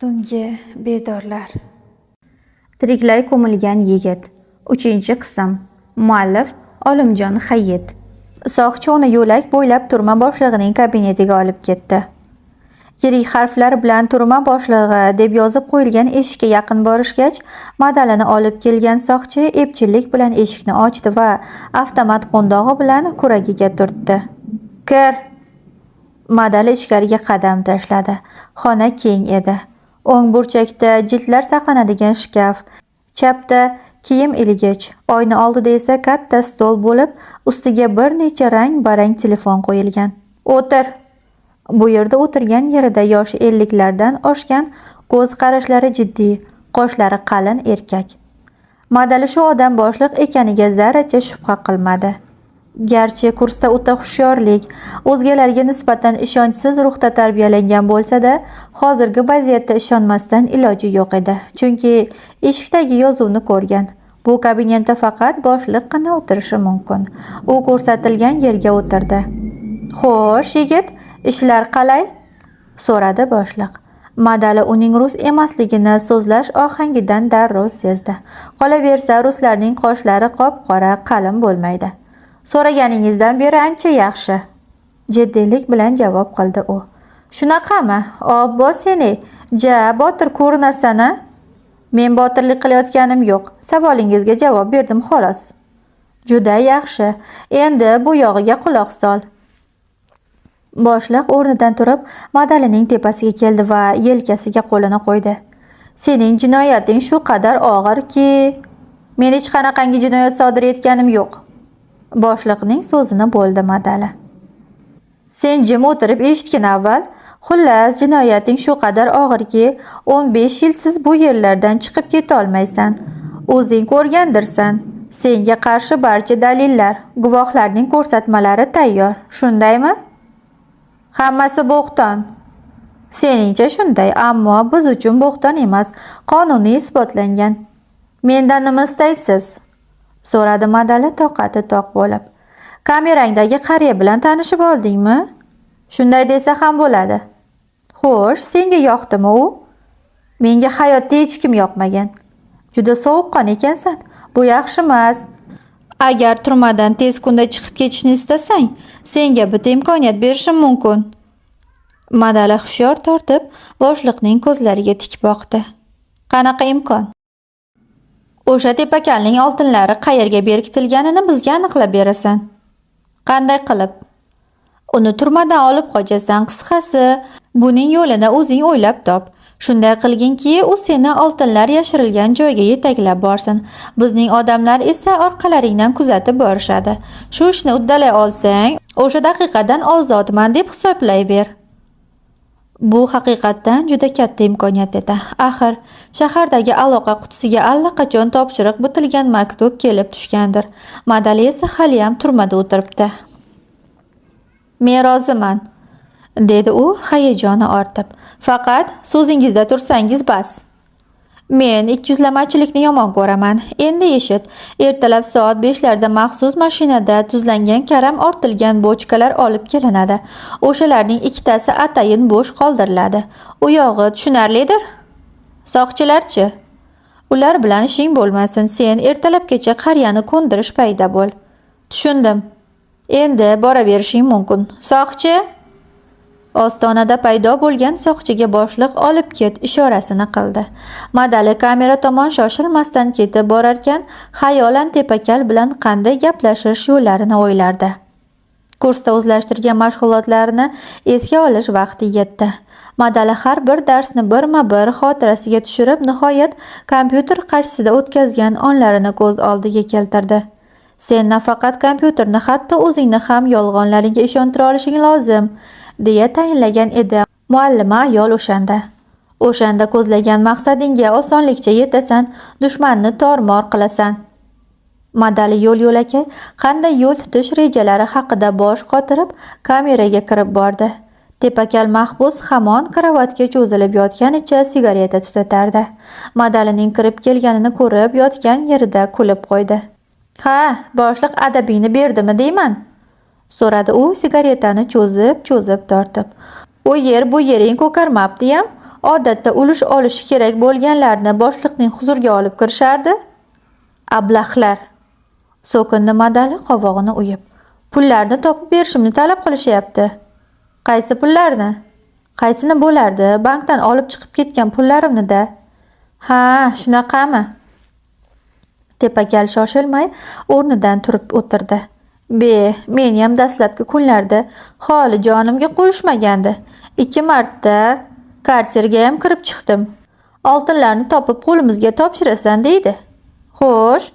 Tungi bedorlar. Tiriklay ko'milgan yigit. 3-qism. Muallif Olimjon Hayit. Soqchi uni yo'lak bo'ylab turma boshlig'ining kabinetiga olib ketdi. Yirik harflar bilan "Turma boshlig'i" deb yozib qo'yilgan eshikka yaqin borishgach, Madalini olib kelgan soqchi epchillik bilan eshikni ochdi va avtomat qo'ndog'i bilan kuragiga turtdi. "Kir!" Madali ichkariga qadam tashladi. Xona keng edi. O'ng burchakda jildlar saqlanadigan shkaf, chapda kiyim ilgich, oyna oldida esa katta stol bo'lib, ustiga bir necha rang-barang telefon qo'yilgan. "O'tir!" Bu yerda o'tirgan yerida yoshi 50 lardan oshgan, ko'z qarashlari jiddiy, qoshlari qalin erkak. Madali shu odam boshliq ekaniga zarracha shubha qilmadi. Garchi kursda o'ta hushyorlik, o'zgalarga nisbatan ishonchsiz ruhda tarbiyalangan bo'lsa-da, hozirgi vaziyatda ishonmasdan iloji yo'q edi. Chunki eshikdagi yozuvni ko'rgan. Bu kabinetda faqat boshliqqina o'tirishi mumkin. U ko'rsatilgan yerga o'tirdi. "Xo'sh, yigit, ishlar qalay?" so'radi boshliq. Madali uning rus emasligini so'zlash ohangidan darrov sezdi. Qolaversa, ruslarning qoshlari qop-qora, qalin bo'lmaydi. "So'raganingizdan beri ancha yaxshi", jiddiylik bilan javob qildi u. "Shunaqami? Obbo seni, ja botir ko'rinasan-a?" "Men botirlik qilayotganim yo'q. Savolingizga javob berdim xolos." "Juda yaxshi. Endi bu yog'iga quloq sol." Boshliq o'rnidan turib, Madalining tepasiga keldi va yelkasiga qo'lini qo'ydi. "Sening jinoyating shu qadar og'irki, men hech qanaqangi jinoyat sodir etganim yo'q." Boshliqning so'zini bo'ldi Madali. "Sen jim o'tirib eshitgin avval. Xullas, jinoyating shu qadar og'irki, 15 yilsiz bu yerlardan chiqib keta olmaysan. O'zing ko'rgandirsan. Senga qarshi barcha dalillar, guvohlarning ko'rsatmalari tayyor. Shundaymi?" "Hammasi bo'xton." "Seningcha shunday, ammo biz uchun bo'xton emas, qonuniy isbotlangan." "Mendan nima istaysiz?" so'radi Madali toqati toq bo'lib. "Kamerangdagi qariya bilan tanishib oldingmi?" "Shunday desa ham bo'ladi." "Xo'sh, senga yoqdimi u?" "Menga hayotda hech kim yoqmagan." "Juda sovuqqon ekansan. Bu yaxshi emas. Agar turmadan tez kunda chiqib ketishni istasang, senga bitta imkoniyat berishim mumkin." Madali hushyor tortib, boshliqning ko'zlariga tik boqdi. "Qanaqa imkon?" "O'sha tepakalning oltinlari qayerga berkitilganini bizga aniqlab berasan." "Qanday qilib?" "Uni turmadan olib qochasan. Qisqasi, buning yo'lini o'zing o'ylab top. Shunday qilginki, u seni oltinlar yashirilgan joyga yetaklab borsin. Bizning odamlar esa orqalaringdan kuzatib borishadi. Shu ishni uddalay olsang, o'sha daqiqadan ozodman deb hisoblayver." Bu haqiqatdan juda katta imkoniyat edi. Axir, shahardagi aloqa qutisiga allaqachon topshiriq bitilgan maktub kelib tushgandir. Madali esa haliyam turmada o'tiribdi. "Men roziman", dedi u hayajoni ortib. "Faqat so'zingizda tursangiz bas. Men ikkiyuzlamachilikni yomon ko'raman. Endi eshit. Ertalab soat 5 larda maxsus mashinada tuzlangan karam ortilgan bochkalar olib kelinadi. O'shalarning ikkitasi atayin bo'sh qoldiriladi. U yog'i tushunarlidir? Soqchilar-chi? Ular bilan ishing bo'lmasin. Sen ertalabgacha qariyani ko'ndirish payida bo'l." "Tushundim. Endi boraverishing mumkin. Soqchi!" Ostonada paydo bo'lgan soqchiga boshliq "olib ket" ishorasini qildi. Madali kamera tomon shoshilmasdan ketib borarkan, xayolan tepakal bilan qanday gaplashish yo'llarini o'ylardi. Kursda o'zlashtirgan mashg'ulotlarini esga olish vaqti yetdi. Madali har bir darsni birma-bir xotirasiga tushirib, nihoyat kompyuter qarshisida o'tkazgan onlarini ko'z oldiga keltirdi. "Sen nafaqat kompyuterni, hatto o'zingni ham yolg'onlaringga ishontira olishing lozim", deya tayinlagan edi muallima ayol o'shanda. "O'shanda ko'zlagan maqsadingga osonlikcha yetasan, dushmanni tormor qilasan." Madali yo'l-yo'lakay qanday yo'l tutish rejalari haqida bosh qotirib, kameraga kirib bordi. Tepakal mahbus hamon karavotga cho'zilib yotganicha sigareta tutatardi. Madalining kirib kelganini ko'rib, yotgan yerida kulib qo'ydi. "Ha, boshliq adabingni berdimi deyman?" so'radi u sigaretani cho'zib-cho'zib tortib. "U yer bu yering ko'karmabdiyam, Odatda ulush olishi kerak bo'lganlarni boshliqning huzuriga olib kirishardi. Ablahlar! So'kindi Madali qovog'ini uyib. Pullarni topib berishimni talab qilishyapti. Qaysi pullarni? Qaysini bo'lardi? Bankdan olib chiqib ketgan pullarimni-da. Ha, shunaqami? Tepakal shoshilmay o'rnidan turib o'tirdi. Be, meniyam dastlabki kunlarda holi jonimga qo'yishmagandi. 2 marta kartergayam kirib chiqdim. Oltinlarni topib qo'limizga topshirasan deydi. Xo'sh,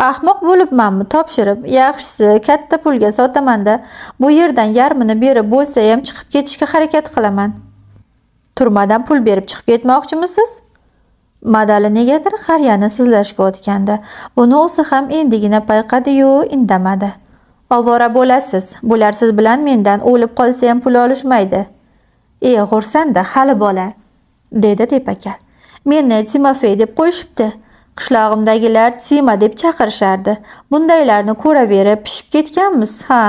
ahmoq bo'libmanmi topshirib? Yaxshisi katta pulga sotaman-da, bu yerdan yarmini berib bo'lsayam chiqib ketishga harakat qilaman. Turmadan pul berib chiqib ketmoqchimisiz? Madali negadir qariyani sizlashga o'tgandi. Buni o'zi ham endigina payqadi-yu, indamadi. Ovora bo'lasiz. Bular siz bilan mendan o'lib qolsayam pul olishmaydi. E, g'o'rsanda hali bola, dedi Tepakal. Meni Timofey deb qo'yishibdi. Qishlog'imdagilar Tima deb chaqirishardi. Bundaylarni ko'raverib pishib ketganmiz, ha.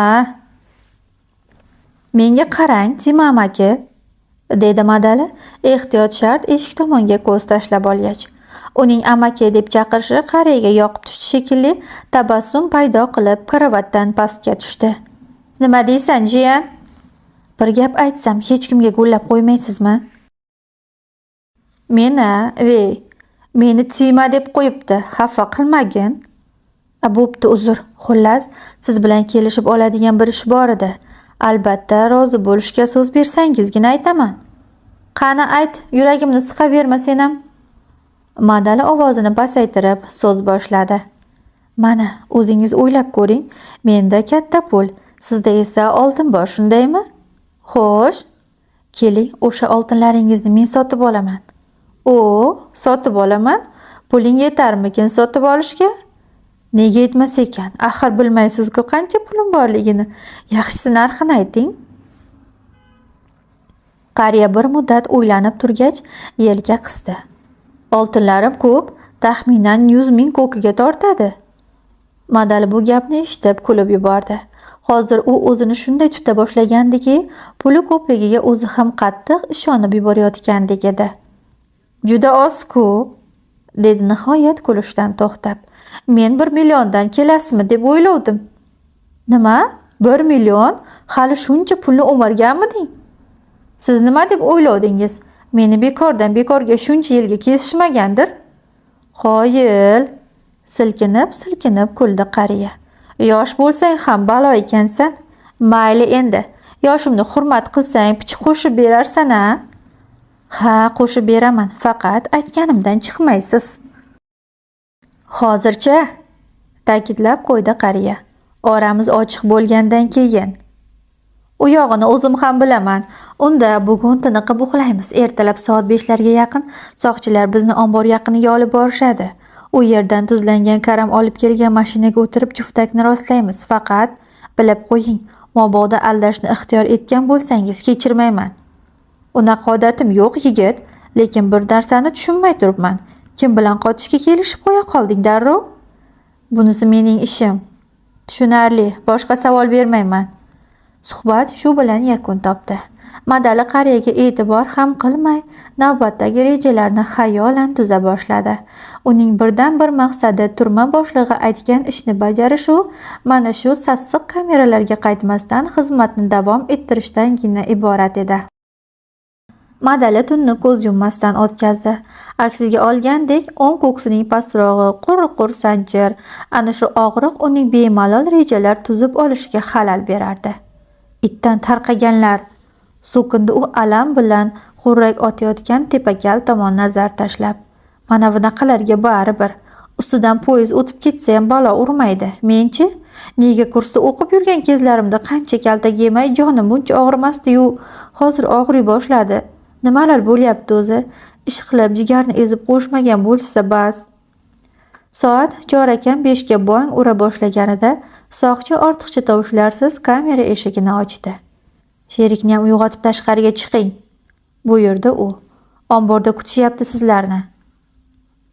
Menga qarang, Tima amaki, dedi Madali ehtiyot shart eshik tomonga ko'z tashlab olgach. Uning amaki deb chaqirishi qariyaga yoqib tushdi shekilli, tabassum paydo qilib karavotdan pastga tushdi. Nima deysan, jiyan? Bir gap aytsam hech kimga gullab qo'ymaysizmi? Meni, vey, meni Tima deb qo'yibdi, xafa qilmagin. A, bo'pti, uzr. Xullas, siz bilan kelishib oladigan bir ish bor edi. Albatta, rozi bo'lishga so'z bersangizgina aytaman. Qani ayt, yuragimni siqaverma senam. Madali ovozini pasaytirib so'z boshladi. Mana, o'zingiz o'ylab ko'ring, menda katta pul, sizda esa oltin bor, shundaymi? Xo'sh, keling, o'sha oltinlaringizni men sotib olaman. O, sotib olaman? Puling yetarmikin sotib olishga? Nega yetmas ekan? Axir bilmaysiz-ku qancha pulim borligini. Yaxshisi narxini ayting. Qariya bir muddat o'ylanib turgach, yelka qisdi. Oltinlarim ko'p, taxminan 100 ming ko'kiga tortadi. Madali bu gapni eshitib kulib yubordi. Hozir u o'zini shunday tuta boshlagandiki, puli ko'pligiga o'zi ham qattiq ishonib yuborayotgandek edi. Juda oz-ku, dedi nihoyat kulishdan to'xtab. Men 1 milliondan kelasizmi deb o'ylovdim. Nima? 1 million? Hali shuncha pulni o'marganmiding? Siz nima deb o'ylovdingiz? Meni bekordan bekorga shuncha yilga kesishmagandir? Qoyil, silkinib-silkinib kuldi qariya. Yosh bo'lsang ham balo ekansan. Mayli endi, yoshimni hurmat qilsang picha qo'shib berarsan-a? Ha, qo'shib beraman, faqat aytganimdan chiqmaysiz. Hozircha, ta'kidlab qo'ydi qariya. Oramiz ochiq bo'lgandan keyin. U yog'ini o'zim ham bilaman. Unda bugun tiniqib uxlaymiz. Ertalab soat 5larga yaqin soqchilar bizni ombor yaqiniga olib borishadi. U yerdan tuzlangan karam olib kelgan mashinaga o'tirib juftakni rostlaymiz. Faqat bilib qo'ying, mabodo aldashni ixtiyor etgan bo'lsangiz kechirmayman. Unaqa odatim yo'q, yigit, lekin bir narsani tushunmay turibman. Kim bilan qotishga kelishib qo'ya qolding darrov? Bunisi mening ishim. Tushunarli, boshqa savol bermayman. Suhbat shu bilan yakun topdi. Madali qariyaga e'tibor ham qilmay, navbatdagi rejalarni xayolan tuza boshladi. Uning birdan-bir maqsadi turma boshlig'i aytgan ishni bajarish u mana shu sassiq kameralarga qaytmasdan xizmatni davom ettirishdangina iborat edi. Madali tunni ko'z yummasdan o'tkazdi. Aksiga olgandek, o'ng ko'ksining pastrog'i qur-qur sanchir, ana shu og'riq uning bemalol rejalar tuzib olishiga xalal berardi. Itdan tarqaganlar, so'kindi u alam bilan xurrak otayotgan tepakal tomon nazar tashlab. Mana bunaqalarga baribir. Ustidan poyezd o'tib ketsa ham balo urmaydi. Men-chi? Nega kursda o'qib yurgan kezlarimda qancha kaltak yemay jonim buncha og'rimasdi-yu, hozir og'riy boshladi. Nimalar bo'lyapti o'zi? Ish qilib jigarni ezib qo'yishmagan bo'lsa bas. Soat chorakam 5ga bong ura boshlaganida soqchi ortiqcha tovushlarsiz kamera eshigini ochdi. Sherikniyam uyg'otib tashqariga chiqing, buyurdi u. Omborda kutishyapti sizlarni.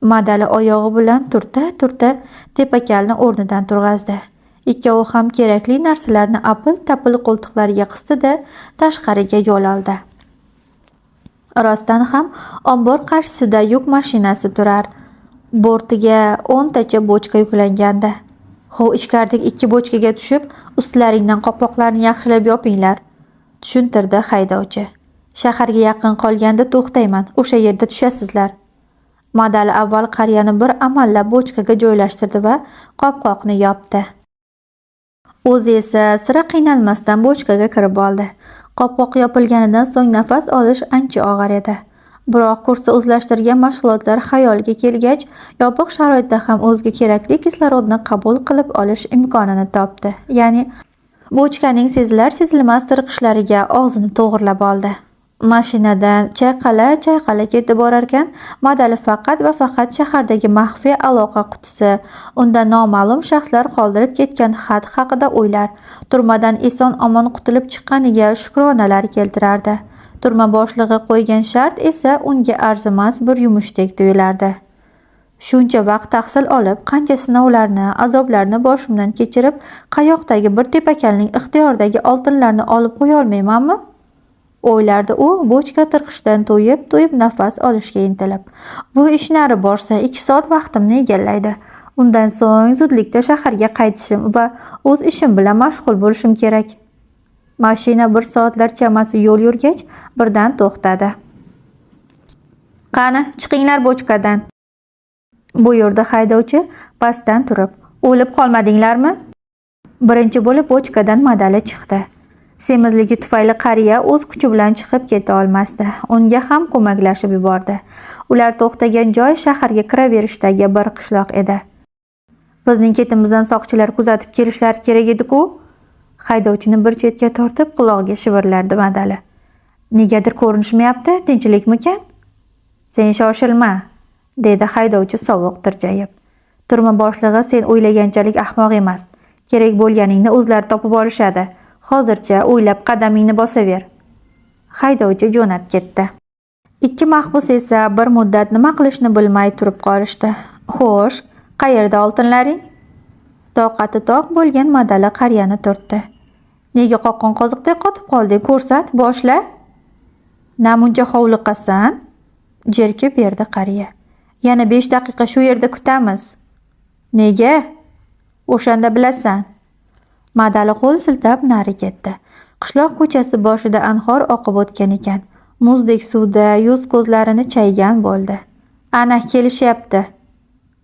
Madali oyog'i bilan turta-turta tepakalni o'rnidan turg'azdi. Ikkovi ham kerakli narsalarni apil-tapil qo'ltiqlariga qisdi-da, tashqariga yo'l oldi. Rostdan ham ombor qarshisida yuk mashinasi turar. Bortiga 10 tacha bochka yuklangandi. "Hov, ichkaridagi ikki bochkaga tushib, ustlaringdan qopqoqlarni yaxshilab yopinglar", tushuntirdi haydovchi. "Shaharga yaqin qolganda to'xtayman, o'sha yerda tushasizlar." Madali avval qariyani bir amallab bochkaga joylashtirdi va qopqoqni yopdi. O'zi esa sira qiynalmasdan bochkaga kirib oldi. Qopqoq yopilganidan so'ng nafas olish ancha og'ir edi. Biroq kursda o'zlashtirgan mashg'ulotlar xayoliga kelgach, yopiq sharoitda ham o'ziga kerakli kislorodni qabul qilib olish imkonini topdi. Ya'ni bochkaning sezilar-sezilmas tirqishlariga og'zini to'g'rilab oldi. Mashinadan chayqala-chayqala ketib borarkan, Madali faqat va faqat shahardagi maxfiy aloqa qutisi, unda noma'lum shaxslar qoldirib ketgan xat haqida o'ylar, turmadan eson-omon qutulib chiqqaniga shukronalar keltirardi. Turma boshlig'i qo'ygan shart esa unga arzimas bir yumushdek tuyulardi. Shuncha vaqt tahsil olib, qancha sinovlarni, azoblarni boshimdan kechirib, qayoqdagi bir tepakalning ixtiyoridagi oltinlarni olib qo'yolmaymanmi? O'ylardi u bochka tirqishidan to'yib-to'yib nafas olishga intilib. Bu ish nari borsa 2 soat vaqtimni egallaydi. Undan so'ng zudlikda shaharga qaytishim va o'z ishim bilan mashg'ul bo'lishim kerak. Mashina bir soatlar chamasi yo'l yurgach, birdan to'xtadi. "Qani, chiqinglar bochkadan", buyurdi haydovchi pastdan turib. "O'lib qolmadinglarmi?" Birinchi bo'lib bochkadan Madali chiqdi. Semizligi tufayli qariya o'z kuchi bilan chiqib keta olmasdi. Unga ham ko'maklashib yubordi. Ular to'xtagan joy shaharga kiraverishdagi bir qishloq edi. "Bizning ketimizdan soqchilar kuzatib kelishlari kerak edi-ku", haydovchini bir chetga tortib qulog'iga shivirlardi Madali. "Negadir ko'rinishmayapti, tinchlikmikan?" "Sen shoshilma", dedi haydovchi sovuq tirjayib. "Turma boshlig'i sen o'ylaganchalik ahmoq emas. Kerak bo'lganingni o'zlari topib olishadi. Hozircha o'ylab qadamingni bosaver." Haydovchi jo'nab ketdi. Ikki mahbus esa bir muddat nima qilishni bilmay turib qolishdi. "Xo'sh, qayerda oltinlaring?" Toqati toq bo'lgan Madali qariyani turtdi. "Nega qoqqan qoziqdek qotib qolding? Ko'rsat, boshla." "Namuncha hovliqasan?" jerkib berdi qariya. "Yana 5 daqiqa shu yerda kutamiz." "Nega?" "O'shanda bilasan." Madali qo'l siltab nari ketdi. Qishloq ko'chasi boshida anhor oqib o'tgan ekan. Muzdek suvda yuz ko'zlarini chaygan bo'ldi. "Ana, kelishyapti",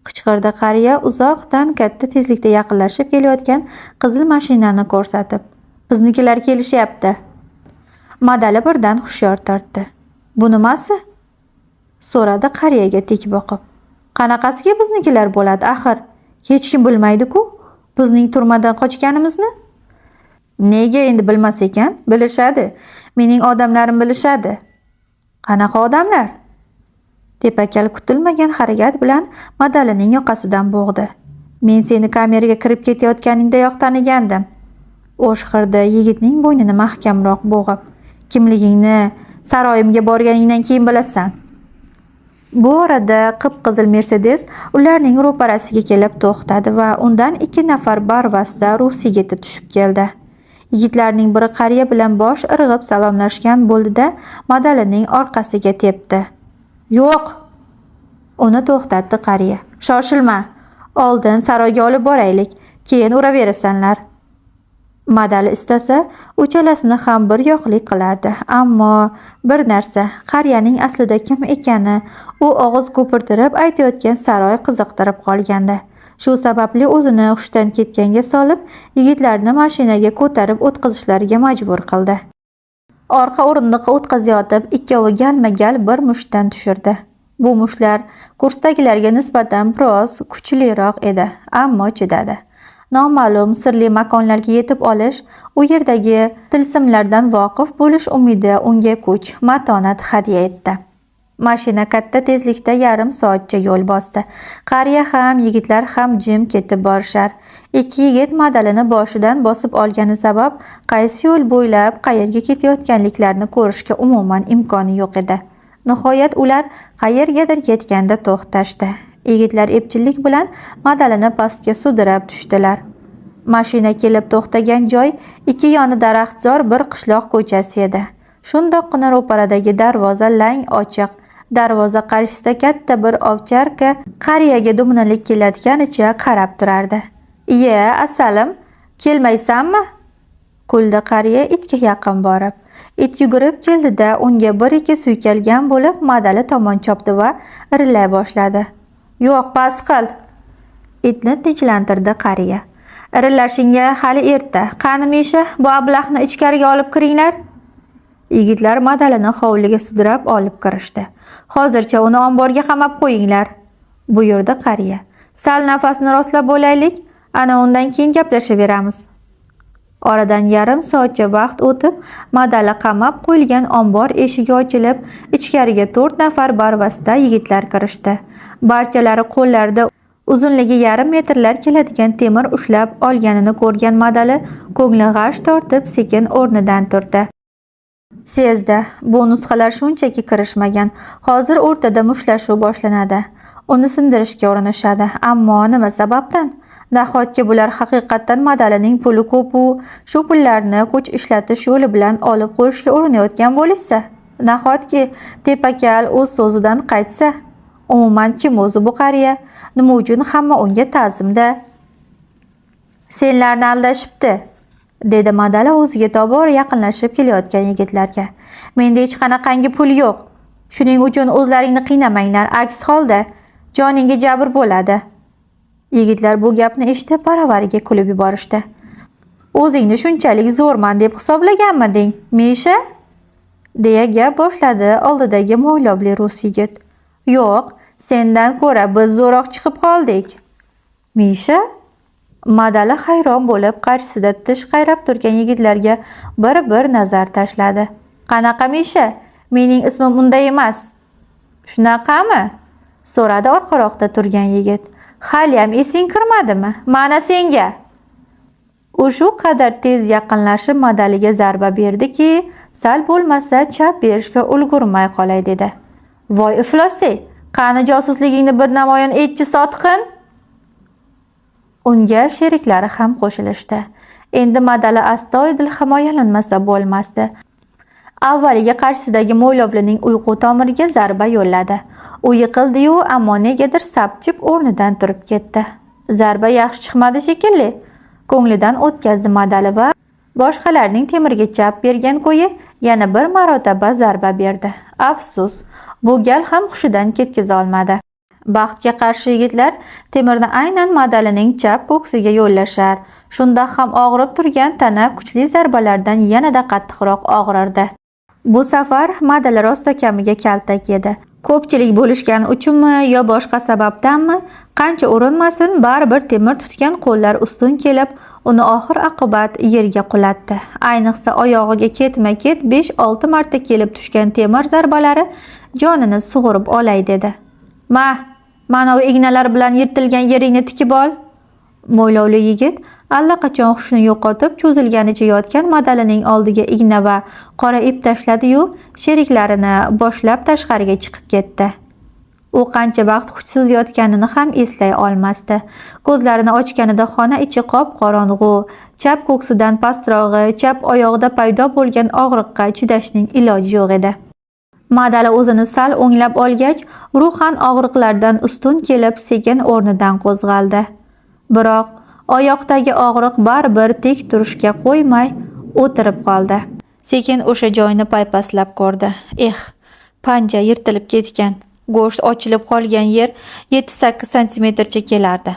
qichqirdi qariya uzoqdan katta tezlikda yaqinlashib kelayotgan qizil mashinani ko'rsatib. "Biznikilar kelishyapti." Madali birdan hushyor tortdi. "Bu nimasi?" so'radi qariyaga tik boqib. "Qanaqasiga biznikilar bo'ladi axir? Hech kim bilmaydi-ku bizning turmadan qochganimizni." "Nega endi bilmas ekan? Bilishadi. Mening odamlarim bilishadi." "Qanaqa odamlar?" Tepakal kutilmagan harakat bilan Madalining yoqasidan bo'g'di. "Men seni kameraga kirib ketayotganingdayoq tanigandim", o'shqirdi yigitning bo'ynini mahkamroq bo'g'ib. "Kimligingni saroyimga borganingdan keyin bilasan." Bu orada qip-qizil Mercedes ularning ro'parasiga kelib to'xtadi va undan ikki nafar barvasta rus yigiti tushib keldi. Yigitlarning biri qariya bilan bosh irg'ib salomlashgan bo'ldi-da, Madalining orqasiga tepdi. "Yo'q!" Uni to'xtatdi qariya. "Shoshilma. Oldin saroyga olib boraylik, keyin uraverasanlar." Madali istasa, uchalasini ham bir yoqlik qilardi. Ammo bir narsa, qariyaning aslida kim ekani, u og'iz ko'pirtirib aytayotgan saroy qiziqtirib qolgandi. Shu sababli o'zini hushdan ketganga solib, yigitlarni mashinaga ko'tarib o'tqazishlariga majbur qildi. Orqa o'rindiqqa o'tqazayotib, ikkovi galma-gal bir mushtdan tushirdi. Bu mushtlar kursdagilarga nisbatan biroz kuchliroq edi, ammo chidadi. Noma'lum sirli makonlarga yetib olish, u yerdagi tilsimlardan voqif bo'lish umidi unga kuch, matonat hadya etdi. Mashina katta tezlikda yarim soatcha yo'l bosdi. Qariya ham, yigitlar ham jim ketib borishar. Ikki yigit Madalini boshidan bosib olgani sabab qaysi yo'l bo'ylab qayerga ketayotganliklarini ko'rishga umuman imkoni yo'q edi. Nihoyat ular qayergadir yetganda to'xtashdi. Yigitlar epchillik bilan Madalini pastga sudrab tushdilar. Mashina kelib to'xtagan joy ikki yoni daraxtzor bir qishloq ko'chasi edi. Shundoqqina ro'paradagi darvoza lang ochiq. Darvoza qarshisida katta bir ovcharka qariyaga dumini likillatganicha qarab turardi. "Iye, asalim, kelmaysanmi?" kuldi qariya itga yaqin borib. It yugurib keldi-da, unga bir-ikki suykalgan bo'lib Madali tomon chopdi va irillay boshladi. "Yo'q, bas qil!" Itni tinchlantirdi qariya. "Irillashingga hali erta. Qani Misha, bu ablahni ichkariga olib kiringlar." Yigitlar Madalini hovliga sudrab olib kirishdi. "Hozircha uni omborga qamab qo'yinglar," buyurdi qariya. "Sal nafasni rostlab olaylik, ana undan keyin gaplashaveramiz." Oradan yarim soatcha vaqt o'tib, Madali qamab qo'yilgan ombor eshigi ochilib, ichkariga 4 nafar barvasta yigitlar kirishdi. Barchalari qo'llarida uzunligi yarim metrlar keladigan temir ushlab olganini ko'rgan Madali ko'ngli g'ash tortib sekin o'rnidan turdi. Sezdi, bu nusxalar shunchaki kirishmagan. Hozir o'rtada mushtlashuv boshlanadi. Uni sindirishga urinishadi. Ammo nima sababdan? Nahotki bular haqiqatdan Madalining puli ko'p-u, shu pullarni kuch ishlatish yo'li bilan olib qo'yishga urinayotgan bo'lishsa? Nahotki tepakal o'z so'zidan qaytsa? Umuman kim o'zi bu qariya? Nima uchun hamma unga ta'zimda? "Senlarni aldashibdi," dedi Madali o'ziga tobora yaqinlashib kelayotgan yigitlarga. "Menda hech qanaqangi pul yo'q. Shuning uchun o'zlaringni qiynamanglar, aks holda joningga jabr bo'ladi." Yigitlar bu gapni eshitib baravariga kulib yuborishdi. "O'zingni shunchalik zo'rman deb hisoblaganmiding, Misha?" deya gap boshladi oldidagi mo'ylovli rus yigit. "Yo'q, sendan ko'ra biz zo'roq chiqib qoldik." "Misha?" Madali hayron bo'lib qarshisida tish qayrab turgan yigitlarga bir-bir nazar tashladi. "Qanaqa Misha? Mening ismim unday emas." "Shunaqami?" so'radi orqaroqda turgan yigit. "Haliyam esing kirmadimi? Mana senga." U shu qadar tez yaqinlashib Madaliga zarba berdiki, sal bo'lmasa chap berishga ulgurmay qolay dedi. "Voy iflosey, qani josusligingni bir namoyon etchi, sotqin!" Unga sheriklari ham qo'shilishdi. Endi Madali astoydil himoyalanmasa bo'lmasdi. Avvaliga qarshisidagi mo'ylovlining uyqu tomiriga zarba yo'lladi. U yiqildi-yu, ammo negadir sapchib o'rnidan turib ketdi. Zarba yaxshi chiqmadi shekilli, ko'nglidan o'tkazdi Madali va boshqalarning temirga chap bergan ko'yi yana bir marotaba zarba berdi. Afsus, bu gal ham hushidan ketkaza olmadi. Baxtga qarshi yigitlar temirni aynan Madalining chap ko'ksiga yo'llashar. Shunda ham og'rib turgan tana kuchli zarbalardan yanada qattiqroq og'rirdi. Bu safar Madali rostakamiga kaltak yedi. Ko'pchilik bo'lishgani uchunmi yo boshqa sababdanmi, qancha urinmasin, baribir temir tutgan qo'llar ustun kelib, uni oxir oqibat yerga qulatdi. Ayniqsa oyog'iga ketma-ket 5-6 marta kelib tushgan temir zarbalari jonini sug'urib olay dedi. "Ma, mana u ignalar bilan yirtilgan yeringni tikib ol." Mo'ylovli yigit allaqachon hushini yo'qotib cho'zilganicha yotgan Madalining oldiga igna va qora ip tashladi-yu, sheriklarini boshlab tashqariga chiqib ketdi. U qancha vaqt hushsiz yotganini ham eslay olmasdi. Ko'zlarini ochganida xona ichi qop-qorong'u, chap ko'ksidan pastrog'i, chap oyog'ida paydo bo'lgan og'riqqa chidashning iloji yo'q edi. Madali o'zini sal o'nglab olgach, ruhan og'riqlardan ustun kelib sekin o'rnidan qo'zg'aldi. Biroq oyoqdagi og'riq baribir tik turishga qo'ymay o'tirib qoldi. Sekin o'sha joyni paypaslab ko'rdi. Eh, panja yirtilib ketgan, go'sht ochilib qolgan yer 7-8 santimetrcha kelardi.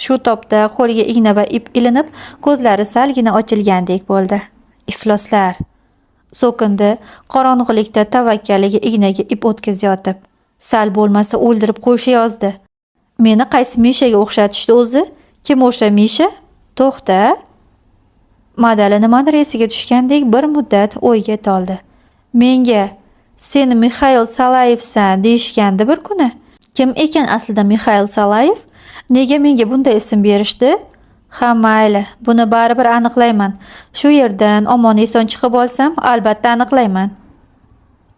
Shu topda qo'liga igna va ip ilinib, ko'zlari salgina ochilgandek bo'ldi. Ifloslar! So'kindi qorong'ilikda tavakkaliga ignaga ip o'tkazayotib. Sal bo'lmasa o'ldirib qo'yishayozdi. Meni qaysi Mishaga o'xshatishdi o'zi? Kim o'sha Misha? To'xta. Madali nimadir esiga tushgandek bir muddat o'yga toldi. Menga sen Mixail Salayevsan deyishgandi bir kuni. Kim ekan aslida Mixail Salayev? Nega menga bunday ism berishdi? Ha mayli, buni baribir aniqlayman. Shu yerdan omon eson chiqib olsam, albatta aniqlayman.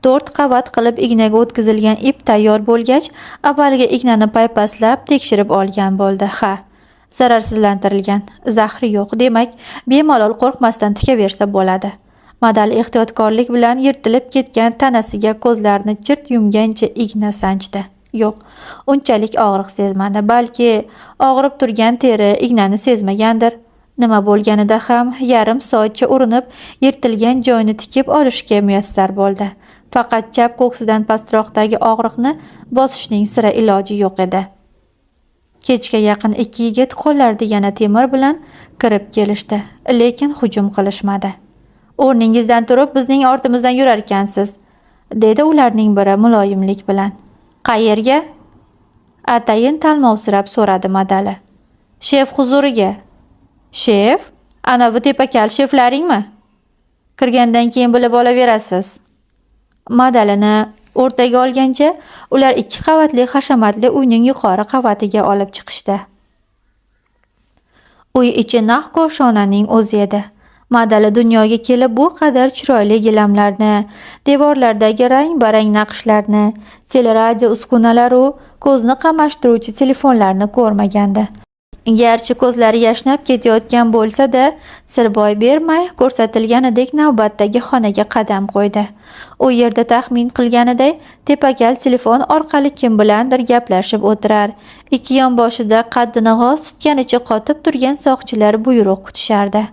4 qavat qilib ignaga o'tkazilgan ip tayyor bo'lgach, avvaliga ignani paypaslab tekshirib olgan bo'ldi. Ha, zararsizlantirilgan, zahri yo'q. Demak, bemalol qo'rqmasdan tikaversa bo'ladi. Madali ehtiyotkorlik bilan yirtilib ketgan tanasiga ko'zlarini chirt yumgancha igna sanchdi. Yo'q, unchalik og'riq sezmadi. Balki og'rib turgan teri ignani sezmagandir. Nima bo'lganida ham yarim soatcha urinib, yirtilgan joyini tikib olishga muyassar bo'ldi. Faqat chap ko'ksidan pastroqdagi og'riqni bosishning sira iloji yo'q edi. Kechga yaqin ikki yigit qo'llarida yana temir bilan kirib kelishdi, lekin hujum qilishmadi. "O'rningizdan turib bizning ortimizdan yurarkansiz", dedi ularning biri muloyimlik bilan. "Qayerga?" Atayin talmovsirab so'radi Madali. "Shef huzuriga." "Shef? Anavi tepakal sheflaringmi?" "Kirgandan keyin bilib olaverasiz." Madalini o'rtaga olgancha ular ikki qavatli hashamatli uyning yuqori qavatiga olib chiqishdi. Uy ichi naq koshonaning o'zi edi. Madali dunyoga kelib bu qadar chiroyli gilamlarni, devorlardagi rang-barang naqshlarni, teleradio uskunalaru ko'zni qamashtiruvchi telefonlarni ko'rmagandi. Garchi ko'zlari yashnab ketayotgan bo'lsa-da, sir boy bermay ko'rsatilganidek navbatdagi xonaga qadam qo'ydi. U yerda taxmin qilganiday tepakal telefon orqali kim bilandir gaplashib o'tirar. Ikki yonboshida qaddini g'oz tutganicha qotib turgan soqchilar buyruq kutishardi.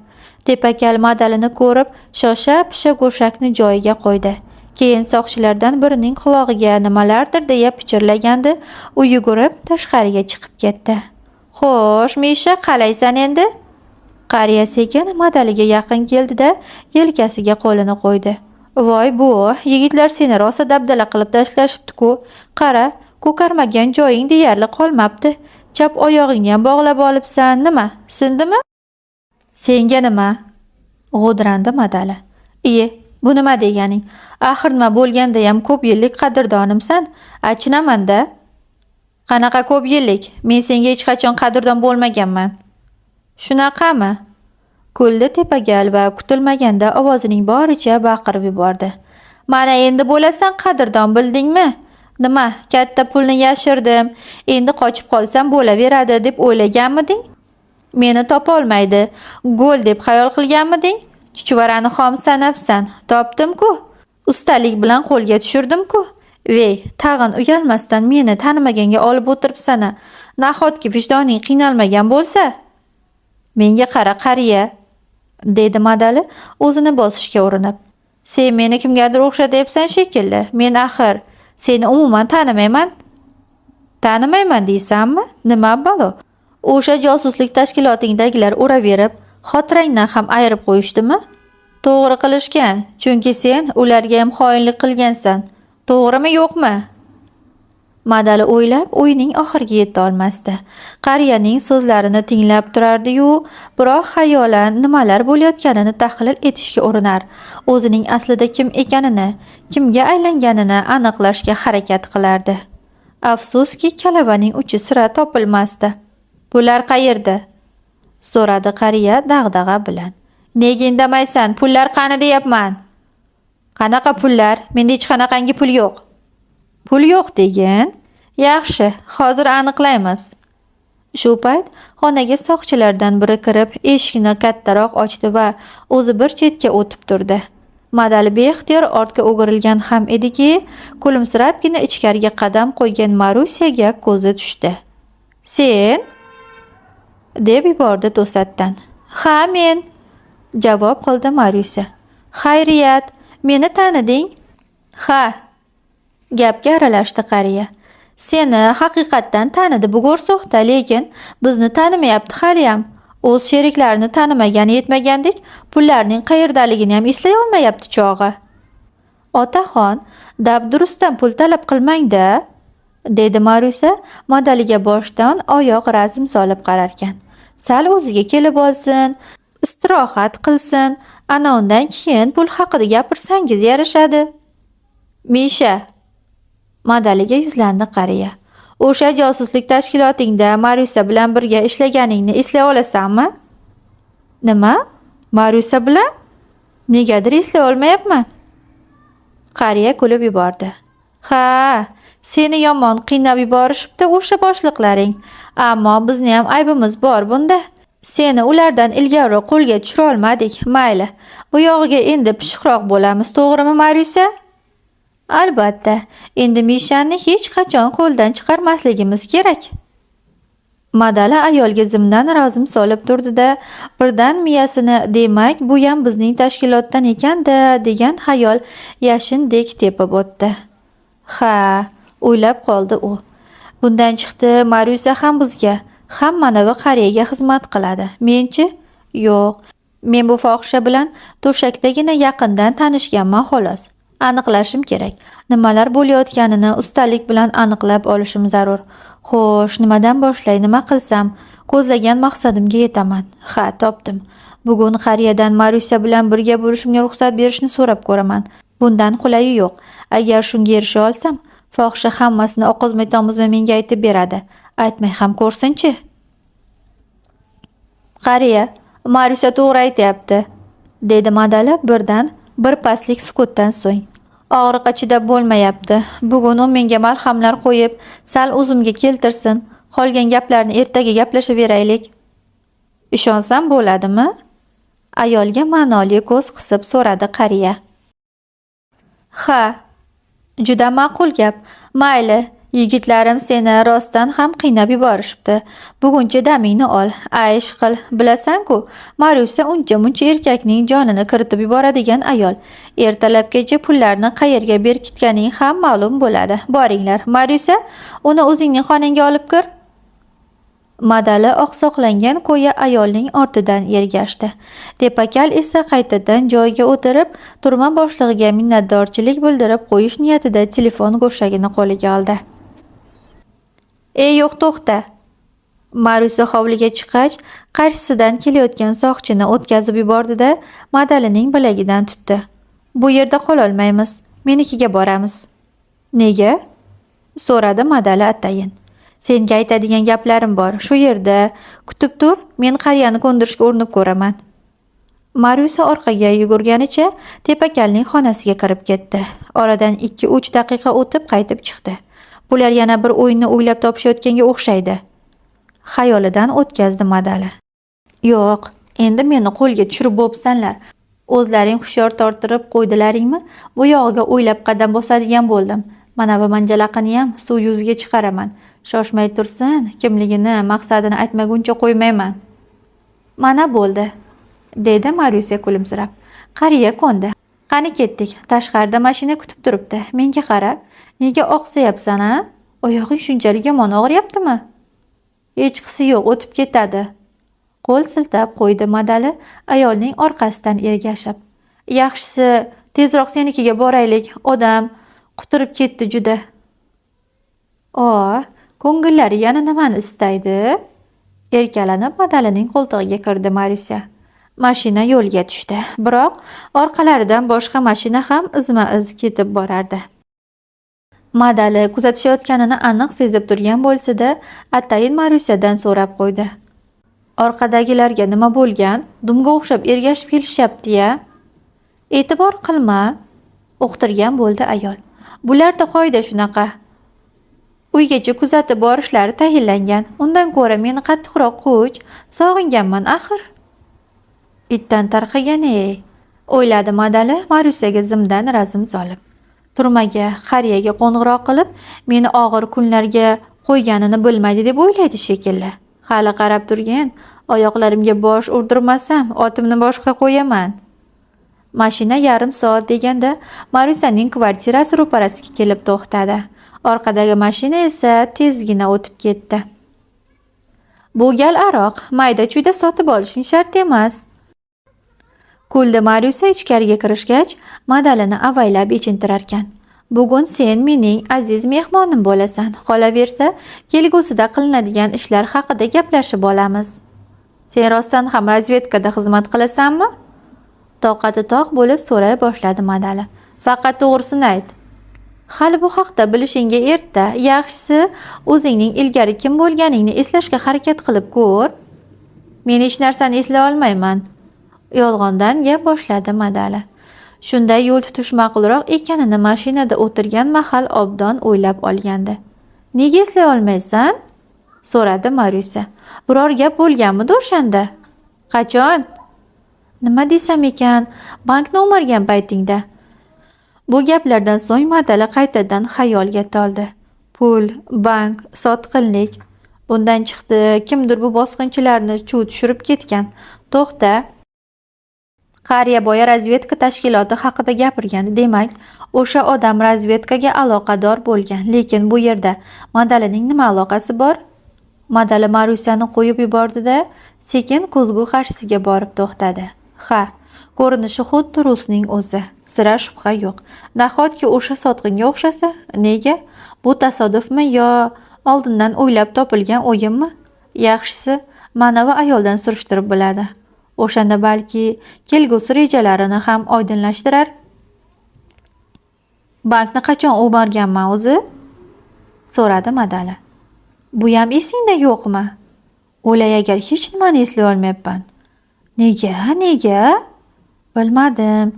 Tepakal Madalini ko'rib, shosha-pisha go'shakni joyiga qo'ydi. Keyin soqchilardan birining qulog'iga nimalardir deya pichirlagandi, u yugurib tashqariga chiqib ketdi. "Xo'sh, Misha, qalaysan endi?" Qariya sekin Madaliga yaqin keldi-da, yelkasiga qo'lini qo'ydi. "Voy bu, yigitlar seni rosa dabdala qilib tashlashibdi-ku. Qara, ko'karmagan joying deyarli qolmabdi. Chap oyog'ingniyam bog'lab olibsan. Nima, sindimi?" "Senga nima?" g'o'dirandi Madali. "Iye, bu nima deganing? Axir nima bo'lgandayam ko'p yillik qadrdonimsan. Achinaman-da." "Qanaqa ko'p yillik? Men senga hech qachon qadrdon bo'lmaganman." "Shunaqami?" Kuldi Tepagal va kutilmaganda ovozining boricha baqirib yubordi. "Mana endi bo'lasan qadrdon, bildingmi? Nima, katta pulni yashirdim, endi qochib qolsam bo'laveradi deb o'ylaganmiding? Meni topolmaydi, go'l deb xayol qilganmiding? Chuchvarani xom sanabsan, topdim-ku. Ustalik bilan qo'lga tushirdim-ku. Vey, tag'in uyalmasdan meni tanimaganga olib o'tiribsan-a. Nahotki vijdoning qiynalmagan bo'lsa? Menga qara, qariya, dedi Madali o'zini bosishga urinib. Sen meni kimgadir o'xshatyapsan shekilli. Men axir seni umuman tanimayman. Tanimayman deysanmi? Nima balo? O'sha josuslik tashkilotingdagilar uraverib, xotirangdan ham ayirib qo'yishdimi? To'g'ri qilishgan, chunki sen ularga ham xoinlik qilgansan. To'g'rimi, yo'qmi? Madali o'ylab o'yining oxiriga yeta olmasdi. Qariyaning so'zlarini tinglab turardi-yu, biroq xayolan nimalar bo'layotganini tahlil etishga urinar. O'zining aslida kim ekanini, kimga aylanganini aniqlashga harakat qilardi. Afsuski, kalavaning uchi sira topilmasdi. "Pullar qayerda?" so'radi qariya dag'dag'a bilan. "Nega indamaysan? Pullar qani deyapman?" "Qanaqa pullar? Menda hech qanaqangi pul yo'q." "Pul yo'q degin? Yaxshi, hozir aniqlaymiz." Shu payt xonaga soqchilardan biri kirib, eshikni kattaroq ochdi va o'zi bir chetga o'tib turdi. Madali beixtiyor ortga o'girilgan ham ediki, kulimsirabgina ichkariga qadam qo'ygan Marusiyaga ko'zi tushdi. "Sen?" deb yubordi to'satdan. "Ha, men", javob qildi Marusiya. "Xayriyat, meni taniding?" "Ha", gapga aralashdi qariya. "Seni haqiqatdan tanidi bu go'rso'xta, lekin bizni tanimayapti haliyam. O'z sheriklarini tanimagani yetmagandek, pullarning qayerdaligini ham eslay olmayapti chog'i." "Otaxon, dabdurustdan pul talab qilmang-da", dedi Marusa Madaliga boshdan oyoq razm solib qararkan. "Sal o'ziga kelib olsin, istirohat qilsin, ana undan keyin pul haqida gapirsangiz yarashadi." "Misha", Madaliga yuzlandi qariya. "O'sha josuslik tashkilotingda Marusa bilan birga ishlaganingni eslay olasanmi?" "Nima? Marusa bilan? Negadir eslay olmayapman." Qariya kulib yubordi. "Ha, seni yomon qiynab yuborishibdi o'sha boshliqlaring. Ammo bizni ham aybimiz bor bunda. Seni ulardan ilgariroq qo'lga tushira olmadik. Mayli, bu yog'iga endi pishiqroq bo'lamiz, to'g'rimi, Maryusa? Albatta, endi Mishani hech qachon qo'ldan chiqarmasligimiz kerak. Madali ayolga zimdan razm solib turdi-da, birdan miyasini demak, buyam bizning tashkilotdan ekan-da, degan xayol yashindek tepib o'tdi. Ha, o'ylab qoldi u. Bundan chiqdi, Maryusa ham bizga, ham manavi qariyaga xizmat qiladi. Men-chi? Yo'q. Men bu fohisha bilan to'shakdagina yaqindan tanishganman xolos. Aniqlashim kerak. Nimalar bo'layotganini ustalik bilan aniqlab olishim zarur. Xo'sh, nimadan boshlay, nima qilsam, ko'zlagan maqsadimga yetaman. Ha, topdim. Bugun qariyadan Maryusa bilan birga bo'lishimga ruxsat berishni so'rab ko'raman. Bundan qulayi yo'q. Agar shunga erisha olsam, fohisha hammasini oqizmay-tomizmay menga aytib beradi. Aytmay ham ko'rsin-chi. Qariya, Maryusa to'g'ri aytyapti, dedi Madali birdan bir paslik sukutdan so'ng. Og'riqqa chidab bo'lmayapti. Bugun u menga malhamlar qo'yib, sal o'zimga keltirsin. Qolgan gaplarni ertaga gaplashaveraylik. Ishonsam bo'ladimi? Ayolga ma'noli ko'z qisib so'radi qariya. Ha, juda ma'qul gap. Mayli, yigitlarim seni rostdan ham qiynab yuborishibdi. Buguncha damingni ol, aysh qil. Bilasan-ku, Maryusa uncha-muncha erkakning jonini kiritib yuboradigan ayol. Ertalabgacha pullarni qayerga berkitganing ham ma'lum bo'ladi. Boringlar, Maryusa, uni o'zingning xonangga olib kir. Madali oqsoqlangan ko'yi ayolning ortidan ergashdi. Tepakal esa qaytadan joyiga o'tirib, turma boshlig'iga minnatdorchilik bildirib qo'yish niyatida telefon go'shagini qo'liga oldi. Ey, yo'q, to'xta. Maryusa hovliga chiqqach, qarshisidan kelayotgan soqchini o'tkazib yubordi-da, Madalining bilagidan tutdi. Bu yerda qololmaymiz. Menikiga boramiz. Nega? So'radi Madali atayin. Senga aytadigan gaplarim bor. Shu yerda kutib tur, men qariyani ko'ndirishga urinib ko'raman. Maryusa orqaga yugurganicha Tepakalning xonasiga kirib ketdi. Oradan 2-3 daqiqa o'tib qaytib chiqdi. Bular yana bir o'yinni o'ylab topishayotganga o'xshaydi. Xayolidan o'tkazdi Madali. Yo'q, endi meni qo'lga tushirib bo'psanlar. O'zlaring hushyor torttirib qo'ydilaringmi? Bu yog'iga o'ylab qadam bosadigan bo'ldim. Mana bu manjalaqiniyam suv yuziga chiqaraman. Shoshmay tursin, kimligini, maqsadini aytmaguncha qo'ymayman. Mana bo'ldi, dedi Maryusa kulimsirab. Qariya ko'ndi. Qani ketdik. Tashqarida mashina kutib turibdi. Menga qara. Nega oqsayapsan-a? Oyog'ing shunchalik yomon og'riyaptimi? Hechqisi yo'q, o'tib ketadi. Qo'l siltab qo'ydi Madali ayolning orqasidan ergashib. Yaxshisi, tezroq senikiga boraylik. Odam quturib ketdi juda. O, ko'ngillari yana nimani istaydi? Erkalanib Madalining qo'ltig'iga kirdi Maryusa. Mashina yo'lga tushdi. Biroq orqalaridan boshqa mashina ham izma-iz ketib borardi. Madali kuzatishayotganini aniq sezib turgan bo'lsa-da, atayin Maryusadan so'rab qo'ydi. Orqadagilarga nima bo'lgan? Dumga o'xshab ergashib kelishyapti-ya. E'tibor qilma, uqtirgan bo'ldi ayol. Bularda qoida shunaqa. Uygacha kuzatib borishlari tayinlangan. Undan ko'ra meni qattiqroq quch, sog'inganman axir. Itdan tarqagan-ey, o'yladi Madali Maryusaga zimdan razm solib. Turmaga, qariyaga qo'ng'iroq qilib, meni og'ir kunlarga qo'yganini bilmaydi deb o'ylaydi shekilli. Hali qarab turgin, oyoqlarimga bosh urdirmasam, otimni boshqa qo'yaman. Mashina yarim soat deganda Maryusaning kvartirasi ro'parasiga kelib to'xtadi. Orqadagi mashina esa tezgina o'tib ketdi. Bu gal aroq, mayda-chuyda sotib olishing shart emas. Kuldi Maryusa ichkariga kirishgach, Madalini avaylab yechintirarkan. Bugun sen mening aziz mehmonim bo'lasan. Qolaversa, kelgusida qilinadigan ishlar haqida gaplashib olamiz. Sen rostdan ham razvedkada xizmat qilasanmi? Toqati toq bo'lib so'ray boshladi Madali. Faqat to'g'risini ayt. Hali bu haqda bilishingga erta. Yaxshisi, o'zingning ilgari kim bo'lganingni eslashga harakat qilib ko'r. Men hech narsani eslay olmayman. Yolg'ondan gap boshladi Madali. Shunday yo'l tutish ma'qulroq ekanini mashinada o'tirgan mahal obdon o'ylab olgandi. Nega eslay olmaysan? So'radi Maryusa. Biror gap bo'lganmidi o'shanda? Qachon? Nima desam ekan, bankni o'margan paytingda. Bu gaplardan so'ng Madali qaytadan xayolga toldi. Pul, bank, sotqinlik. Bundan chiqdi, kimdir bu bosqinchilarni chuv tushirib ketgan. To'xta. Qariya boya razvedka tashkiloti haqida gapirgan. Demak, o'sha odam razvedkaga aloqador bo'lgan. Lekin bu yerda Madalining nima aloqasi bor? Madali Marusani qo'yib yubordi-da, sekin ko'zgu qarshisiga borib to'xtadi. Ha, ko'rinishi xuddi rusning o'zi. Sira shubha yo'q. Nahotki o'sha sotqinga o'xshasa? Nega? Bu tasodifmi yo oldindan o'ylab topilgan o'yinmi? Yaxshisi, manavi ayoldan surishtirib biladi. O'shanda balki kelgusi rejalarini ham oydinlashtirar. Bankni qachon o'marganman o'zi? So'radi Madali. Buyam esingda yo'qmi? O'lay agar hech nimani eslay olmayapman. Nega, nega? Bilmadim.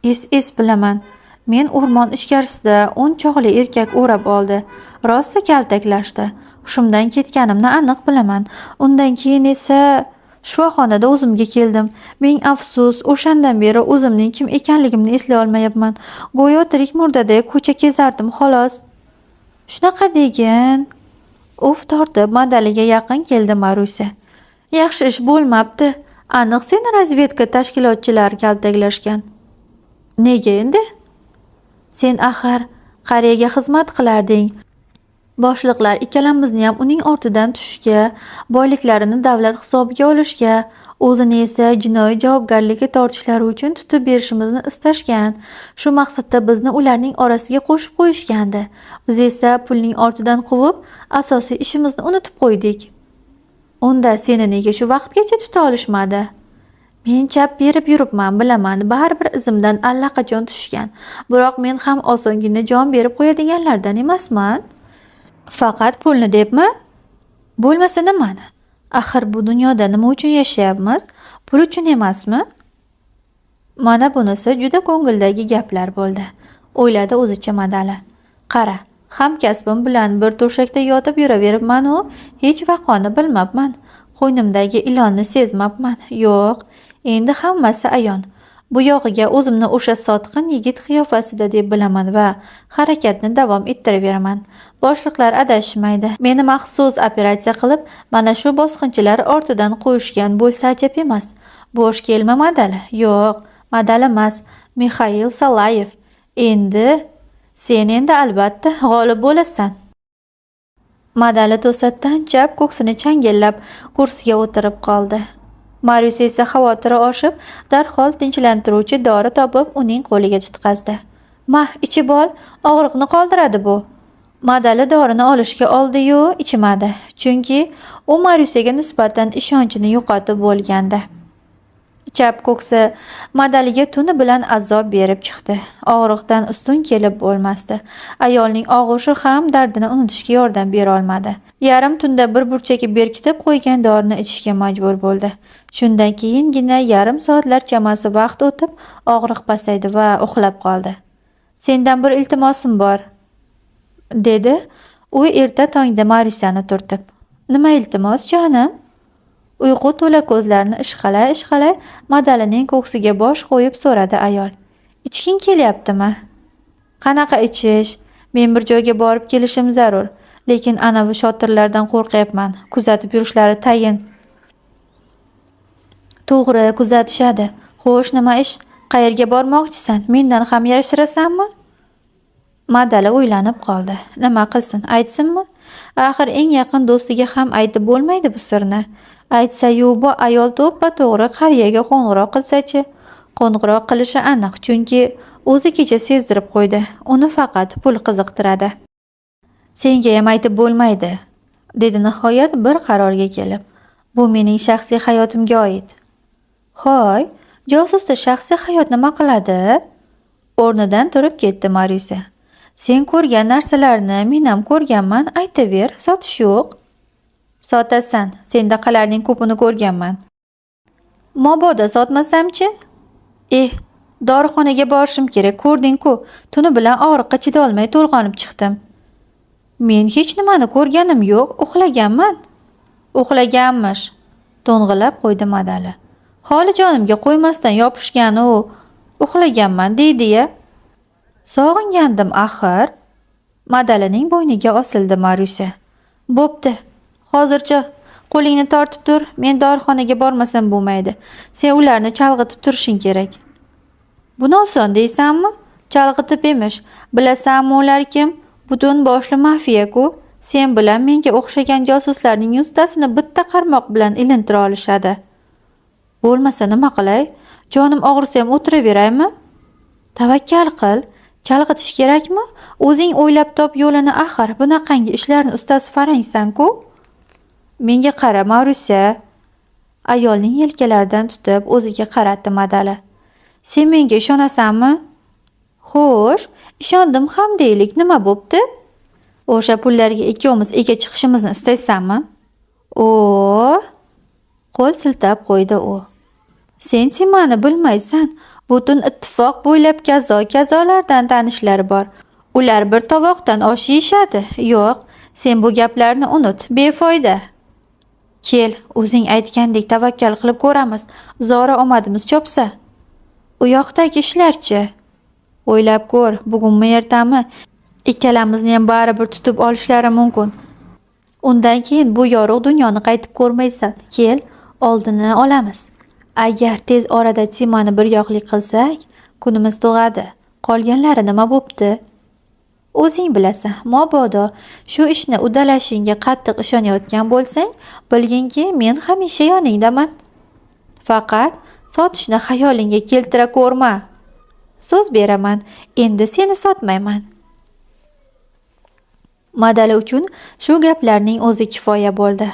Es-es bilaman. Men o'rmon ichkarisida 10 chog'li erkak o'rab oldi. Rosa kaltaklashdi. Hushimdan ketganimni aniq bilaman. Undan keyin esa shifoxonada o'zimga keldim. Ming afsus, o'shandan beri o'zimning kim ekanligimni eslay olmayapman. Go'yo tirik murdaday ko'cha kezardim, xolos. Shunaqa degin. Uf tortib Madaliga yaqin keldi Marusa. Yaxshi ish bo'lmabdi. Aniq seni razvedka tashkilotchilari kaltaklashgan. Nega endi? Sen axir qariyaga xizmat qilarding. Boshliqlar ikkalamizni ham uning ortidan tushishga, boyliklarini davlat hisobiga olishga, o'zini esa jinoiy javobgarlikka tortishlari uchun tutib berishimizni istashgan. Shu maqsadda bizni ularning orasiga qo'shib qo'yishgandi. Biz esa pulning ortidan quvib, asosiy ishimizni unutib qo'ydik. Unda seni nega shu vaqtgacha tuta olishmadi? Men chap berib yuribman, bilaman, baribir izimdan allaqachon tushgan. Biroq men ham osongina jon berib qo'yadiganlardan emasman. Faqat pulni debmi? Bo'lmasa nimani? Axir bu dunyoda nima uchun yashayapmiz? Pul uchun emasmi? Mana bunisi juda ko'ngildagi gaplar bo'ldi. O'yladi o'zicha Madali. Qara, hamkasbim bilan bir to'shakda yotib yuraveribman-u, hech vaqoni bilmabman. Qo'ynimdagi ilonni sezmabman. Yo'q, endi hammasi ayon. Bu yog'iga o'zimni o'sha sotqin yigit qiyofasida deb bilaman va harakatni davom ettiraveraman. Boshliqlar adashishmaydi. Meni maxsus operatsiya qilib, mana shu bosqinchilar ortidan qo'yishgan bo'lsa ajab emas. Bo'sh kelma Madali. Yo'q, Madali emas, Mixail Salayev. Endi sen endi albatta g'olib bo'lasan. Madali to'satdan chap ko'ksini changallab kursiga o'tirib qoldi. Marius esa xavotiri oshib, darhol tinchlantiruvchi dori topib uning qo'liga tutqazdi. "Mah, ichib ol, og'riqni qoldiradi bu." Madali dorini olishga oldi-yu, ichmadi, chunki u Mariusaga nisbatan ishonchini yo'qotib bo'lgandi. Chap ko'ksi Madaliga tuni bilan azob berib chiqdi. Og'riqdan ustun kelib bo'lmasdi. Ayolning og'ushi ham dardini unutishga yordam bera olmadi. Yarim tunda bir burchakka berkitib qo'ygan dorini ichishga majbur bo'ldi. Shundan keyingina yarim soatlar chamasi vaqt o'tib, og'riq pasaydi va uxlab qoldi. "Sendan bir iltimosim bor", dedi u erta tongda Marusani turtib. "Nima iltimos, jonim?" Uyqu to'la ko'zlarini ishqalay-ishqalay Madalining ko'ksiga bosh qo'yib so'radi ayol. "Ichging kelyaptimi?" "Qanaqa ichish? Men bir joyga borib kelishim zarur, lekin anavi shotirlardan qo'rqyapman. Kuzatib yurishlari tayin." "To'g'ri, kuzatishadi. Xo'sh, nima ish? Qayerga bormoqchisan? Mendan ham yashirasanmi?" Madali o'ylanib qoldi. Nima qilsin, aytsinmi? Axir eng yaqin do'stiga ham aytib bo'lmaydi bu sirni. Aytsa-yu bu ayol to'ppa-to'g'ri qariyaga qo'ng'iroq qilsa-chi? Qo'ng'iroq qilishi aniq, chunki o'zi kecha sezdirib qo'ydi. Uni faqat pul qiziqtiradi. "Sengayam aytib bo'lmaydi", dedi nihoyat bir qarorga kelib. "Bu mening shaxsiy hayotimga oid." "Hoy, josusda shaxsiy hayot nima qiladi?" O'rnidan turib ketdi Maryusa. "Sen ko'rgan narsalarni men ham ko'rganman, aytaver, sotish yo'q." "Sotasan, sendaqalarning ko'pini ko'rganman." "Mabodo sotmasam-chi?" "Eh, dorixonaga borishim kerak, ko'rding-ku, tuni bilan og'riqqa chidolmay to'lg'onib chiqdim." "Men hech nimani ko'rganim yo'q, uxlaganman." Uxlaganmish, to'ng'illab qo'ydi Madali. Holi jonimga qo'ymasdan yopishgani u. Uxlaganman deydi-ya. Sog'ingandim axir. Madalining bo'yniga osildi Marusia. Bo'pti. Hozircha qo'lingni tortib tur, men dorixonaga bormasam bo'lmaydi. Sen ularni chalg'itib turishing kerak. Buni oson deysanmi? Chalg'itib emish. Bilasanmi ular kim? Butun boshli mafiya-ku. Sen bilan menga o'xshagan josuslarning yuztasini bitta qarmoq bilan ilintira olishadi. Bo'lmasa nima qilay? Jonim og'risa ham o'tiraveraymi? Tavakkal qil. Chalg'itish kerakmi? O'zing o'ylab top yo'lini axir. Bunaqangi ishlarni ustasi farangsan-ku. Menga qara, Marusia. Ayolning yelkalaridan tutib o'ziga qaratdi Madali. Sen menga ishonasanmi? Xo'sh, ishondim ham deylik, nima bo'pti? O'sha pullarga ikkovimiz ega chiqishimizni istaysanmi? O, qo'l siltab qo'ydi u. Sen Timani bilmaysan. Butun ittifoq bo'ylab kazo-kazolardan tanishlari bor. Ular bir tovoqdan osh yeyishadi. Yo'q, sen bu gaplarni unut, befoyda. Kel, o'zing aytgandek tavakkal qilib ko'ramiz. Zora omadimiz chopsa. U yoqdagi ishlarchi? O'ylab ko'r, bugunmi ertami? Ikkalamizni ham baribir tutib olishlari mumkin. Undan keyin bu yorug' dunyoni qaytib ko'rmaysan. Kel, oldini olamiz. Agar tez orada Timani bir yoqlik qilsak, kunimiz tug'adi. Qolganlari nima bo'pti? O'zing bilasan. Mabodo shu ishni uddalashingga qattiq ishonayotgan bo'lsang, bilginki, men hamisha yoningdaman. Faqat sotishni xayolingga keltira ko'rma. So'z beraman, endi seni sotmayman. Madali uchun shu gaplarning o'zi kifoya bo'ldi.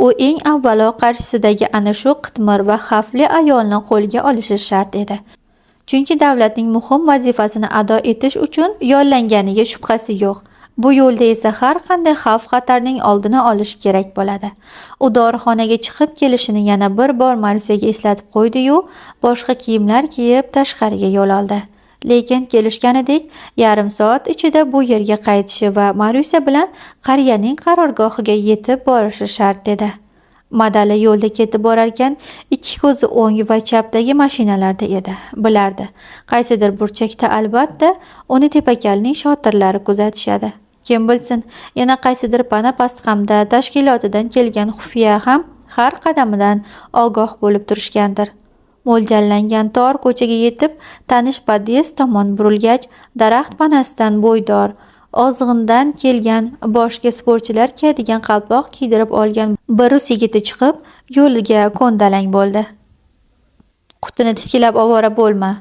U eng avvalo qarshisidagi ana shu qitmir va xavfli ayolni qo'lga olishi shart edi. Chunki davlatning muhim vazifasini ado etish uchun yollanganiga shubhasi yo'q. Bu yo'lda esa har qanday xavf-xatarning oldini olish kerak bo'ladi. U dorixonaga chiqib kelishini yana bir bor Marusiyaga eslatib qo'ydi-yu, boshqa kiyimlar kiyib tashqariga yo'l oldi. Lekin kelishganidek yarim soat ichida bu yerga qaytishi va Marusiya bilan qariyaning qarorgohiga yetib borishi shart edi. Madali yo'lda ketib borarkan ikki ko'zi o'ng va chapdagi mashinalarda edi. Bilardi, qaysidir burchakda albatta uni tepakalning shotirlari kuzatishadi. Kim bilsin, yana qaysidir pana pastqamda tashkilotidan kelgan xufiya ham har qadamidan ogoh bo'lib turishgandir. Mo'ljallangan tor ko'chaga yetib, tanish podyezd tomon burilgach, daraxt panasidan bo'ydor, ozg'indan kelgan, boshga sportchilar kiyadigan qalpoq kiydirib olgan bir rus yigiti chiqib, yo'liga ko'ndalang bo'ldi. Qutini titkilab ovora bo'lma,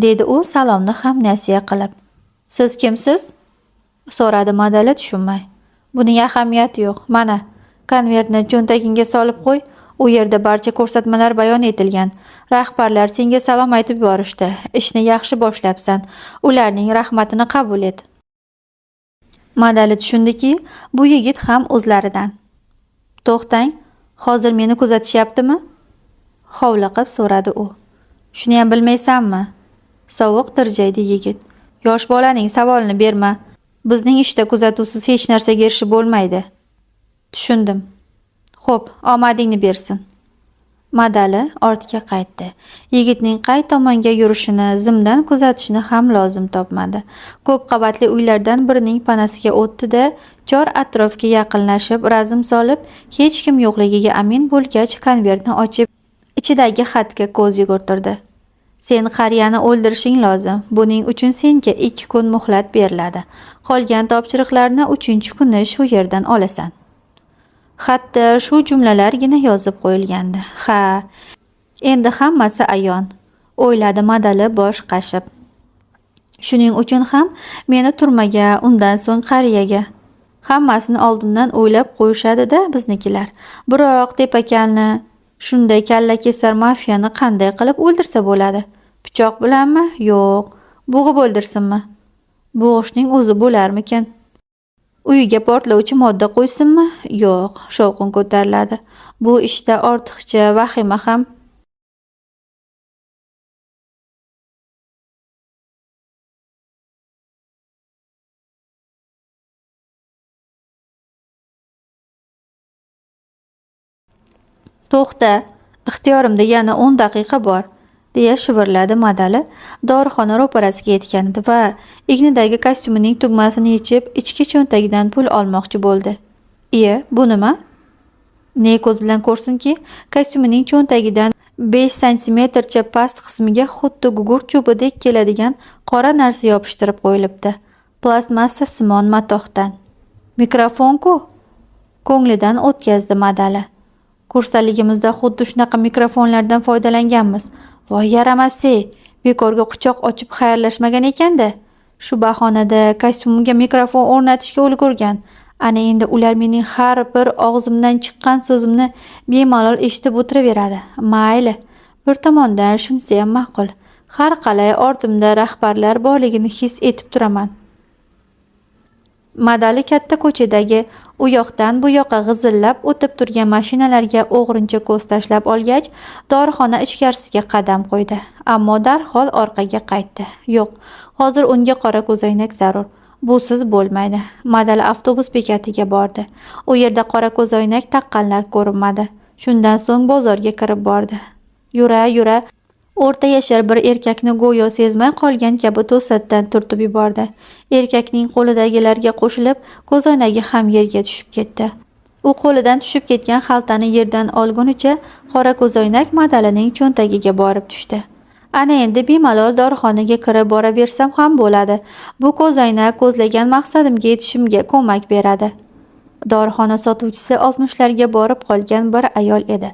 dedi u salomni ham nasiya qilib. Siz kimsiz? So'radi Madali tushunmay. Buning ahamiyati yo'q. Mana, konvertni cho'ntagingga solib qo'y. U yerda barcha ko'rsatmalar bayon etilgan. Rahbarlar senga salom aytib yuborishdi. Ishni yaxshi boshlabsan. Ularning rahmatini qabul et. Madali tushundiki, bu yigit ham o'zlaridan. To'xtang, hozir meni kuzatishyaptimi? Hovliqib so'radi u. Shuni ham bilmaysanmi? Sovuq tirjaydi yigit. Yosh bolaning savolini berma. Bizning ishda kuzatuvsiz hech narsaga erishib bo'lmaydi. Tushundim. Xo'p, omadingni bersin. Madali ortga qaytdi. Yigitning qay tomonga yurishini zimdan kuzatishni ham lozim topmadi. Ko'p qavatli uylardan birining panasiga o'tdi-da, chor atrofga yaqinlashib, razm solib, hech kim yo'qligiga amin bo'lgach, konvertni ochib, ichidagi xatga ko'z yugurtirdi. Sen qariyani o'ldirishing lozim. Buning uchun senga 2 kun muhlat beriladi. Qolgan topshiriqlarni 3-kuni shu yerdan olasan. Xatda shu jumlalargina yozib qo'yilgandi. Ha, endi hammasi ayon, o'yladi Madali bosh qashib. Shuning uchun ham meni turmaga, undan so'ng qariyaga. Hammasini oldindan o'ylab qo'yishadi-da biznikilar. Biroq tepakalni, shunday kallakesar mafiyani qanday qilib o'ldirsa bo'ladi? Pichoq bilanmi? Yo'q. Bo'g'ib o'ldirsinmi? Bo'g'ishning o'zi bo'larmikin? Uyiga portlovchi modda qo'ysinmi? Yo'q, shovqin ko'tariladi. Bu ishda ortiqcha vahima ham To'xta, ixtiyorimda yana 10 daqiqa bor, deya shivirladi Madali dorixona ro'parasiga yetganida va egnidagi kostyumining tugmasini yechib, ichki cho'ntagidan pul olmoqchi bo'ldi. Iye, bu nima? Ne ko'z bilan ko'rsinki, kostyumining cho'ntagidan 5 santimetrcha past qismiga xuddi gugurt cho'pidek keladigan qora narsa yopishtirib qo'yilibdi. Plastmassa simon matohdan. Mikrofon-ku! Ko'nglidan o'tkazdi Madali. Kursdaligimizda xuddi shunaqa mikrofonlardan foydalanganmiz. Voy yaramas-ey, bekorga quchoq ochib xayrlashmagan ekan-da. Shu bahonada kostyumimga mikrofon o'rnatishga ulgurgan. Ana endi ular mening har bir og'zimdan chiqqan so'zimni bemalol eshitib o'tiraveradi. Mayli, bir tomondan shunisiyam ma'qul. Har qalay ortimda rahbarlar borligini his etib turaman. Madali katta ko'chadagi u yoqdan bu yoqqa g'izillab o'tib turgan mashinalarga o'g'rincha ko'z tashlab olgach, dorixona ichkarisiga qadam qo'ydi. Ammo darhol orqaga qaytdi. Yo'q, hozir unga qora ko'zoynak zarur. Busiz bo'lmaydi. Madali avtobus bekatiga bordi. U yerda qora ko'zoynak taqqanlar ko'rinmadi. Shundan so'ng bozorga kirib bordi. Yura-yura o'rta yashar bir erkakni go'yo sezmay qolgan kabi to'satdan turtib yubordi. Erkakning qo'lidagilarga qo'shilib, ko'zoynagi ham yerga tushib ketdi. U qo'lidan tushib ketgan xaltani yerdan olgunicha qora ko'zoynak Madalining cho'ntagiga borib tushdi. Ana endi bemalol dorixonaga kirib boraversam ham bo'ladi. Bu ko'zoynak ko'zlagan maqsadimga yetishimga ko'mak beradi. Dorixona sotuvchisi 60larga borib qolgan bir ayol edi.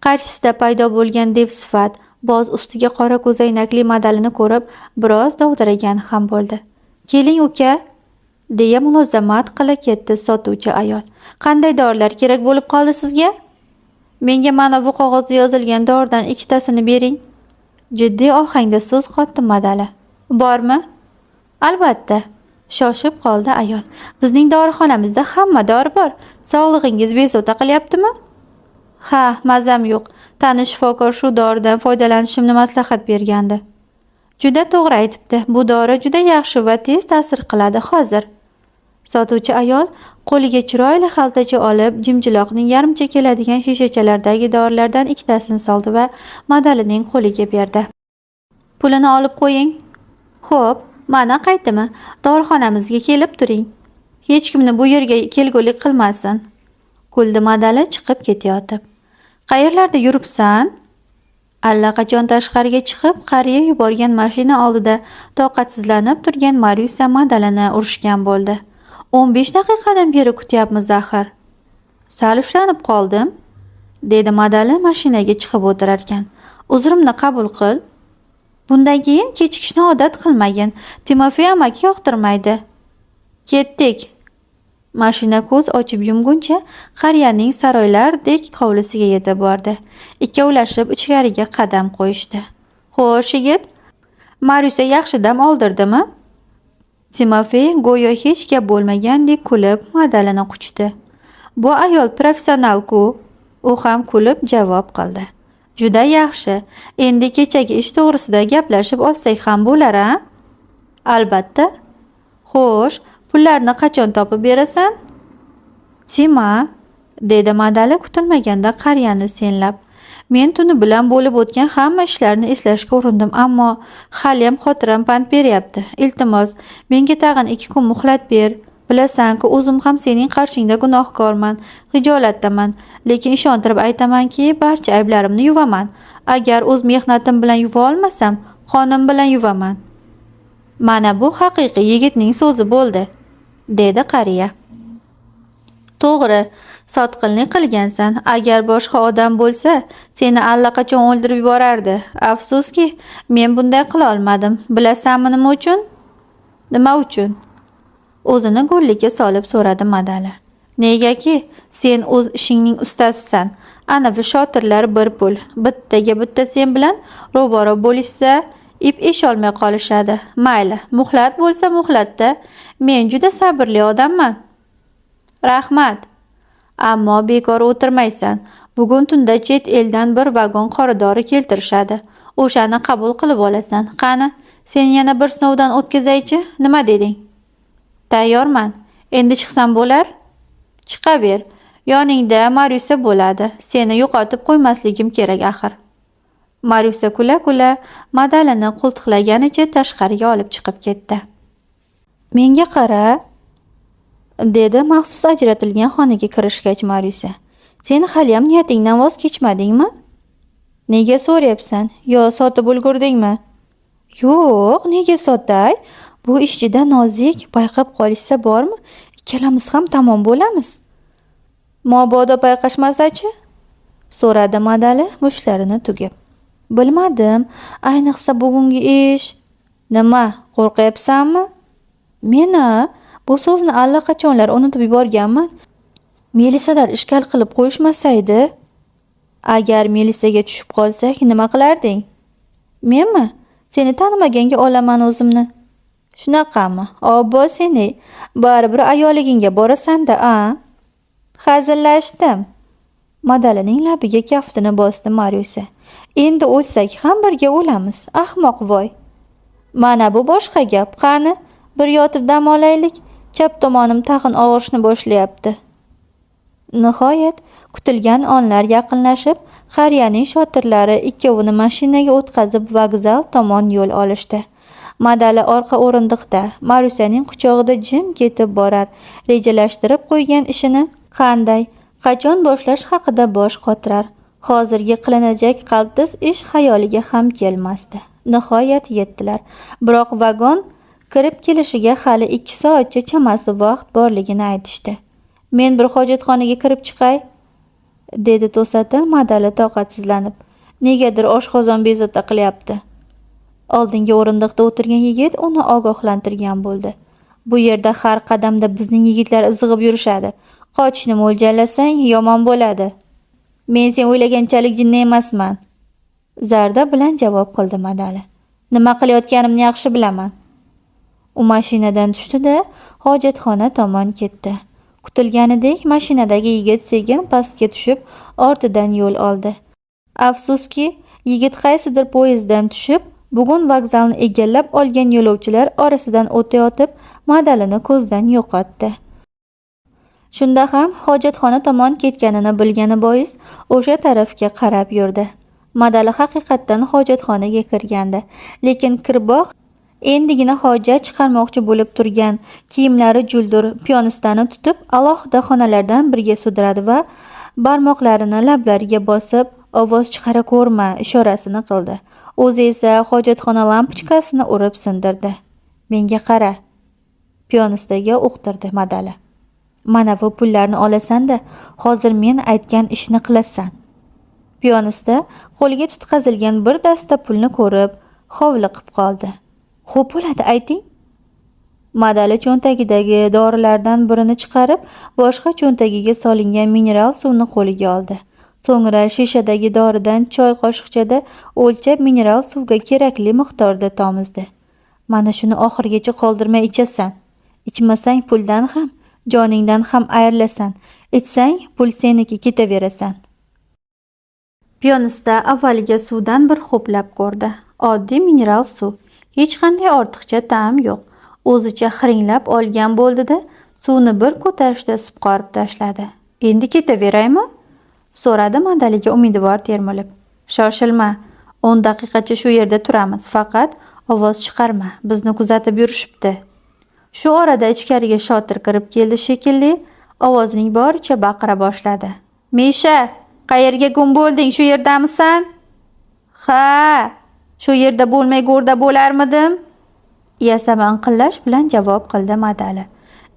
Qarshisida paydo bo'lgan devsifat, boz ustiga qora ko'zoynakli Madalini ko'rib, biroz dovdiragan ham bo'ldi. "Keling uka", deya mulozamat qila ketdi sotuvchi ayol. "Qanday dorilar kerak bo'lib qoldi sizga?" "Menga mana bu qog'ozda yozilgan doridan ikkitasini bering." Jiddiy ohangda so'z qotdi Madali. "Bormi?" "Albatta." Shoshib qoldi ayol. "Bizning dorixonamizda hamma dori bor. Sog'lig'ingiz bezovta qilyaptimi?" "Ha, mazam yo'q. Tanish shifokor shu doridan foydalanishimni maslahat bergandi." "Juda to'g'ri aytibdi. Bu dori juda yaxshi va tez ta'sir qiladi hozir." Sotuvchi ayol qo'liga chiroyli xaltacha olib, jimjiloqning yarimcha keladigan shishachalardagi dorilardan ikkitasini soldi va Madalining qo'liga berdi. "Pulini olib qo'ying." "Xo'p, mana qaytimi. Dorixonamizga kelib turing. Hech kimni bu yerga kelgulik qilmasin." Kuldi Madali chiqib ketayotib. "Qayerlarda yuribsan?" Allaqachon tashqariga chiqib, qariya yuborgan mashina oldida toqatsizlanib turgan Maryusa Madalini urishgan bo'ldi. 15 daqiqadan beri kutyapmiz axir. "Sal ushlanib qoldim", dedi Madali mashinaga chiqib o'tirarkan. "Uzrimni qabul qil. Bundan keyin kechikishni odat qilmagin. Timofey amaki yoqtirmaydi. Ketdik." Mashina ko'z ochib yumguncha qariyaning saroylardek hovlisiga yetib bordi. Ikkovlashib ichkariga qadam qo'yishdi. "Xo'sh, yigit, Maryusa yaxshi dam oldirdimi?" Timofey go'yo hech gap bo'lmagandek kulib Madalini quchdi. "Bu ayol professional-ku." U ham kulib javob qildi. "Juda yaxshi. Endi kechagi ish to'g'risida gaplashib olsak ham bo'lar-a?" "Albatta." "Xo'sh, pullarni qachon topib berasan?" "Tima", dedi Madali kutilmaganda qariyani senlab. "Men tuni bilan bo'lib o'tgan hamma ishlarni eslashga urindim, ammo haliyam xotiram pand beryapti. Iltimos, menga tag'in 2 kun muhlat ber. Bilasan-ku, o'zim ham sening qarshingda gunohkorman, xijolatdaman, lekin ishontirib aytamanki, barcha ayblarimni yuvaman. Agar o'z mehnatim bilan yuva olmasam, qonim bilan yuvaman." "Mana bu haqiqiy yigitning so'zi bo'ldi", dedi qariya. "To'g'ri, sotqinlik qilgansan. Agar boshqa odam bo'lsa, seni allaqachon o'ldirib yuborardi. Afsuski, men bunday qila olmadim. Bilasanmi nima uchun?" "Nima uchun?" O'zini go'llikka solib so'radi Madali. "Negaki, sen o'z ishingning ustasisan. Anavi shotirlar bir pul. Bittaga bitta sen bilan ro'baro bo'lishsa, ip esholmay qolishadi. Mayli, muhlat bo'lsa muhlatda. Men juda sabrli odamman." "Rahmat. Ammo bekor o'tirmaysan. Bugun tunda chet eldan bir vagon qoradori keltirishadi. O'shani qabul qilib olasan. Qani, seni yana bir sinovdan o'tkazaychi, nima deding?" "Tayyorman. Endi chiqsam bo'lar?" "Chiqaver. Yoningda Maryusa bo'ladi. Seni yo'qotib qo'ymasligim kerak axir. Maryusa kula-kula Madalini qo'ltiqlaganicha tashqariga olib chiqib ketdi. Menga qara, dedi maxsus ajratilgan xonaga kirishgach Maryusa. Sen haliyam niyatingdan voz kechmadingmi? Nega so'rayapsan? Yo sotib ulgurdingmi? Yo'q, nega sotay? Bu ish juda nozik, payqab qolishsa bormi? Ikkalamiz ham tamom bo'lamiz. Mabodo payqashmasa-chi? So'radi Madali mushtlarini tugib. Bilmadim, ayniqsa bugungi ish. Nima, qo'rqyapsanmi? Meni? Bu so'zni allaqachonlar unutib yuborganman. Melisalar ishkal qilib qo'yishmasaydi. Agar melisaga tushib qolsak, nima qilarding? Menmi? Seni tanimaganga olaman o'zimni. Shunaqami? Obbo seni. Baribir ayolligingga borasan-da, a? Hazillashdim. Madalining labiga kaftini bosdi Maryusa. Endi o'lsak ham birga o'lamiz, ahmoq voy. Mana bu boshqa gap. Qani, bir yotib dam olaylik. Chap tomonim tag'in og'rishni boshlayapti. Nihoyat kutilgan onlar yaqinlashib, qariyaning shotirlari ikkovini mashinaga o'tqazib vokzal tomon yo'l olishdi. Madali orqa o'rindiqda, Maryusaning quchog'ida jim ketib borar, rejalashtirib qo'ygan ishini qanday, qachon boshlash haqida bosh qotirar. Hozirgi qilinajak qaltis ish xayoliga ham kelmasdi. Nihoyat yetdilar. Biroq vagon kirib kelishiga hali 2 soatcha chamasi vaqt borligini aytishdi. Men bir hojatxonaga kirib chiqay, dedi to'satdan Madali toqatsizlanib. Negadir oshqozon bezovta qilyapti. Oldingi o'rindiqda o'tirgan yigit uni ogohlantirgan bo'ldi. Bu yerda har qadamda bizning yigitlar izg'ib yurishadi. Qochishni mo'ljallasang yomon bo'ladi. Men sen o'ylaganchalik jinni emasman. Zarda bilan javob qildi Madali. Nima qilayotganimni yaxshi bilaman. U mashinadan tushdi-da, hojatxona tomon ketdi. Kutilganidek mashinadagi yigit sekin pastga tushib, ortidan yo'l oldi. Afsuski, yigit qaysidir poyezddan tushib, bugun vokzalni egallab olgan yo'lovchilar orasidan o'tayotib, Madalini ko'zdan yo'qotdi. Shunda ham hojatxona tomon ketganini bilgani bois o'sha tarafga qarab yurdi. Madali haqiqatdan hojatxonaga kirgandi, lekin kirboq endigina hojat chiqarmoqchi bo'lib turgan kiyimlari juldur piyonistani tutib alohida xonalardan biriga sudradi va barmoqlarini lablariga bosib ovoz chiqara ko'rma ishorasini qildi. O'zi esa hojatxona lampochkasini urib sindirdi. Menga qara, piyonistaga uqtirdi Madali. Mana bu pullarni olasan-da, hozir men aytgan ishni qilasan. Piyonista qo'liga tutqazilgan bir dasta pulni ko'rib hovliqib qoldi. Xo'p bo'ladi, ayting. Madali cho'ntagidagi dorilardan birini chiqarib, boshqa cho'ntagiga solingan mineral suvni qo'liga oldi. So'ngra shishadagi doridan choy qoshiqchada o'lchab mineral suvga kerakli miqdorda tomizdi. Mana shuni oxirigacha qoldirmay ichasan. Ichmasang puldan ham, joningdan ham ayrilasan. Ichsang pul seniki, ketaverasan. Piyonista avvaliga suvdan bir ho'plab ko'rdi. Oddiy mineral suv. Hech qanday ortiqcha ta'm yo'q. O'zicha xiringlab olgan bo'ldi-da, suvni bir ko'tarishda sipqorib tashladi. Endi ketaveraymi? So'radi Madaliga umidvor termilib. Shoshilma. 10 daqiqacha shu yerda turamiz. Faqat ovoz chiqarma. Bizni kuzatib yurishibdi. Shu orada ichkariga shotir kirib keldi shekilli, ovozining boricha baqira boshladi. Misha, qayerga gum bo'lding? Shu yerdamisan? Ha, shu yerda bo'lmay go'rda bo'larmidim? Yasama inqillash bilan javob qildi Madali.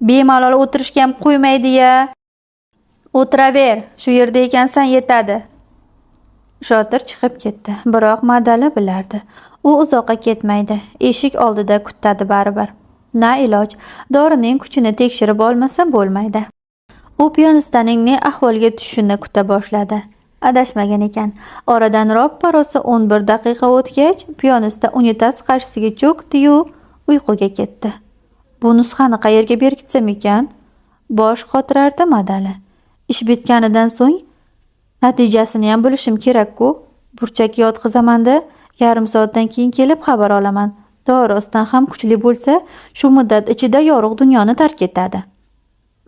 Bemalol o'tirishga ham qo'ymaydi-ya. O'tiraver, shu yerda ekansan yetadi. Shotir chiqib ketdi. Biroq Madali bilardi. U uzoqqa ketmaydi. Eshik oldida kutadi baribir. Na iloj, dorining kuchini tekshirib olmasa bo'lmaydi. U piyonistaning ne ahvolga tushishini kuta boshladi. Adashmagan ekan. Oradan roppa-rosa 11 daqiqa o'tgach, piyonista unitaz qarshisiga cho'kdi-yu, uyquga ketdi. Bu nusxani qayerga berkitsam ekan? Bosh qotirardi Madali. Ish bitganidan so'ng natijasini ham bilishim kerak-ku. Burchakka yotqizaman-da, yarim soatdan keyin kelib xabar olaman. Dori rostdan ham kuchli bo'lsa, shu muddat ichida yorug' dunyoni tark etadi.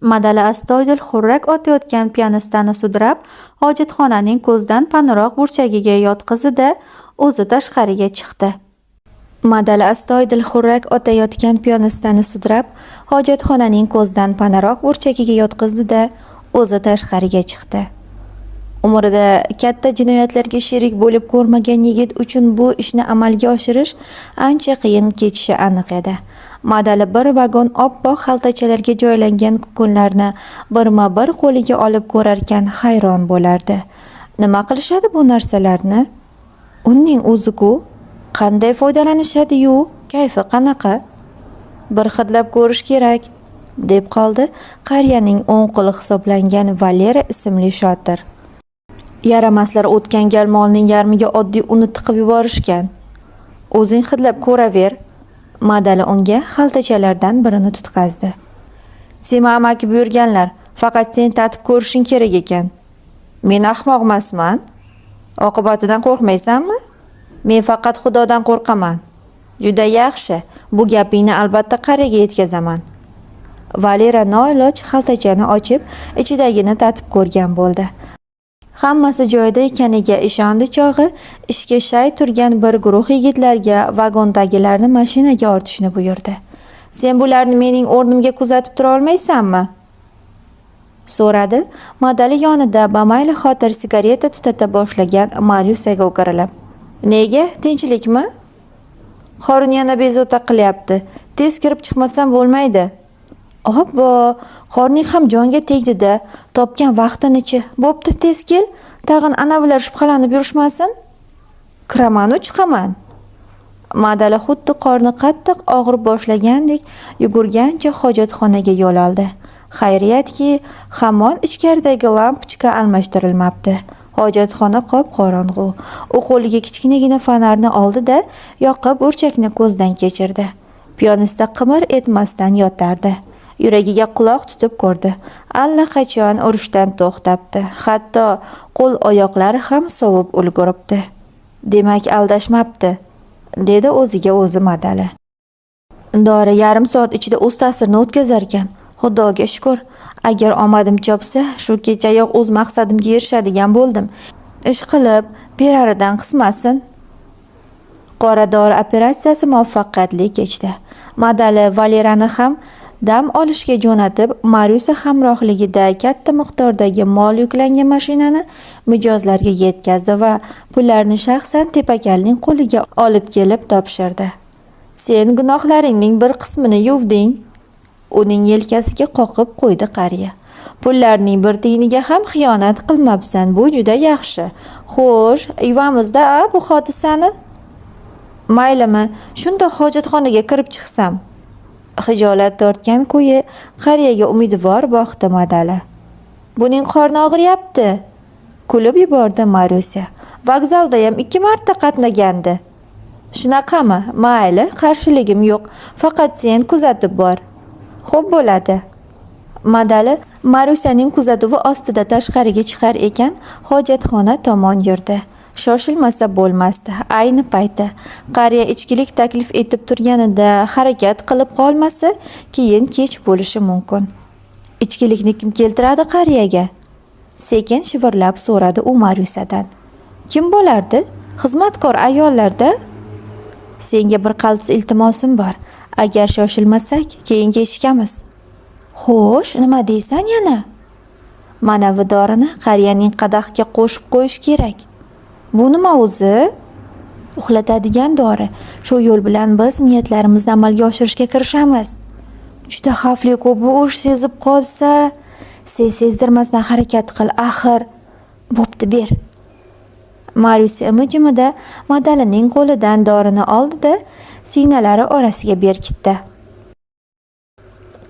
Madali astoydil xurrak otayotgan piyonistani sudrab, hojatxonaning ko'zdan panaroq burchagiga yotqizdi-da, o'zi tashqariga chiqdi. Madali astoydil xurrak otayotgan piyonistani sudrab, hojatxonaning ko'zdan panaroq burchagiga yotqizdi-da, o'zi tashqariga chiqdi. Umrida katta jinoyatlarga sherik bo'lib ko'rmagan yigit uchun bu ishni amalga oshirish ancha qiyin kechishi aniq edi. Madali bir vagon oppoq xaltachalarga joylangan kukunlarni birma-bir qo'liga olib ko'rarkan hayron bo'lardi. Nima qilishadi bu narsalarni? Unning o'zi-ku, qanday foydalanishadi-yu, kayfi qanaqa? Bir hidlab ko'rish kerak, deb qoldi qariyaning o'ng qo'li hisoblangan Valera ismli shotir. Yaramaslar o'tgan gal molning yarmiga oddiy unni tiqib yuborishgan. O'zing hidlab ko'raver. Madali unga xaltachalardan birini tutqazdi. Sema amaki buyurganlar, faqat sen tatib ko'rishing kerak ekan. Men ahmoqmasman. Oqibatidan qo'rqmaysanmi? Men faqat Xudodan qo'rqaman. Juda yaxshi. Bu gapingni albatta qariyaga yetkazaman. Valera noiloj xaltachani ochib, ichidagini tatib ko'rgan bo'ldi. Hammasi joyida ekaniga ishondi chog'i, ishga shay turgan bir guruh yigitlarga vagondagilarni mashinaga ortishni buyurdi. Sen bularni mening o'rnimga kuzatib tura olmaysanmi? So'radi Madali yonida bamayli xotir sigareta tutata boshlagan Maryusaga o'girilib. Nega? Tinchlikmi? Qorin yana bezovta qilyapti. Tez kirib chiqmasam bo'lmaydi. Obbo, qorning ham jonga tegdi-da. Topgan vaqtini-chi. Bo'pti, tez kel. Tag'in anavilar shubhalanib yurishmasin. Kiramanu chiqaman. Madali xuddi qorni qattiq og'rib boshlagandek yugurgancha hojatxonaga yo'l oldi. Xayriyatki, hamon ichkaridagi lampochka almashtirilmabdi. Hojatxona qop-qorong'u. U qo'liga kichkinagina fonarni oldi-da, yoqib burchakni ko'zdan kechirdi. Piyonista qimir etmasdan yotardi. Yuragiga quloq tutib ko'rdi. Allaqachon urishdan to'xtabdi. Hatto qo'l-oyoqlari ham sovib ulguribdi. Demak, aldashmabdi, dedi o'ziga o'zi Madali. Dori yarim soat ichida o'z ta'sirini o'tkazarkan. Xudoga shukr, agar omadim chopsa, shu kechayoq o'z maqsadimga erishadigan bo'ldim. Ish qilib, beraridan qismasin. Qora dori operatsiyasi muvaffaqiyatli kechdi. Madali Valerani ham dam olishga jo'natib, Maryusa hamrohligida katta miqdordagi mol yuklangan mashinani mijozlarga yetkazdi va pullarni shaxsan tepakalning qo'liga olib kelib topshirdi. Sen gunohlaringning bir qismini yuvding. Uning yelkasiga qoqib qo'ydi qariya. Pullarning bir tiyiniga ham xiyonat qilmabsan, bu juda yaxshi. Xo'sh, yuvamizda bu hodisani? Maylimi, shundoq hojatxonaga kirib chiqsam. Xijolat tortgan ko'yi qariyaga umidvor boqdi Madali. Buning qorni og'riyapti, kulib yubordi Maryusa. Vokzaldayam 2 marta qatnagandi. Shunaqami? Mayli, qarshiligim yo'q. Faqat sen kuzatib bor. Xo'p bo'ladi. Madali Maryusaning kuzatuvi ostida tashqariga chiqar ekan, hojatxona tomon yurdi. Shoshilmasa bo'lmasdi. Ayni payti qariya ichkilik taklif etib turganida harakat qilib qolmasa, keyin kech bo'lishi mumkin. Ichkilikni kim keltiradi qariyaga? Sekin shivirlab so'radi u Maryusadan. Kim bo'lardi? Xizmatkor ayollarda? Senga bir qaltis iltimosim bor. Agar shoshilmasak, keyin kechikamiz. Xo'sh, nima deysan yana? Manavi dorini qariyaning qadahga qo'shib qo'yish kerak. Bu nima o'zi? Uxlatadigan dori. Shu yo'l bilan biz niyatlarimizni amalga oshirishga kirishamiz. Juda xavfli-ku bu ish, sezib qolsa. Sen sezdirmasdan harakat qil, axir. Bo'pti, ber. Maryusa imi-jimida Madalining qo'lidan dorini oldi-da, siynalari orasiga berkitdi.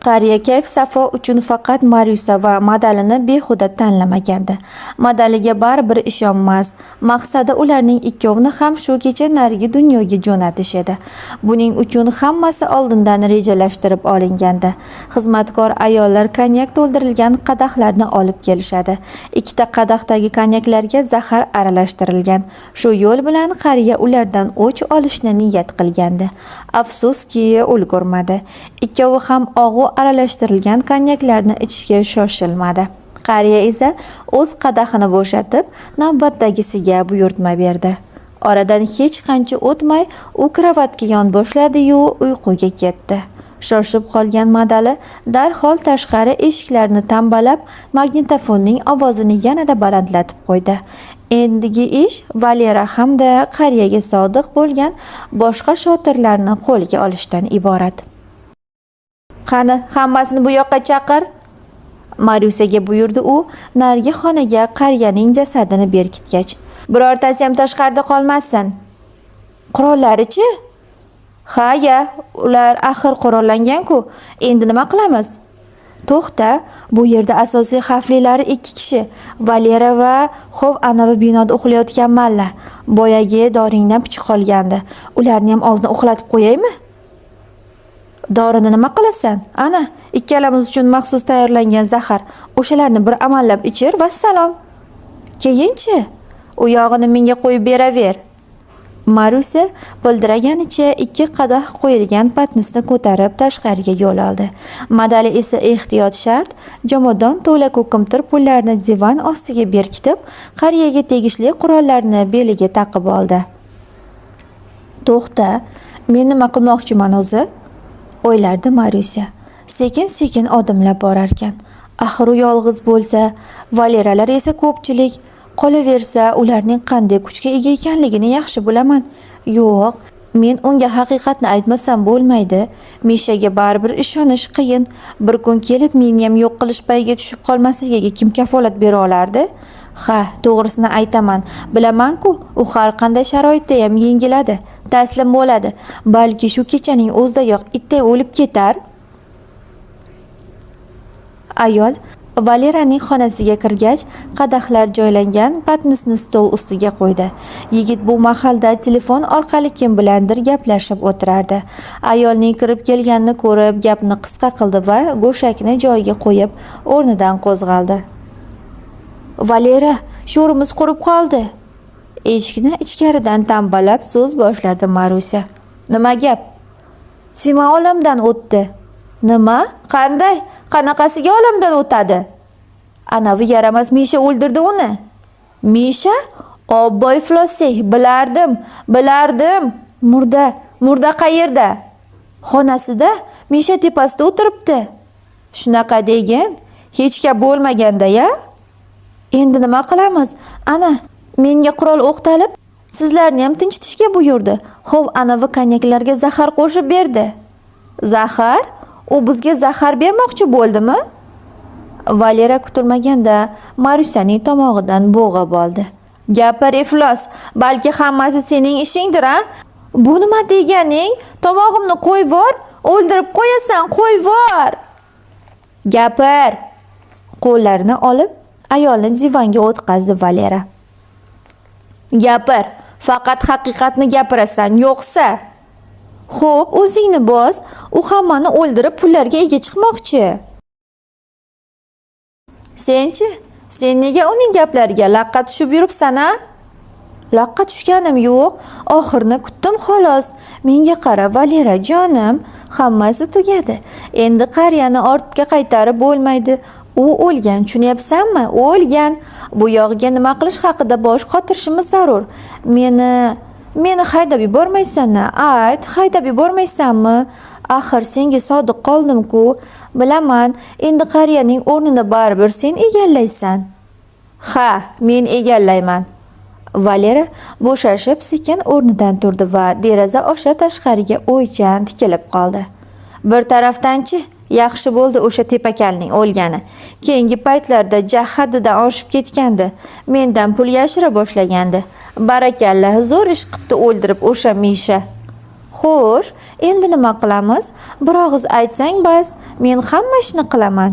Qariya kayf-safo uchun faqat Maryusa va Madalini behuda tanlamagandi. Madaliga baribir ishonmas. Maqsadi ularning ikkovini ham shu kecha narigi dunyoga jo'natish edi. Buning uchun hammasi oldindan rejalashtirib olingandi. Xizmatkor ayollar konyak to'ldirilgan qadahlarni olib kelishadi. 2ta qadahdagi konyaklarga zahar aralashtirilgan. Shu yo'l bilan qariya ulardan o'ch olishni niyat qilgandi. Afsuski, ulgurmadi. Ikkovi ham og'u aralashtirilgan konyaklarni ichishga shoshilmadi. Qariya esa o'z qadahini bo'shatib, navbatdagisiga buyurtma berdi. Oradan hech qancha o'tmay u kravatga yonboshladi-yu, uyquga ketdi. Shoshib qolgan Madali darhol tashqari eshiklarni tambalab, magnitofonning ovozini yanada balandlatib qo'ydi. Endigi ish Valera hamda qariyaga sodiq bo'lgan boshqa shotirlarni qo'lga olishdan iborat. Qani, hammasini bu yoqqa chaqir. Maryusaga buyurdi u narigi xonaga qariyaning jasadini berkitgach. Birortasi ham tashqarida qolmasin. Qurollari-chi? Ha-ya, ular axir qurollangan-ku. Endi nima qilamiz? To'xta, bu yerda asosiy xavflilari ikki kishi, Valera va Xov anavi binoda uxlayotgan malla. Boyagi doringdan pichoq olgandi. Ularni ham oldin uxlatib qo'yaymi? Dorini nima qilasan? Ana, ikkalamiz uchun maxsus tayyorlangan zahar. O'shalarni bir amallab ichir, vassalom. Keyinchi? U yog'ini menga qo'yib beraver. Marusa bildiraganicha ikki qadah qo'yilgan patnisni ko'tarib tashqariga yo'l oldi. Madali esa ehtiyot shart jomadon to'la ko'kimtir pullarni divan ostiga berkitib, qariyaga tegishli qurollarni beliga taqib oldi. To'xta, men nima qilmoqchiman o'zi? O'ylardi Marusa. Sekin-sekin odimlab borarkan. Axir u yolg'iz bo'lsa, Valeralar esa ko'pchilik. Qolaversa, ularning qanday kuchga ega ekanligini yaxshi bilaman. Yo'q, men unga haqiqatni aytmasam bo'lmaydi. Mishaga baribir ishonish qiyin. Bir kun kelib meniyam yo'q qilish payiga tushib qolmasligiga kim kafolat bera olardi? Ha, to'g'risini aytaman. Bilaman-ku, u har qanday sharoitda ham yengiladi, taslim bo'ladi. Balki shu kechaning o'zidayoq itday o'lib ketar. Ayol Valeraning xonasiga kirgach, qadahlar joylangan patnisni stol ustiga qo'ydi. Yigit bu mahalda telefon orqali kim bilandir gaplashib o'tirardi. Ayolning kirib kelganini ko'rib, gapni qisqa qildi va go'shakni joyiga qo'yib, o'rnidan qo'zg'aldi. Valera, sho'rimiz qurib qoldi. Eshikni ichkaridan tambalab so'z boshladi Marusa. Nima gap? Tima olamdan o'tdi. Nima? Qanday? Qanaqasiga olamdan o'tadi? Anavi yaramas Misha o'ldirdi uni. Misha? Obboy Flosey, bilardim, bilardim. Murda, murda qayerda? Xonasida, Misha tepasida o'tiribdi. Shunaqa degin, hech gap bo'lmaganda-ya? Endi nima qilamiz? Ana, menga qurol o'qtalib, sizlarni ham tinchitishga buyurdi. Xov anavi konyaklarga zahar qo'shib berdi. Zahar? U bizga zahar bermoqchi bo'ldimi? Valera kutilmaganda Marusaning tomog'idan bo'g'ib oldi. Gapir iflos, balki hammasi sening ishingdir, a? Bu nima deganing? Tomog'imni qo'yvor, o'ldirib qo'yasan, qo'yvor. Gapir. Qo'llarini olib, ayolni divanga o'tqazdi Valera. Gapir, faqat haqiqatni gapirasan, yo'qsa. Xo'p, o'zingni bos. U hammani o'ldirib pullarga ega chiqmoqchi. Senchi? Sen nega uning gaplariga laqqa tushib yuribsan, a? Laqqa tushganim yo'q. Oxirini kutdim xolos. Menga qara, Valera jonim, hammasi tugadi. Endi qariyani ortga qaytarib bo'lmaydi. U o'lgan, tushunyapsanmi? O'lgan. Bu yog'iga nima qilish haqida bosh qotirishimiz zarur. Meni haydab yubormaysan-a? Ayt, haydab yubormaysanmi? Axir senga sodiq qoldim-ku. Bilaman, endi qariyaning o'rnini baribir sen egallaysan. Ha, men egallayman. Valera bo'shashib sekin o'rnidan turdi va deraza osha tashqariga o'ychan tikilib qoldi. Bir tarafdan-chi, yaxshi bo'ldi o'sha tepakalning o'lgani. Keyingi paytlarda jah haddidan oshib ketgandi. Mendan pul yashira boshlagandi. Barakalla, zo'r ish qilibdi o'ldirib o'sha Misha. Xo'sh, endi nima qilamiz? Bir og'iz aytsang bas, men hamma ishni qilaman.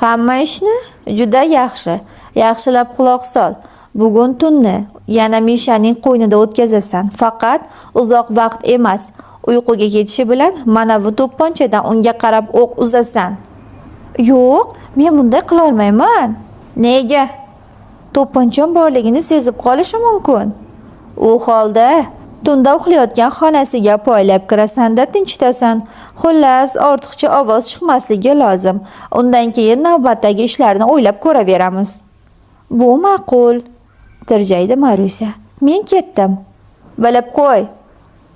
Hamma ishni? Juda yaxshi. Yaxshilab quloq sol. Bugun tunni yana Mishaning qo'ynida o'tkazasan. Faqat uzoq vaqt emas. Uyquga ketishi bilan mana bu to'pponchadan unga qarab o'q uzasan. Yo'q, men bunday qila olmayman. Nega? To'pponcham borligini sezib qolishi mumkin. U holda Tunda uxlayotgan xonasiga poylab kirasan-da tinchitasan. Xullas, ortiqcha ovoz chiqmasligi lozim. Undan keyin navbatdagi ishlarni o'ylab ko'raveramiz. Bu ma'qul, tirjaydi Marusa. Men ketdim. Bilib qo'y.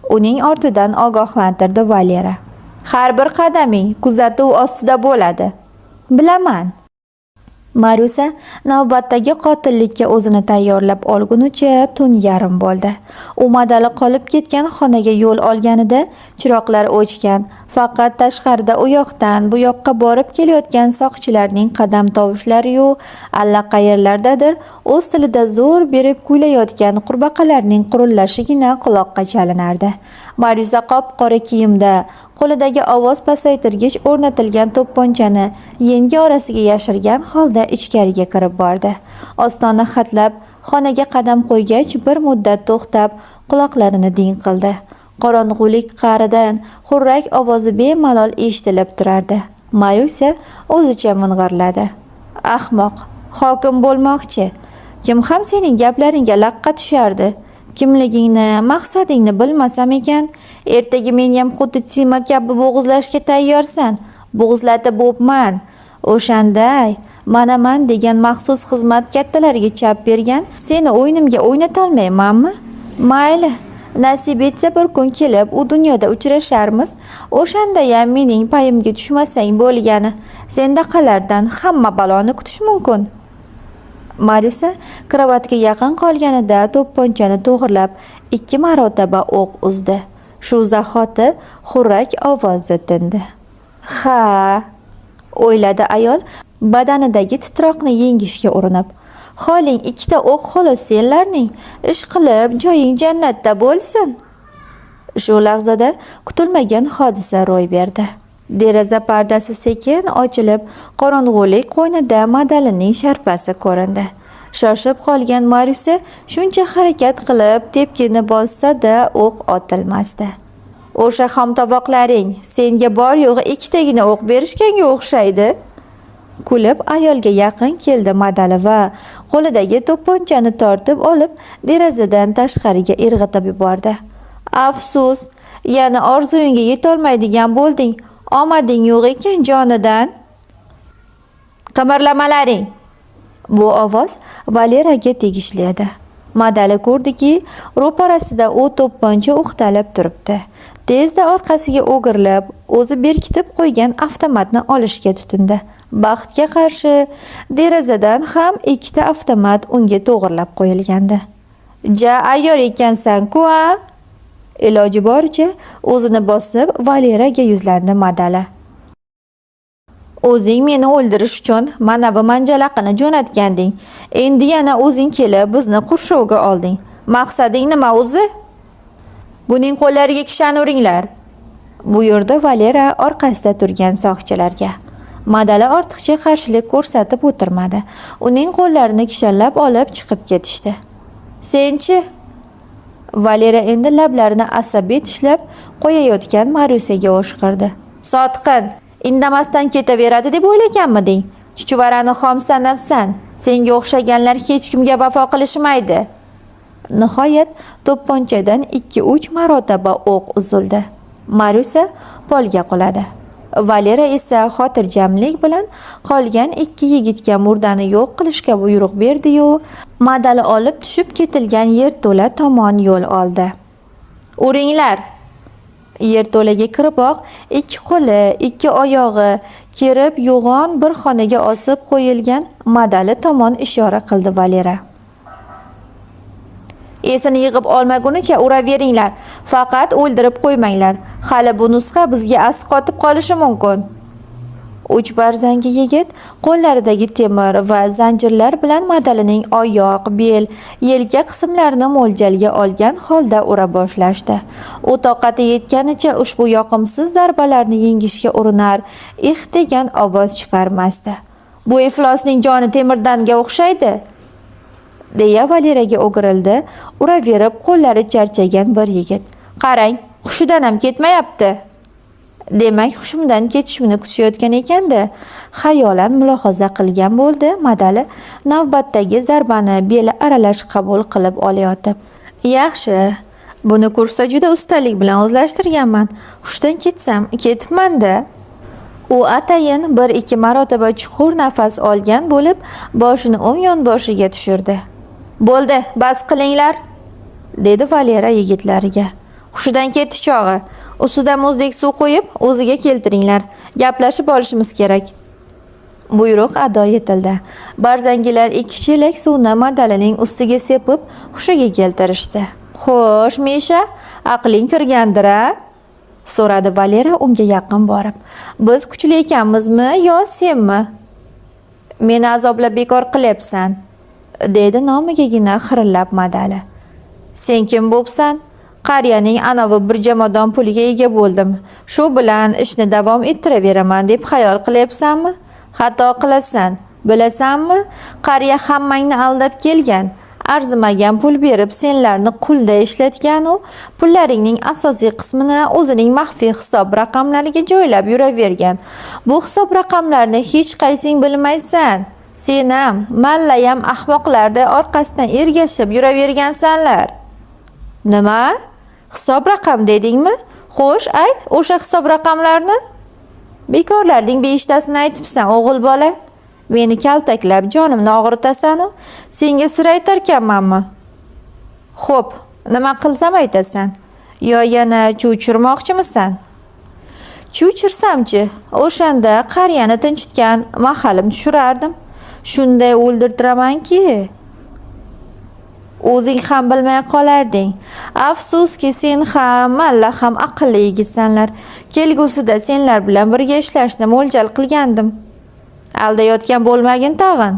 Uning ortidan ogohlantirdi Valera. Har bir qadaming kuzatuv ostida bo'ladi. Bilaman. Marusa navbatdagi qotillikka o'zini tayyorlab olgunicha tun yarim bo'ldi. U madali qolib ketgan xonaga yo'l olganida chiroqlar o'chgan, faqat tashqarida u yoqdan bu yoqqa borib kelayotgan soqchilarning qadam tovushlari-yu allaqayerlardadir o'z tilida zo'r berib kuylayotgan qurbaqalarning qurillashigina quloqqa chalinardi. Marusa qop-qora kiyimda, qo'lidagi ovoz pasaytirgich o'rnatilgan to'pponchani yengi orasiga yashirgan holda ichkariga kirib bordi. Ostona hatlab xonaga qadam qo'ygach bir muddat to'xtab, quloqlarini ding qildi. Qorong'ulik qa'ridan xurrak ovozi bemalol eshitilib turardi. Marusa o'zicha ming'irladi. Ahmoq, hokim bo'lmoqchi. Kim ham sening gaplaringga laqqa tushardi? Kimligingni, maqsadingni bilmasam ekan, ertaga meniyam xuddi Tima kabi bo'g'izlashga tayyorsan. Bo'g'izlatib bo'pman. O'shanday manaman degan maxsus xizmat kattalariga chap bergan seni o'yinimga o'ynatolmaymanmi? Mayli, nasib etsa bir kun kelib u dunyoda uchrasharmiz. O'shandayam mening payimga tushmasang bo'lgani. Sendaqalardan hamma baloni kutish mumkin. Marusa kravatga yaqin qolganida to'pponchani to'g'rilab 2 marotaba o'q uzdi. Shu zahoti xurrak ovozi tindi. Ha, o'yladi ayol badanidagi titroqni yengishga urinib. Holing 2ta o'q xolos senlarning, ish qilib joying jannatda bo'lsin. Shu lahzada kutilmagan hodisa ro'y berdi. Deraza pardasi sekin ochilib, qorong'ulik qo'ynida Madalining sharpasi ko'rindi. Shoshib qolgan Marusa shuncha harakat qilib tepkini bossa-da o'q otilmasdi. O'sha xomtovoqlaring senga bor yo'g'i 2tagina o'q berishganga o'xshaydi. Kulib ayolga yaqin keldi Madali va qo'lidagi to'pponchani tortib olib derazadan tashqariga irg'itib yubordi. Afsus, yana orzuyingga yetolmaydigan bo'lding. Omading yo'q ekan jonidan. Qimirlamalaring. Bu ovoz Valeraga tegishli edi. Madali ko'rdiki, ro'parasida u to'pponcha o'qtalib turibdi. Tezda orqasiga o'girilib, o'zi berkitib qo'ygan avtomatni olishga tutindi. Baxtga qarshi derazadan ham 2ta avtomat unga to'g'rilab qo'yilgandi. Ja ayyor ekansan-ku, a? Iloji boricha o'zini bosib Valeraga yuzlandi Madali. O'zing meni o'ldirish uchun manavi manjalaqini jo'natganding. Endi yana o'zing kelib bizni qurshovga olding. Maqsading nima o'zi? Buning qo'llariga kishan uringlar, buyurdi Valera orqasida turgan soqchilarga. Madali ortiqcha qarshilik ko'rsatib o'tirmadi. Uning qo'llarini kishanlab olib chiqib ketishdi. Senchi? Valera endi lablarini asabiy tishlab qo'yayotgan Marusaga o'shqirdi. Sotqin, indamasdan ketaveradi deb o'ylaganmiding? Chuchvarani xom sanabsan. Senga o'xshaganlar hech kimga vafo qilishmaydi. Nihoyat to'pponchadan 2-3 marotaba o'q uzildi. Marusa polga quladi. Valera esa xotirjamlik bilan qolgan 2 yigitga murdani yo'q qilishga buyruq berdi-yu, Madali olib tushib ketilgan yerto'la tomon yo'l oldi. Uringlar! Yerto'laga kiriboq 2 qo'li, 2 oyog'i kerib yo'g'on bir xonaga osib qo'yilgan Madali tomon ishora qildi Valera. Esini yig'ib olmagunicha uraveringlar, faqat o'ldirib qo'ymanglar. Hali bu nusxa bizga asqotib qolishi mumkin. 3 barzangi yigit qo'llaridagi temir va zanjirlar bilan Madalining oyoq, bel, yelka qismlarini mo'ljalga olgan holda ura boshlashdi. U toqati yetganicha ushbu yoqimsiz zarbalarni yengishga urinar, "Ix" degan ovoz chiqarmasdi. Bu iflosning joni temirdanga o'xshaydi, deya Valeraga o'girildi, uraverib qo'llari charchagan bir yigit. Qarang, hushidan ham ketmayapti. Demak, hushimdan ketishimni kutishayotgan ekanda, xayolan mulohaza qilgan bo'ldi Madali navbatdagi zarbani beli aralash qabul qilib olayotib. Yaxshi, Buni kursda juda ustalik bilan o'zlashtirganman. Hushdan ketsam, ketibman-da. U atayin bir-ikki marotaba chuqur nafas olgan bo'lib, boshini o'ng yonboshiga tushirdi. "Bo'ldi, bas qilinglar", dedi Valera yigitlariga. "Hushidan ketdi chog'i. Ustidan muzdek suv qo'yib, o'ziga keltiringlar. Gaplashib olishimiz kerak." Buyruq ado etildi. Barzangilar 2 chelak suvni Madalining ustiga sepib, hushiga keltirishdi. "Xo'sh, Misha, aqling kirgandir-a?" so'radi Valera unga yaqin borib. "Biz kuchli ekanmizmi yo senmi? Meni azoblab bekor qilyapsan", dedi nomigagina xirillab Madali. "Sen kim bo'psan? Qariyaning anavi bir jomadon puliga ega bo'ldim. Shu bilan ishni davom ettiraveraman deb xayol qilyapsanmi? Xato qilasan. Bilasanmi? Qariya hammangni aldab kelgan. Arzimagan pul berib senlarni qulday ishlatgan u pullaringning asosiy qismini o'zining maxfiy hisob raqamlariga joylab yuravergan. Bu hisob raqamlarni hech qaysing bilmaysan. Sen ham, Mallayam ahmoqlarday orqasidan ergashib yuravergansanlar. Nima? Hisob raqam dedingmi? Xo'sh, ayt o'sha hisob raqamlarni. Bekorlarning beshtasini aytibsan, o'g'il bola. Meni kaltaklab jonimni og'ritasan-u, senga sir aytarkanmanmi? Xo'p, nima qilsam aytasan? Yo yana chuchirmoqchimisan? Chuchirsamchi, o'shanda qariyani tinchitgan mahalim tushirardim. Shunday o'ldirtiramanki, o'zing ham bilmay qolarding. Afsuski, sen ham, Malla ham aqlli yigitsanlar. Kelgusida senlar bilan birga ishlashni mo'ljal qilgandim. Aldayotgan bo'lmagin tag'in.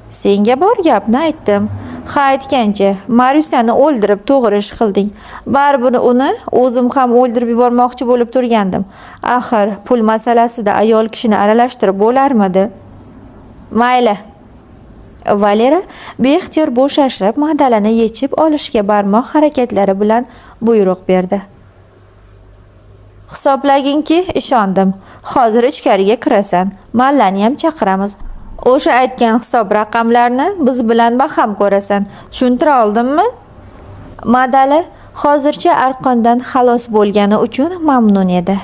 Senga bor gapni aytdim. Ha, aytgancha, Maryusani o'ldirib to'g'ri ish qilding. Baribir uni o'zim ham o'ldirib yubormoqchi bo'lib turgandim. Axir, pul masalasida ayol kishini aralashtirib bo'larmidi? Mayli. Valera beixtiyor bo'shashib, Madalani yechib olishga barmoq harakatlari bilan buyruq berdi. Hisoblaginki, ishondim. Hozir ichkariga kirasan. Mallani ham chaqiramiz. O'sha aytgan hisob raqamlarni biz bilan baham ko'rasan. Tushuntira oldimmi? Madali hozircha arqondan xalos bo'lgani uchun mamnun edi.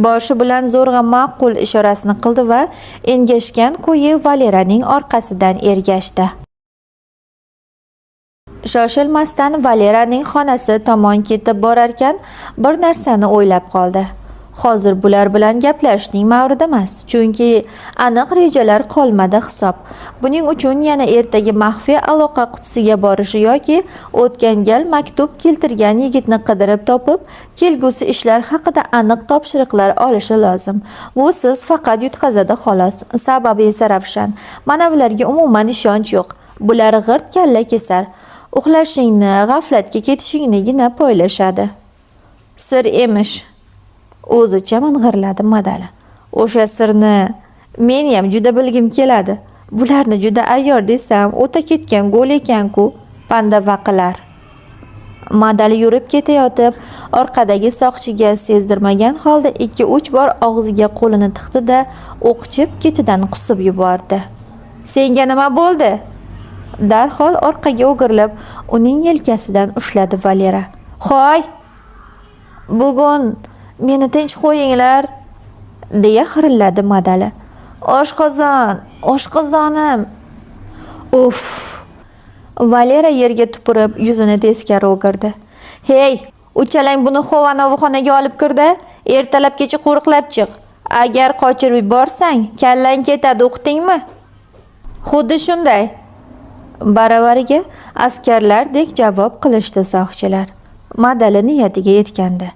Boshi bilan zo'rg'a ma'qul ishorasini qildi va engashgan ko'yi Valeraning orqasidan ergashdi. Shoshilmasdan Valeraning xonasi tomon ketib borarkan, bir narsani o'ylab qoldi. Hozir bular bilan gaplashishning mavridi emas, chunki aniq rejalar qolmadi hisob. Buning uchun yana ertaga maxfiy aloqa qutisiga borishi yoki o'tgan gal maktub keltirgan yigitni qidirib topib, kelgusi ishlar haqida aniq topshiriqlar olishi lozim. Busiz faqat yutqazadi xolos. Sababi esa ravshan. Mana bularga umuman ishonch yo'q. Bular g'irt kalla kesar. Uxlashingni, g'aflatga ketishingnigina poylashadi. Sir emish. O'zicha ming'irladi Madali. O'sha sirni meniyam juda bilgim keladi. Bularni juda ayyor desam, o'ta ketgan go'l ekan-ku, pandavaqilar. Madali yurib ketayotib, orqadagi soqchiga sezdirmagan holda 2-3 bor og'ziga qo'lini tiqdi-da, o'qchib ketidan qusib yubordi. Senga nima bo'ldi? Darhol orqaga o'girilib, uning yelkasidan ushladi Valera. Hoy! Bugun meni tinch qo'yinglar, deya xirilladi Madali. Oshqozon, oshqozonim. Uff. Valera yerga tupurib, yuzini teskari o'girdi. Hey, uchalang buni xovanovi xonaga olib kirdi. Ertalabgacha qo'riqlab chiq. Agar qochirib yuborsang, kallang ketadi, uqdingmi? Xuddi shunday. Baravariga askarlardek javob qilishdi soqchilar. Madali niyatiga yetgandi.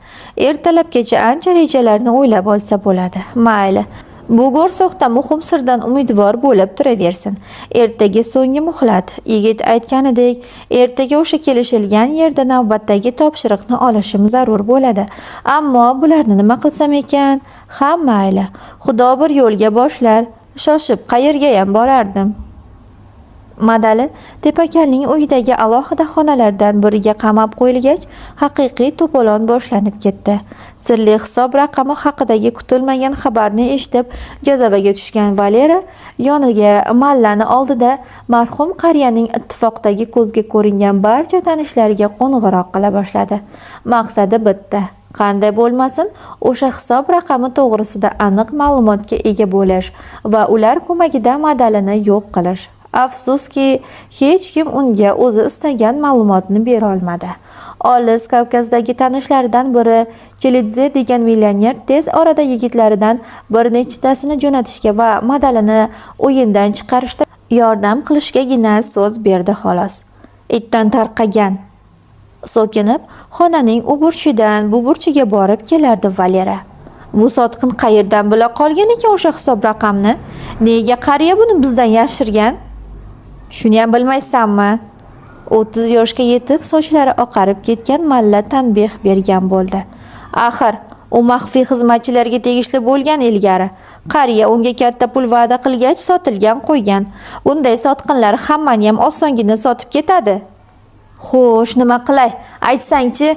Ertalabgacha ancha rejalarni o'ylab olsa bo'ladi. Mayli. Bu go'rso'xda muhim sirdan umidvor bo'lib turaversin. Ertaga so'nggi muhlat. Yigit aytganidek, ertaga o'sha kelishilgan yerda navbatdagi topshiriqni olishim zarur bo'ladi. Ammo bularni nima qilsam ekan? Ha, mayli. Xudo bir yo'lga boshlar. Shoshib qayergayam borardim. Madali Tepakalning uyidagi alohida xonalardan biriga qamab qo'yilgach, haqiqiy to'polon boshlanib ketdi. Sirli hisob raqami haqidagi kutilmagan xabarni eshitib, jazavaga tushgan Valera yoniga Mallani oldida marhum qariyaning ittifoqdagi ko'zga ko'ringan barcha tanishlariga qo'ng'iroq qila boshladi. Maqsadi bitta: qanday bo'lmasin, o'sha hisob raqami to'g'risida aniq ma'lumotga ega bo'lish va ular ko'magida Madalini yo'q qilish. Afsuski, hech kim unga o'zi istagan ma'lumotni bera olmadi. Olis Kavkazdagi tanishlaridan biri Chelidze degan millioner tez orada yigitlaridan bir nechtasini jo'natishga va Madalini o'yindan chiqarishda yordam qilishgagina so'z berdi xolos. Itdan tarqagan. So'kinib, xonaning u burchidan bu burchiga borib kelardi Valera. Bu sotqin qayerdan bila qolgan ekan o'sha hisob raqamni? Nega qariya buni bizdan yashirgan? Shuniyam bilmaysanmi? 30 yoshga yetib, sochlari oqarib ketgan Malla tanbeh bergan bo'ldi. Axir, u maxfiy xizmatchilarga tegishli bo'lgan ilgari. Qariya unga katta pul va'da qilgach, sotilgan qo'ygan. Bunday sotqinlar hammaniyam osongina sotib ketadi. Xo'sh, nima qilay? Aytsangchi,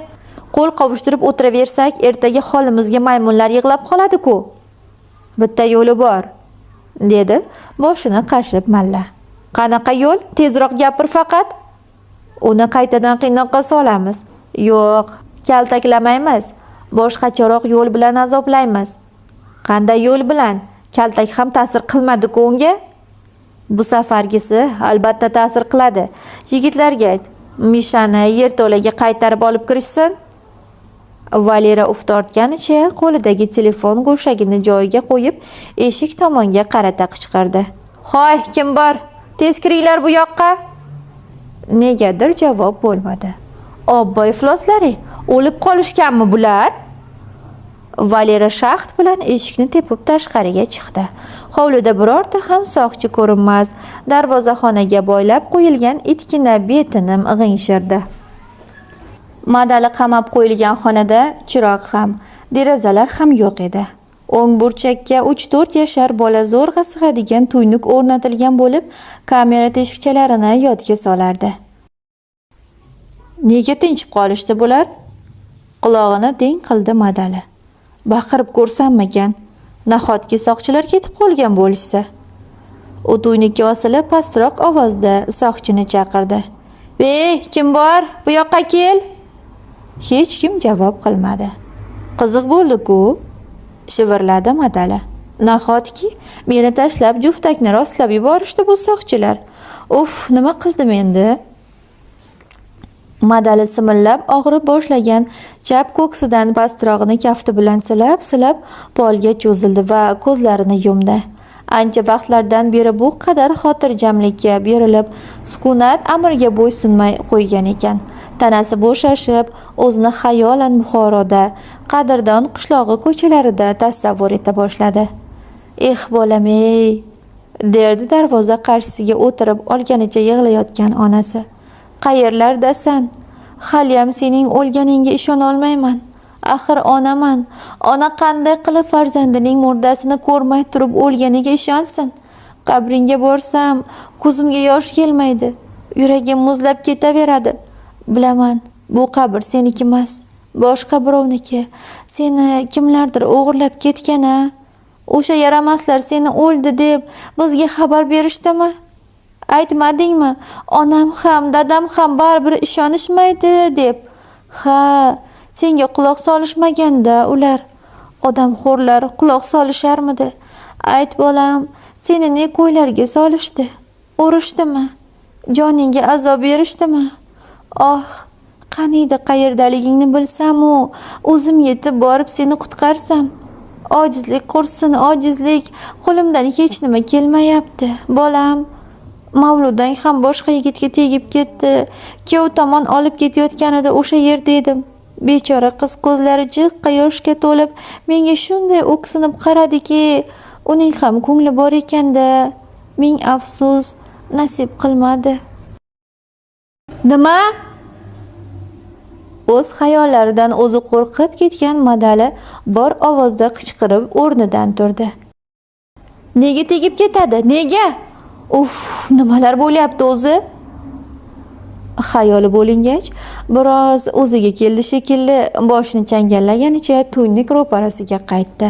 qo'l qovushtirib o'tiraversak, ertaga holimizga maymunlar yig'lab qoladi-ku. Bitta yo'li bor, dedi boshini qashib Malla. Qanaqa yo'l? Tezroq gapir faqat. Uni qaytadan qiynoqqa solamiz. Yo'q, kaltaklamaymiz. Boshqacharoq yo'l bilan azoblaymiz. Qanday yo'l bilan? Kaltak ham ta'sir qilmadi-ku unga. Bu safargisi albatta ta'sir qiladi. Yigitlarga ayt, Mishani yerto'laga qaytarib olib kirishsin. Valera uf tortganicha qo'lidagi telefon go'shagini joyiga qo'yib, eshik tomonga qarata qichqirdi. "Hoy, kim bor? Tez kiringlar bu yoqqa!" Negadir javob bo'lmadi. Obbo ifloslari, o'lib qolishganmi bular? Valera shaxt bilan eshikni tepib tashqariga chiqdi. Hovlida birorta ham soqchi ko'rinmas. Darvozaxonaga boylab qo'yilgan itgina betinim g'ingshirdi. Madali qamab qo'yilgan xonada chiroq ham, derazalar ham yo'q edi. O'ng burchakka 3-4 yashar bola zo'rg'a sig'adigan tuynuk o'rnatilgan bo'lib, kamera teshikchalarini yodga solardi. Nega tinchib qolishdi bular? Qulog'ini ding qildi Madali. Baqirib ko'rsammikan? Nahotki soqchilar ketib qolgan bo'lishsa? U tuynukka osilib pastroq ovozda soqchini chaqirdi. "Ey, kim bor? Bu yoqqa kel!" Hech kim javob qilmadi. Qiziq bo'ldi-ku, shivirladi Madali. Nahotki meni tashlab juftakni rostlab yuborishdi bu soqchilar. Uf, nima qildim endi? Madali simillab og'rib boshlagan chap ko'ksidan pastrog'ini kafti bilan silab-silab polga cho'zildi va ko'zlarini yumdi. Ancha vaqtlardan beri bu qadar xotirjamlikka berilib, sukunat amriga bo'ysunmay qo'ygan ekan. Tanasi bo'shashib, o'zini xayolan Buxoroda, qadrdon qishlog'i ko'chalarida tasavvur eta boshladi. "Eh, bolam-ey!" derdi darvoza qarshisiga o'tirib olganicha yig'layotgan onasi. "Qayerlardasan? Haliyam sening o'lganingga ishonolmayman. Axir onaman. Ona qanday qilib farzandining murdasini ko'rmay turib o'lganiga ishonsin? Qabringga borsam, ko'zimga yosh kelmaydi. Yuragim muzlab ketaveradi. Bilaman, bu qabr seniki emas, boshqa birovniki. Seni kimlardir o'g'irlab ketgan-a? O'sha yaramaslar seni o'ldi deb bizga xabar berishdimi? Aytmadingmi? Onam ham, dadam ham baribir ishonishmaydi deb. Ha, senga quloq solishmaganda ular. Odamxo'rlar quloq solisharmidi? Ayt bolam, seni ne ko'ylarga solishdi? Urishdimi? Joningga azob berishdimi? Oh, qaniydi qayerdaligingni bilsam-u, o'zim yetib borib seni qutqarsam. Ojizlik qursin, ojizlik, qo'limdan hech nima kelmayapti, bolam. Mavludang ham boshqa yigitga tegib ketdi. Kuyov tomon olib ketayotganida o'sha yerda edim. Bechora qiz ko'zlari jiqqa yoshga to'lib, menga shunday o'ksinib qaradiki, uning ham ko'ngli bor ekan-da. Ming afsus, nasib qilmadi." Nima? O'z xayollaridan o'zi qo'rqib ketgan Madali bor ovozda qichqirib o'rnidan turdi. Nega tegib ketadi? Nega? Uf, nimalar bo'lyapti o'zi? Xayoli bo'lingach, biroz o'ziga keldi shekilli, boshini changallaganicha tuynuk ro'parasiga qaytdi.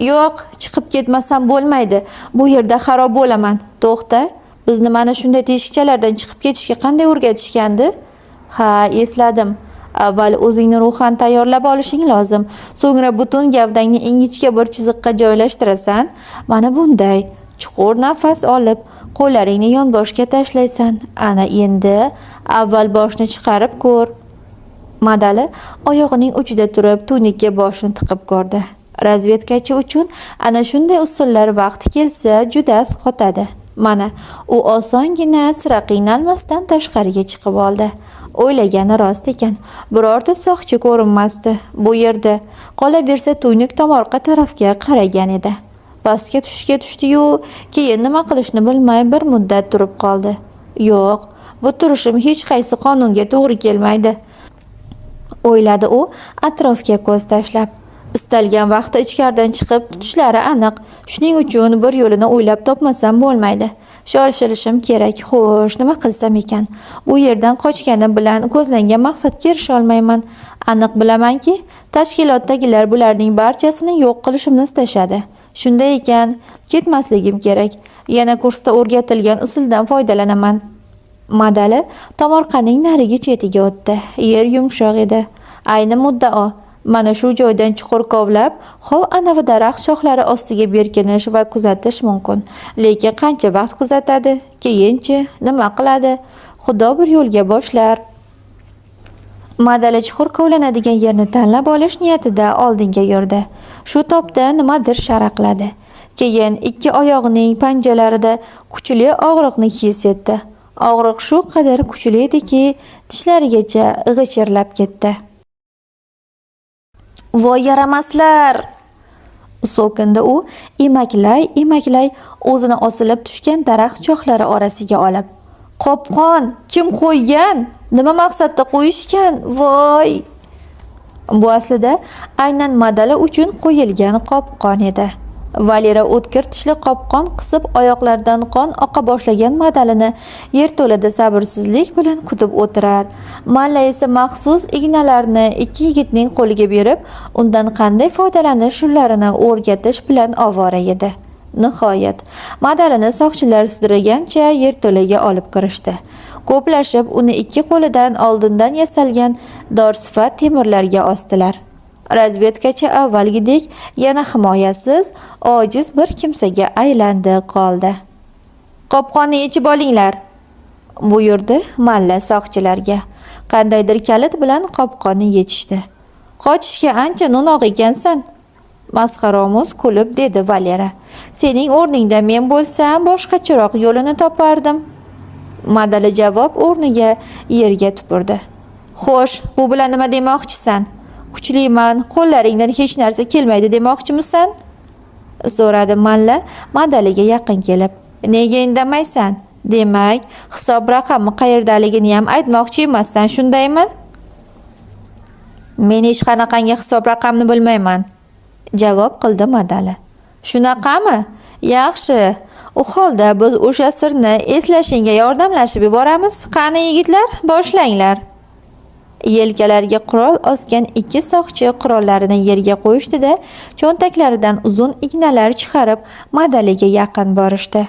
Yo'q, chiqib ketmasam bo'lmaydi. Bu yerda xarob bo'laman. To'xta, bizni mana shunday teshikchalardan chiqib ketishga qanday o'rgatishgandi? Ha, esladim. Avval o'zingni ruhan tayyorlab olishing lozim. So'ngra butun gavdangni ingichka bir chiziqqa joylashtirasan. Mana bunday. Chuqur nafas olib, qo'llaringni yonboshga tashlaysan. Ana endi avval boshni chiqarib ko'r. Madali oyog'ining uchida turib, tuynukka boshini tiqib ko'rdi. Razvedkachi uchun ana shunday usullar vaqti kelsa juda asqotadi. Mana, u osongina sira qiynalmasdan tashqariga chiqib oldi. O'ylagani rost ekan. Birorta soqchi ko'rinmasdi bu yerda. Qolaversa tuynuk tomorqa tarafga qaragan edi. Pastga tushishga tushdi-yu, keyin nima qilishni bilmay bir muddat turib qoldi. Yo'q, bu turishim hech qaysi qonunga to'g'ri kelmaydi. O'yladi u atrofga ko'z tashlab. Istalgan vaqtda ichkaridan chiqib tutishlari aniq. Shuning uchun bir yo'lini o'ylab topmasam bo'lmaydi. Shoshilishim kerak. Xo'sh, nima qilsam ekan? Bu yerdan qochganim bilan ko'zlangan maqsadga erisha olmayman. Aniq bilamanki, tashkilotdagilar bularning barchasini yo'q qilishimni istashadi. Shunday ekan, ketmasligim kerak. Yana kursda o'rgatilgan usuldan foydalanaman. Madali tomorqaning narigi chetiga o'tdi. Yer yumshoq edi. Ayni muddao. Mana shu joydan chuqur kovlab, hov anavi daraxt shoxlari ostiga berkinish va kuzatish mumkin. Lekin qancha vaqt kuzatadi? Keyinchi nima qiladi? Xudo bir yo'lga boshlar. Madali chuqur kovlanadigan yerni tanlab olish niyatida oldinga yurdi. Shu topda nimadir sharaqladi. Keyin ikki oyog'ining panjalarida kuchli og'riqni his etdi. Og'riq shu qadar kuchli ediki, tishlarigacha g'ichirlab ketdi. Voy yaramaslar! So'kindi u emaklay-emaklay o'zini osilib tushgan daraxt shoxlari orasiga olib. Qopqon kim qo'ygan? Nima maqsadda qo'yishgan? Voy! Bu aslida aynan Madali uchun qo'yilgan qopqon edi. Valera o'tkir tishli qopqon qisib oyoqlaridan qon oqa boshlagan Madalini yerto'lada sabrsizlik bilan kutib o'tirar. Malla esa maxsus ignalarni ikki yigitning qo'liga berib, undan qanday foydalanish yo'llarini o'rgatish bilan ovora edi. Nihoyat, Madalini soqchilar sudragancha yerto'laga olib kirishdi. Ko'plashib uni ikki qo'lidan oldindan yasalgan dorsifat temirlarga osdilar. Razvedkachi avvalgidek yana himoyasiz, ojiz bir kimsaga aylandi qoldi. Qopqonni yechib olinglar, buyurdi Malla soqchilarga. Qandaydir kalit bilan qopqonni yechishdi. Qochishga ancha no'noq ekansan, masxaromuz kulib dedi Valera. Sening o'rningda men bo'lsam boshqacharoq yo'lini topardim. Madali javob o'rniga yerga tupurdi. Xo'sh, bu bilan nima demoqchisan? Kuchliman, qo'llaringdan hech narsa kelmaydi demoqchimisan? So'radi Malla Madaliga yaqin kelib. Nega indamaysan? Demak, hisob raqami qayerdaligini ham aytmoqchi emassan, shundaymi? Men hech qanaqangi hisob raqamni bilmayman, javob qildi Madali. Shunaqami? Yaxshi. U holda biz o'sha sirni eslashingga yordamlashib yuboramiz. Qani yigitlar, boshlanglar. Yelkalariga qurol osgan ikki soqchi qurollarini yerga qo'yishdi-da, cho'ntaklaridan uzun ignalar chiqarib, Madaliga yaqin borishdi.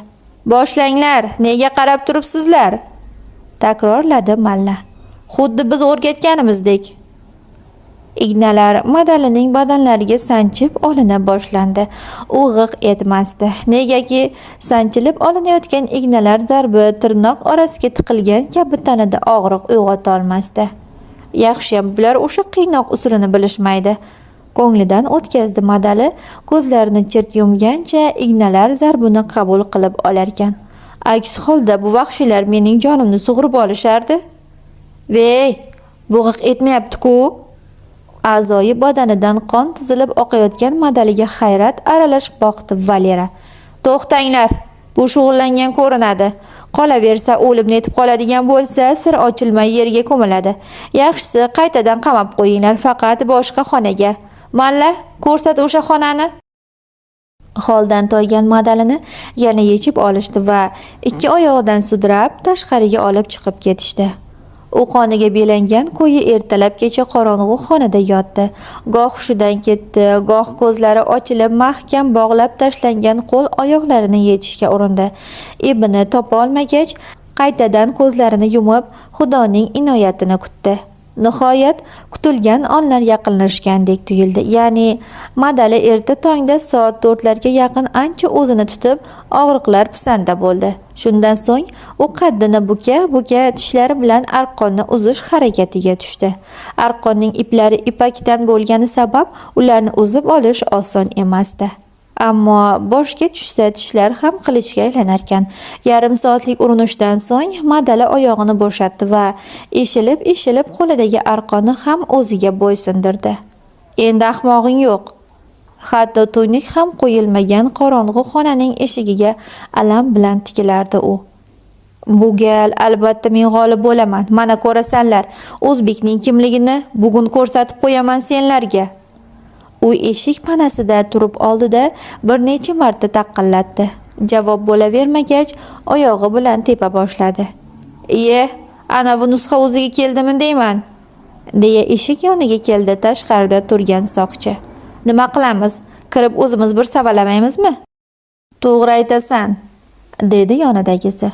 Boshlanglar, nega qarab turibsizlar? Takrorladi Malla. Xuddi biz o'rgatganimizdek. Ignalar Madalining badanlariga sanchib olina boshlandi. U g'iq etmasdi. Negaki sanchilib olinayotgan ignalar zarbi tirnoq orasiga tiqilgan kabi tanada og'riq uyg'ota olmasdi. Yaxshiyam bular o'sha qiynoq usulini bilishmaydi. Ko'nglidan o'tkazdi Madali, ko'zlarini chirt yumgancha ignalar zarbini qabul qilib olarkan. Aks holda bu vahshiylar mening jonimni sug'urib olishardi. Vey, bu g'iq etmayapti-ku. A'zoyi badanidan qon tizilib oqayotgan Madaliga hayrat aralash boqdi Valera. To'xtanglar, bu shug'ullangan ko'rinadi. Qolaversa o'lib netib qoladigan bo'lsa, sir ochilmay yerga ko'miladi. Yaxshisi qaytadan qamab qo'yinglar, faqat boshqa xonaga. Malla, ko'rsat o'sha xonani. Holdan toygan Madalini yana yechib olishdi va ikki oyog'idan sudrab tashqariga olib chiqib ketishdi. U qoniga belangan ko'yi ertalabgacha qorong'u xonada yotdi. Goh hushidan ketdi, goh ko'zlari ochilib mahkam bog'lab tashlangan qo'l-oyoqlarini yechishga urindi. Ebini topa olmagach, qaytadan ko'zlarini yumib, Xudoning inoyatini kutdi. Nihoyat kutilgan onlar yaqinlashgandek tuyuldi. Ya'ni Madali erta tongda soat 4 larga yaqin ancha o'zini tutib, og'riqlar pisanda bo'ldi. Shundan so'ng u qaddini buka-buka tishlari bilan arqonni uzish harakatiga tushdi. Arqonning iplari ipakdan bo'lgani sabab ularni uzib olish oson emasdi. Ammo boshga tushsa tishlar ham qilichga aylanarkan. Yarim soatlik urinishdan so'ng Madali oyog'ini bo'shatdi va eshilib-eshilib qo'lidagi arqonni ham o'ziga bo'ysundirdi. Endi ahmog'ing yo'q. Hatto tuynuk ham qo'yilmagan qorong'u xonaning eshigiga alam bilan tikilardi u. Bu gal albatta men g'olib bo'laman. Mana ko'rasanlar, o'zbekning kimligini bugun ko'rsatib qo'yaman senlarga. U eshik panasida turib oldida bir necha marta taqillatdi. Javob bo'lavermagach, oyog'i bilan tepa boshladi. "Iye, anavi nusxa o'ziga keldimi deyman?" deya eshik yoniga keldi tashqarida turgan soqchi. "Nima qilamiz? Kirib o'zimiz bir savalamaymizmi?" "To'g'ri aytasan", dedi yonidagisi.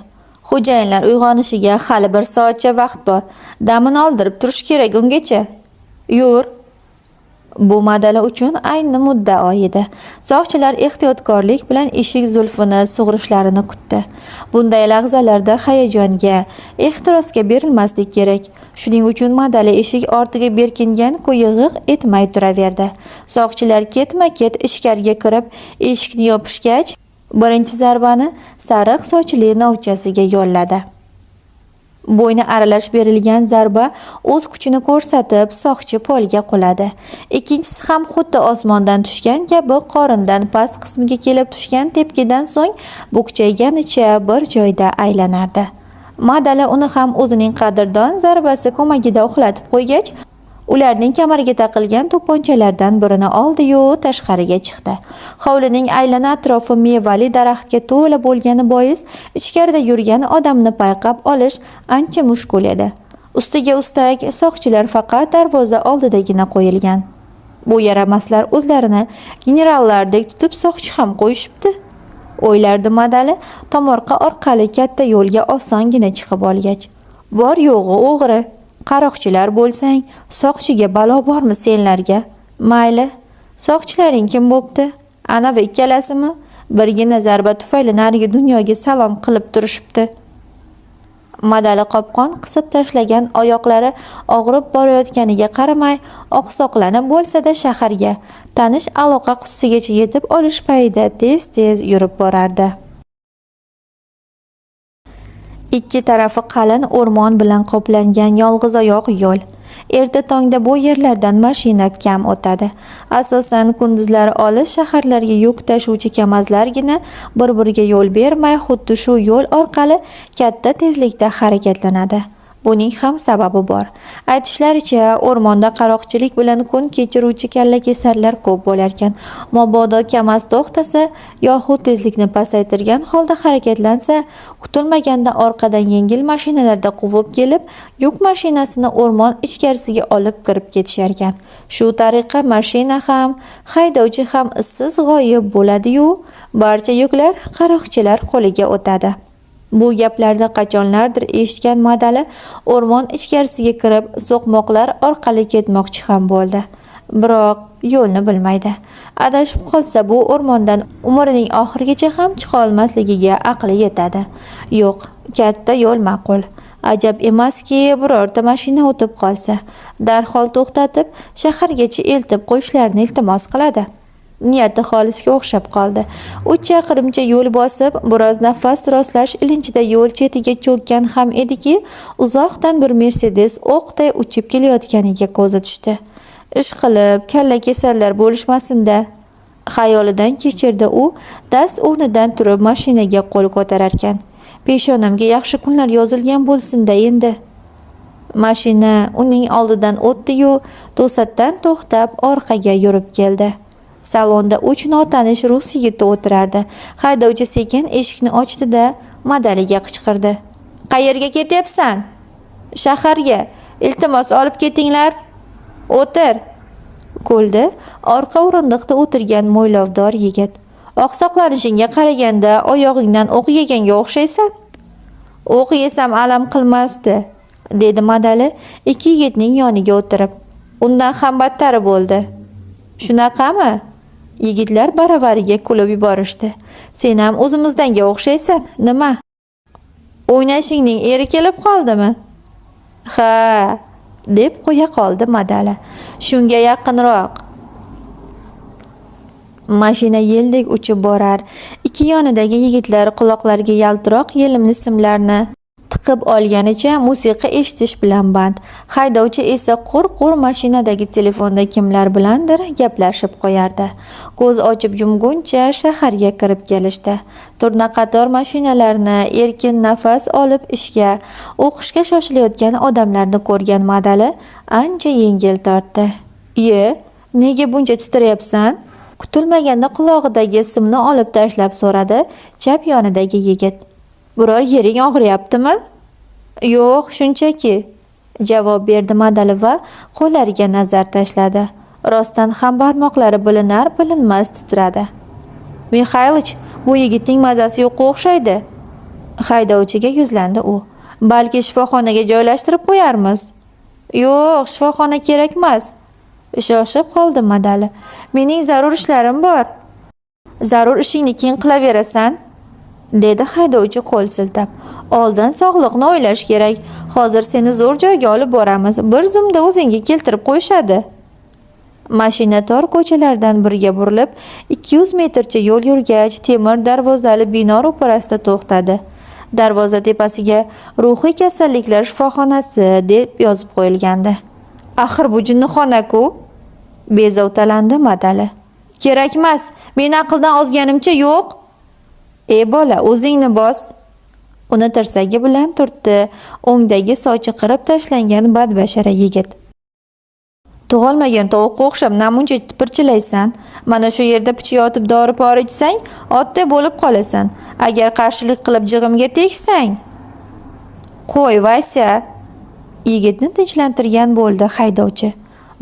"Xo'jayinlar uyg'onishiga hali bir soatcha vaqt bor. Damini oldirib turish kerak ungacha. Yur." Bu Madali uchun ayni muddao edi. Soqchilar ehtiyotkorlik bilan eshik zulfini sug'urishlarini kutdi. Bunday lahzalarda hayajonga, ehtirosga berilmaslik kerak. Shuning uchun Madali eshik ortiga berkingan ko'yi g'iq etmay turaverdi. Soqchilar ketma-ket ichkariga kirib, eshikni yopishgach, birinchi zarbani sariq sochli novchasiga yo'lladi. Bo'yni aralash berilgan zarba o'z kuchini ko'rsatib, soqchi polga quladi. Ikkinchisi ham xuddi osmondan tushgan kabi qorindan past qismiga kelib tushgan tepkidan so'ng bukchayganicha bir joyda aylanardi. Madali uni ham o'zining qadrdon zarbasi ko'magida uxlatib qo'ygach, ularning kamariga taqilgan to'pponchalardan birini oldi-yu, tashqariga chiqdi. Hovlining aylana atrofi mevali daraxtga to'la bo'lgani bois ichkarida yurgan odamni payqab olish ancha mushkul edi. Ustiga ustak, soqchilar faqat darvoza oldidagina qo'yilgan. Bu yaramaslar o'zlarini generallardek tutib soqchi ham qo'yishibdi. O'ylardi Madali tomorqa orqali katta yo'lga osongina chiqib olgach. Bor yo'g'i o'g'ri, qaroqchilar bo'lsang, soqchiga balo bormi senlarga? Mayli, soqchilaring kim bo'pti? Anavi ikkalasimi? Birgina zarba tufayli narigi dunyoga salom qilib turishibdi. Madali qopqon qisib tashlagan oyoqlari og'rib borayotganiga qaramay, oqsoqlanib bo'lsa-da shaharga, tanish aloqa qutisigacha yetib olish payida tez-tez yurib borardi. Ikki tarafi qalin o'rmon bilan qoplangan yolg'izoyoq yo'l. Erta tongda bu yerlardan mashina kam o'tadi. Asosan kunduzlari olis shaharlarga yuk tashuvchi kamazlargina bir-biriga yo'l bermay xuddi shu yo'l orqali katta tezlikda harakatlanadi. Buning ham sababi bor. Aytishlaricha, o'rmonda qaroqchilik bilan kun kechiruvchi kallakesarlar ko'p bo'larkan. Mabodo Kamaz to'xtasa yoxud tezlikni pasaytirgan holda harakatlansa, kutilmaganda orqadan yengil mashinalarda quvib kelib, yuk mashinasini o'rmon ichkarisiga olib kirib ketisharkan. Shu tariqa mashina ham, haydovchi ham izsiz g'oyib bo'ladi-yu, barcha yuklar qaroqchilar qo'liga o'tadi. Bu gaplarni qachonlardir eshitgan Madali o'rmon ichkarisiga kirib, so'qmoqlar orqali ketmoqchi ham bo'ldi. Biroq yo'lni bilmaydi. Adashib qolsa bu o'rmondan umrining oxirigacha ham chiqa olmasligiga aqli yetadi. Yo'q, katta yo'l ma'qul. Ajab emaski, birorta mashina o'tib qolsa, darhol to'xtatib, shahargacha eltib qo'yishlarini iltimos qiladi. Niyati xolisga o'xshab qoldi. 3 chaqirimcha yo'l bosib, biroz nafas rostlash ilinjida yo'l chetiga cho'kkan ham ediki, uzoqdan bir Mercedes o'qday uchib kelayotganiga ko'zi tushdi. Ishqilib, kallakesarlar bo'lishmasin-da, xayolidan kechirdi u dast o'rnidan turib mashinaga qo'l ko'tararkan. Peshonamga yaxshi kunlar yozilgan bo'lsin-da endi. Mashina uning oldidan o'tdi-yu, to'satdan to'xtab orqaga yurib keldi. Salonda uch notanish rus yigiti o'tirardi. Haydovchi sekin eshikni ochdi-da, Madaliga qichqirdi. "Qayerga ketyapsan?" "Shaharga. Iltimos, olib ketinglar." "O'tir." Kuldi orqa o'rindiqda o'tirgan mo'ylovdor yigit. "Oqsoqlanishingga qaraganda oyog'ingdan o'q yeganga o'xshaysan." "O'q yesam alam qilmasdi," dedi Madali ikki yigitning yoniga o'tirib. "Undan ham battari bo'ldi." "Shunaqami?" Yigitlar baravariga kulib yuborishdi. "Sen ham o'zimizdanga o'xshaysan, nima? O'ynashingning eri kelib qoldimi?" "Ha," deb qo'ya qoldi Madali. "Shunga yaqinroq." Mashina yeldek uchib borar. Ikki yonidagi yigitlar quloqlariga yaltiroq yelimli simlarni tiqib olganicha musiqa eshitish bilan band. Haydovchi esa qo'r-qo'r mashinadagi telefonda kimlar bilandir gaplashib qo'yardi. Ko'z ochib yumguncha shaharga kirib kelishdi. Turnaqator mashinalarni, erkin nafas olib ishga, o'qishga shoshilayotgan odamlarni ko'rgan Madali ancha yengil tortdi. "Iye, nega buncha titrayapsan?" Kutilmaganda qulog'idagi simni olib tashlab so'radi chap yonidagi yigit. "Biror yering og'riyaptimi?" "Yo'q, shunchaki," javob berdi Madali va qo'llariga nazar tashladi. Rostdan ham barmoqlari bilinar-bilinmas titradi. "Mixaylich, bu yigitning mazasi yo'qqa o'xshaydi." Haydovchiga yuzlandi u. "Balki shifoxonaga joylashtirib qo'yarmiz?" "Yo'q, shifoxona kerakmas." Shoshib qoldi Madali. "Mening zarur ishlarim bor." "Zarur ishingni keyin qilaverasan," dedi haydovchi qo'l siltab. "Oldin sog'liqni o'ylash kerak. Hozir seni zo'r joyga olib boramiz. Bir zumda o'zingga keltirib qo'yishadi." Mashina tor ko'chalardan biriga burilib, 200 metrcha yo'l yurgach, temir darvozali bino ro'parasida to'xtadi. Darvoza tepasiga "Ruhiy kasalliklar shifoxonasi" deb yozib qo'yilgandi. "Axir bu jinnixona-ku!" Bezovtalandi Madali. "Kerakmas, men aqldan ozganimcha yo'q." "Ey bola, o'zingni bos." Uni tirsagi bilan turtdi o'ngdagi sochi qirib tashlangan badbashara yigit. "Tug'olmagan tovuqqa o'xshab namuncha tipirchilaysan. Mana shu yerda picha yotib dori-pori ichsang, otday bo'lib qolasan. Agar qarshilik qilib jig'imga tegsang." "Qo'y, Vasya." Yigitni tinchlantirgan bo'ldi haydovchi.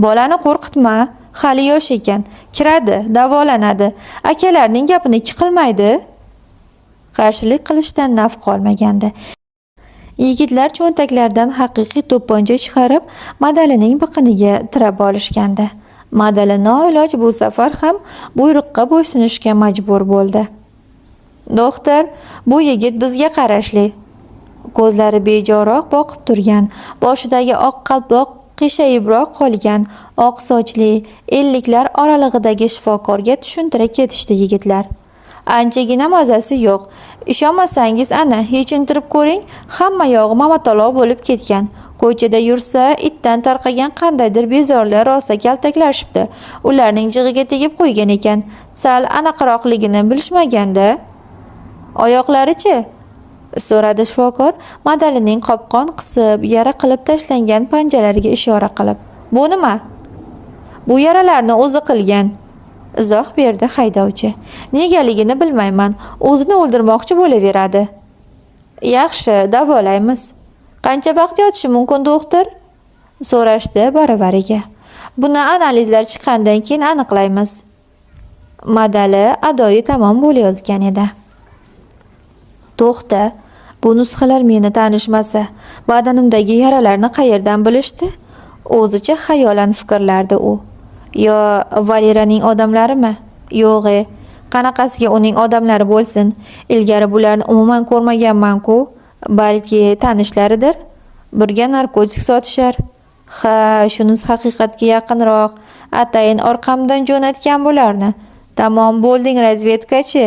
"Bolani qo'rqitma, hali yosh ekan. Kiradi, davolanadi. Akalarning gapini ikki qilmaydi." Qarshilik qilishdan naf qolmagandi. Yigitlar cho'ntaklaridan haqiqiy to'pponcha chiqarib, Madalining biqiniga tirab olishgandi. Madali noiloj bu safar ham buyruqqa bo'ysunishga majbur bo'ldi. "Do'xtir, bu yigit bizga qarashli." Ko'zlari bejoroq boqib turgan, boshidagi oq qalpoq qiyshayibroq qolgan, oq sochli, 50lar oralig'idagi shifokorga tushuntira ketishdi yigitlar. "Anchagina mazasi yo'q. Ishonmasangiz ana, yechintirib ko'ring, hamma yog'i momataloq bo'lib ketgan. Ko'chada yursa, itdan tarqagan qandaydir bezorilar rosa kaltaklashibdi. Ularning jig'iga tegib qo'ygan ekan. Sal anaqaroqligini bilishmagan-da." "Oyoqlari-chi?" so'radi shifokor Madalining qopqon qisib, yara qilib tashlangan panjalariga ishora qilib. "Bu nima?" "Bu yaralarni o'zi qilgan," izoh berdi haydovchi. "Negaligini bilmayman, o'zini o'ldirmoqchi bo'laveradi." "Yaxshi, davolaymiz. Qancha vaqt yotishi mumkin, do'xtir?" so'rashdi baravariga. "Buni analizlar chiqqandan keyin aniqlaymiz." Madali adoyi tamom bo'layozgan edi. "To'xta, bu nusxalar meni tanishmasa, badanimdagi yaralarni qayerdan bilishdi?" O'zicha xayolan fikrlardi u. "Yo Valeraning odamlarimi? Yo'g'e, qanaqasiga uning odamlari bo'lsin? Ilgari bularni umuman ko'rmaganman-ku. Balki tanishlaridir? Birga narkotik sotishar. Ha, shunisi haqiqatga yaqinroq. Atayin orqamdan jo'natgan bularni. Tamom bo'lding razvedkachi.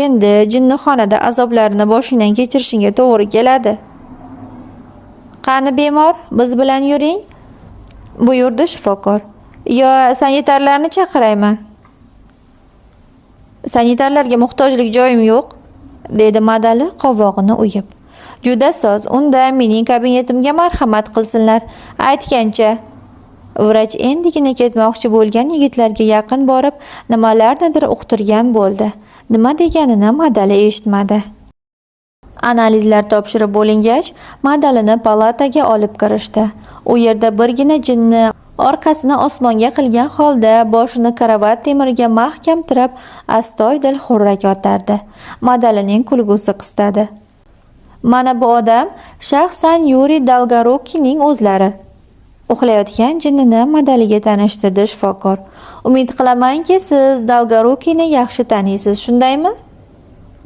Endi jinnixonada azoblarini boshingdan kechirishingga to'g'ri keladi. Qani bemor, biz bilan yuring," buyurdi shifokor. "Yo sanitarlarni chaqiraymi?" "Sanitarlarga muhtojlik joyim yo'q," dedi Madali qovog'ini uyib. "Juda soz, unda mening kabinetimga marhamat qilsinlar. Aytgancha." Vrach endigina ketmoqchi bo'lgan yigitlarga yaqin borib, nimalarnidir uqtirgan bo'ldi. Nima deganini Madali eshitmadi. Analizlar topshirib bo'lingach, Madalini palataga olib kirishdi. U yerda birgina jinni orqasini osmonga qilgan holda boshini karavot temiriga mahkam tirab, astoydil xurrak otardi. Madalining kulgusi qistadi. Mana bu odam shaxsan Yuriy Dolgorukiyning o'zlari. Uxlayotgan jinnini Madaliga tanishtirdi shifokor. Umid qilamanki, siz Dolgorukiyni yaxshi taniysiz, shundaymi?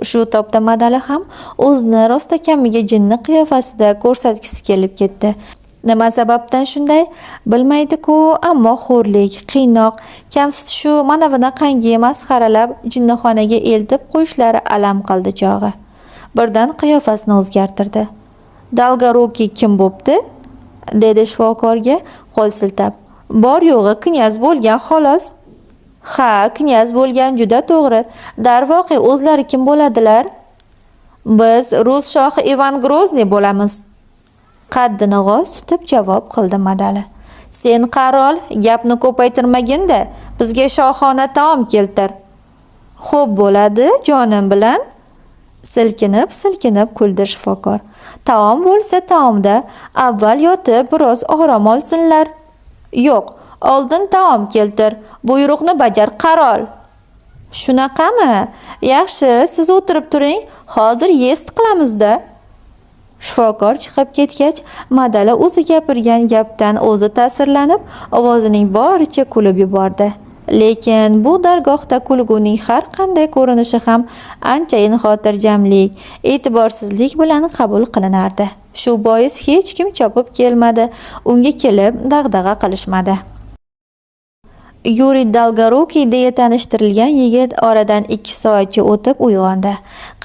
Shu topda Madali ham o'zini rostakamiga jinni qiyofasida ko'rsatgisi kelib ketdi. Nima sababdan shunday, bilmaydi-ku, ammo xo'rlik, qiynoq, kamsitishu mana bunaqangi masxaralab jinnixonaga eltib qo'yishlari alam qildi chog'i. Birdan qiyofasini o'zgartirdi. Dolgorukiy kim bo'pti? Dedi shifokorga qo'l siltab. Bor yo'g'i knyaz bo'lgan xolos. Ha, knyaz bo'lgan, juda to'g'ri. Darvoqe, o'zlari kim bo'ladilar? Biz rus shohi Ivan Grozniy bo'lamiz. Qaddini g'oz tutib javob qildi Madali. Sen qarol, gapni ko'paytirmagin-da, bizga shohona taom keltir. Xo'p bo'ladi, jonim bilan. Silkinib-silkinib kuldi shifokor. Taom bo'lsa taomda, avval yotib biroz orom olsinlar. Yo'q, oldin taom keltir. Buyruqni bajar, qarol. Shunaqami? Yaxshi, siz o'tirib turing, hozir yest qilamiz-da. Shifokor chiqib ketgach, Madali o'zi gapirgan gapdan o'zi ta'sirlanib, ovozining boricha kulib yubordi. Lekin bu dargohda kulguning har qanday ko'rinishi ham anchayin xotirjamlik, e'tiborsizlik bilan qabul qilinardi. Shu bois hech kim chopib kelmadi, unga kelib dag'dag'a qilishmadi. Yuriy Dolgorukiy deya tanishtirilgan yigit oradan 2 soatcha o'tib uyg'ondi.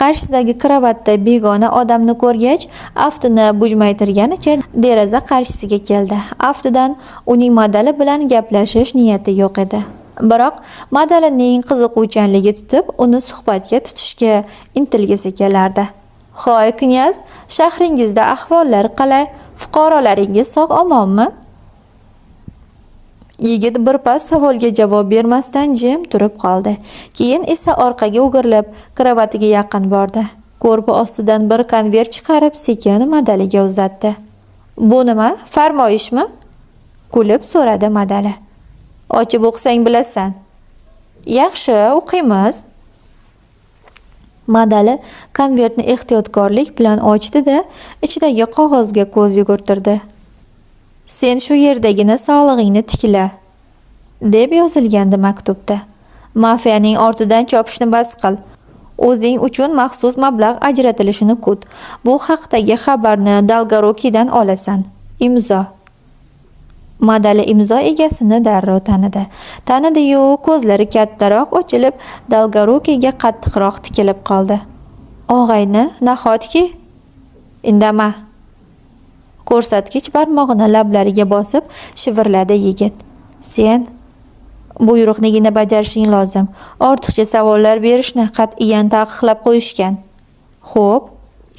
Qarshisidagi kravatda begona odamni ko'rgach, aftini bujmaytirganicha deraza qarshisiga keldi. Aftidan uning Madali bilan gaplashish niyati yo'q edi. Biroq Madalining qiziquvchanligi tutib, uni suhbatga tutishga intilgisi kelardi. "Hoy knyaz, shahringizda ahvollar qalay? Fuqarolaringiz sog'-omonmi?" Yigit birpas savolga javob bermasdan jim turib qoldi. Keyin esa orqaga o'girilib, kravatiga yaqin bordi. Ko'rpa ostidan bir konvert chiqarib, sekin Madaliga uzatdi. "Bu nima, farmoyishmi?" Kulib so'radi Madali. "Ochib o'qisang bilasan." "Yaxshi, o'qiymiz." Madali konvertni ehtiyotkorlik bilan ochdi-da, ichidagi qog'ozga ko'z yugurtirdi. "Sen shu yerdagina sog'lig'ingni tikla", deb yozilgandi maktubda. "Mafiyaning ortidan chopishni bas qil. O'zing uchun maxsus mablag' ajratilishini kut. Bu haqdagi xabarni Dolgorukiydan olasan. Imzo." Madali imzo egasini darrov tanidi. Tanidi-yu, ko'zlari kattaroq ochilib, Dolgorukiyga qattiqroq tikilib qoldi. "Og'ayni, nahotki?" "Indama." Ko'rsatkich barmog'ini lablariga bosib shivirladi yigit. "Sen buyruqnigina bajarishing lozim. Ortiqcha savollar berishni qat'iyan taqiqlab qo'yishgan." "Xo'p,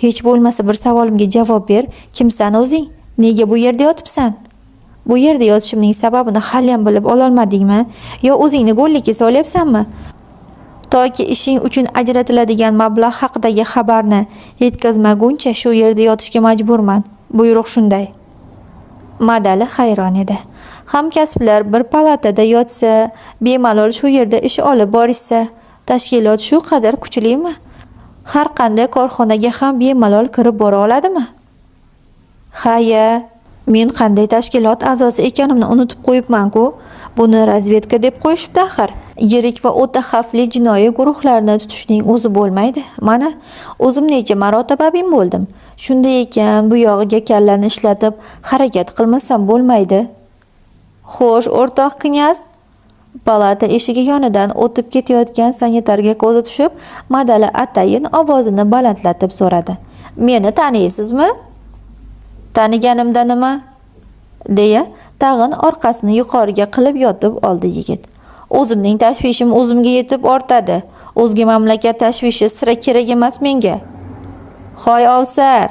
hech bo'lmasa bir savolimga javob ber. Kimsan o'zing? Nega bu yerda yotibsan?" "Bu yerda yotishimning sababini haliyam bilib ololmadingmi? Yo o'zingni go'llikka solyapsanmi? Toki ishing uchun ajratiladigan mablag' haqidagi xabarni yetkazmaguncha shu yerda yotishga majburman. Buyruq shunday." Madali hayron edi. Hamkasblar bir palatada yotsa, bemalol shu yerda ish olib borishsa, tashkilot shu qadar kuchlimi? Har qanday korxonaga ham bemalol kirib bora oladimi? "Ha-ya, men qanday tashkilot a'zosi ekanimni unutib qo'yibman-ku. Buni razvedka deb qo'yishibdi axir. Yirik va o'ta xavfli jinoiy guruhlarni tutishning o'zi bo'lmaydi. Mana, o'zim necha marotaba abin bo'ldim. Shunday ekan, bu yog'iga kallani ishlatib harakat qilmasam bo'lmaydi. Xo'sh, o'rtoq knyaz." Palata eshigi yonidan o'tib ketayotgan sanitarga ko'zi tushib, Madali atayin ovozini balandlatib so'radi. "Meni taniysizmi?" "Taniganimda nima?" deya tag'in orqasini yuqoriga qilib yotib oldi yigit. "O'zimning tashvishim o'zimga yetib ortadi. O'zga mamlakat tashvishi sira kerak emas menga." "Hoy ovsar!"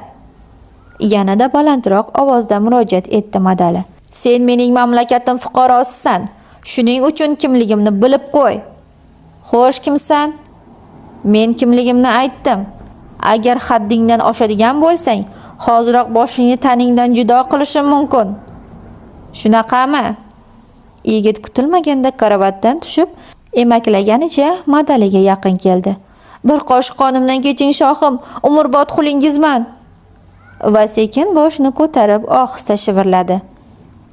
Yanada balandroq ovozda murojaat etdi Madali. Sen mening mamlakatim fuqarosisan. Shuning uchun kimligimni bilib qo'y. Xo'sh, kimsan? Men kimligimni aytdim. Agar haddingdan oshadigan bo'lsang, hoziroq boshingni taningdan judo qilishim mumkin. Shunaqami? Yigit kutilmaganda karavotdan tushib, emaklaganicha Madaliga yaqin keldi. Bir qoshiq qonimdan keching, shohim, umrbod qulingizman. Va sekin boshini ko'tarib ohista shivirladi.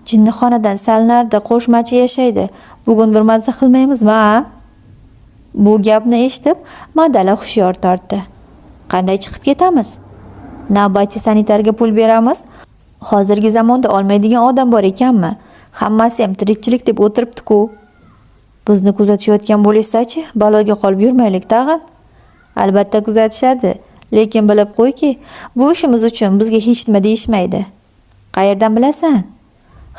Jinnixonadan sal narida qo'shmachi yashaydi. Bugun bir mazza qilmaymizmi, a? Bu gapni eshitib, Madali hushyor tortdi. Qanday chiqib ketamiz? Navbatchi sanitarga pul beramiz. Hozirgi zamonda olmaydigan odam bor ekanmi? Hammasi ham tirikchilik deb o'tiribdi-ku. Bizni kuzatishayotgan bo'lishsa-chi, baloga qolib yurmaylik tag'in. Albatta kuzatishadi, lekin bilib qo'yki, bu ishimiz uchun bizga hech nima deyishmaydi. Qayerdan bilasan?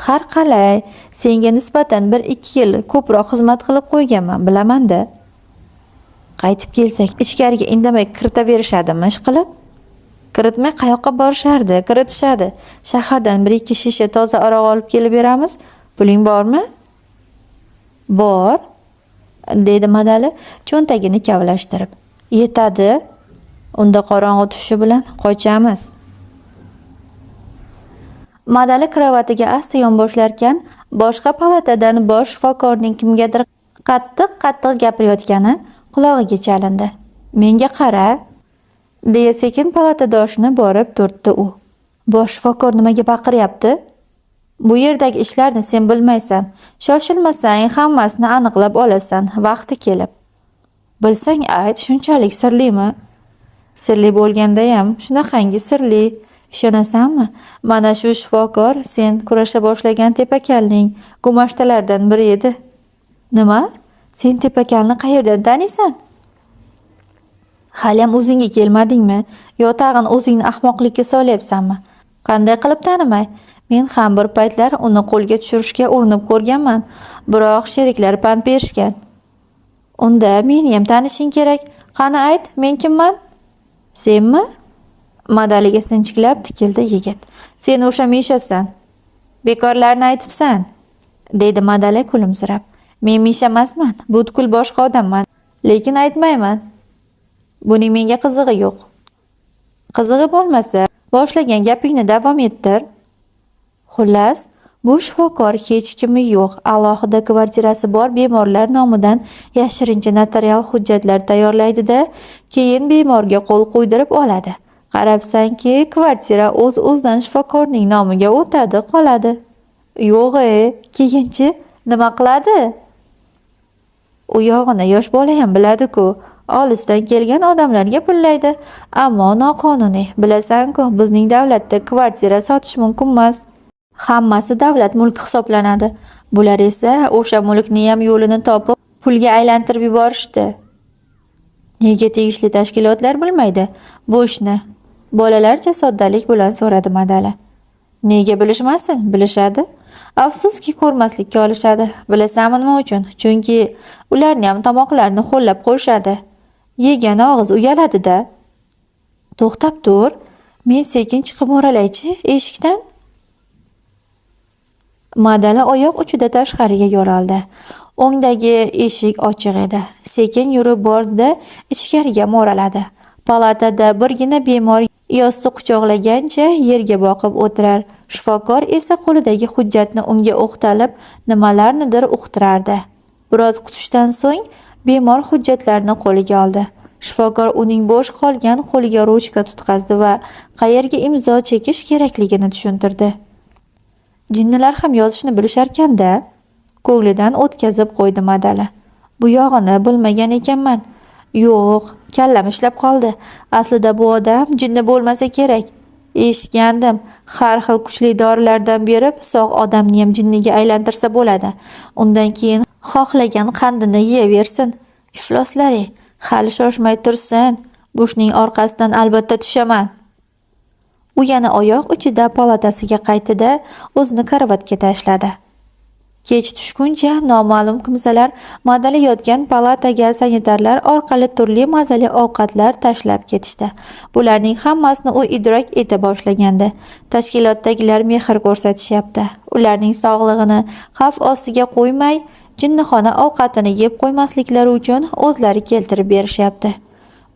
Har qalay, senga nisbatan 1-2 yil ko'proq xizmat qilib qo'yganman, bilaman-da. Qaytib kelsak, ichkariga indamay kiritaverishadimi ishqilib? Kiritmay qayoqqa borishardi? Kiritishadi. Shahardan 1-2 shisha toza aroq olib kelib beramiz. Puling bormi? Bor, dedi Madali cho'ntagini kavlashtirib. Yetadi. Unda qorong'i tushishi bilan qochamiz. Madali kravatiga asta yonboshlarkan, boshqa palatadan bosh shifokorning kimgadir qattiq-qattiq gapirayotgani qulog'iga chalindi. Menga qara, deya sekin palatadoshini borib turtdi u. Bosh shifokor nimaga baqiryapti? Bu yerdagi ishlarni sen bilmaysan. Shoshilmasang hammasini aniqlab olasan, vaqti kelib. Bilsang ayt, shunchalik sirlimi? Sirli bo'lgandayam shunaqangi sirli. Ishonasanmi? Mana shu shifokor sen kurasha boshlagan tepakalning gumashtalaridan biri edi. Nima? Sen tepakalni qayerdan taniysan? Haliyam o'zingga kelmadingmi? Yo tag'in o'zingni ahmoqlikka solyapsanmi? Qanday qilib tanimay? Men ham bir paytlar uni qo'lga tushirishga urinib ko'rganman, biroq sheriklar pand berishgan. Unda meniyam tanishing kerak. Qani ayt, men kimman? Senmi? Madaliga sinchiklab tikildi yigit. Sen o'sha Mishasan. Bekorlarni aytibsan, dedi Madali kulimsirab. Men Misha emasman, butkul boshqa odamman. Lekin aytmayman. Buning menga qizig'i yo'q. Qizig'i bo'lmasa, boshlagan gapingni davom ettir. Xullas, bu shifokor hech kimi yo'q, alohida kvartirasi bor bemorlar nomidan yashirincha notarial hujjatlar tayyorlaydi-da, keyin bemorga qo'l qo'ydirib oladi. Qarabsanki, kvartira o'z-o'zidan shifokorning nomiga o'tadi, qoladi. Yo'g'-e, keyinchi nima qiladi? U yog'ini yosh bolayam biladi-ku. Olisdan kelgan odamlarga pullaydi, ammo noqonuniy. Bilasan-ku, bizning davlatda kvartira sotish mumkin emas. Hammasi davlat mulki hisoblanadi. Bular esa o'sha mulkniyam yo'lini topib, pulga aylantirib yuborishdi. Nega tegishli tashkilotlar bilmaydi bu ishni? Bolalarcha soddalik bilan so'radi Madali. Nega bilishmasin? Bilishadi. Afsuski, ko'rmaslikka olishadi. Bilasanmi nima uchun? Chunki ularniyam tomoqlarini ho'llab qo'yishadi. Yegan og'iz uyaladi-da. To'xtab tur, men sekin chiqib mo'ralaychi eshikdan. Madali oyoq uchida tashqariga yo'l oldi. O'ngdagi eshik ochiq edi. Sekin yurib bordi-da, ichkariga mo'raladi. Palatada birgina bemor yostiq quchoqlagancha yerga boqib o'tirar. Shifokor esa qo'lidagi hujjatni unga o'qtalib, nimalarnidir uqtirardi. Biroz kutishdan so'ng bemor hujjatlarni qo'liga oldi. Shifokor uning bo'sh qolgan qo'liga ruchka tutqazdi va qayerga imzo chekish kerakligini tushuntirdi. Jinnilar ham yozishni bilisharkan-da, ko'nglidan o'tkazib qo'ydi Madali. Bu yog'ini bilmagan ekanman. Yo'q, kallam ishlab qoldi. Aslida bu odam jinni bo'lmasa kerak. Eshitgandim, har xil kuchli dorilardan berib, sog' odamniyam jinniga aylantirsa bo'ladi. Undan keyin xohlagan qandini yeyaversin. Ifloslar-ey, hali shoshmay tursin. Bushning orqasidan albatta tushaman. U yana oyoq uchida palatasiga qaytdi-da, o'zini karavotga tashladi. Kech tushguncha noma'lum kimsalar Madali yotgan palataga sanitarlar orqali turli mazali ovqatlar tashlab ketishdi. Bularning hammasini u idrok eta boshlagandi. Tashkilotdagilar mehr ko'rsatishyapti. Ularning sog'lig'ini xavf ostiga qo'ymay, jinnixona ovqatini yeb qo'ymasliklari uchun o'zlari keltirib berishyapti.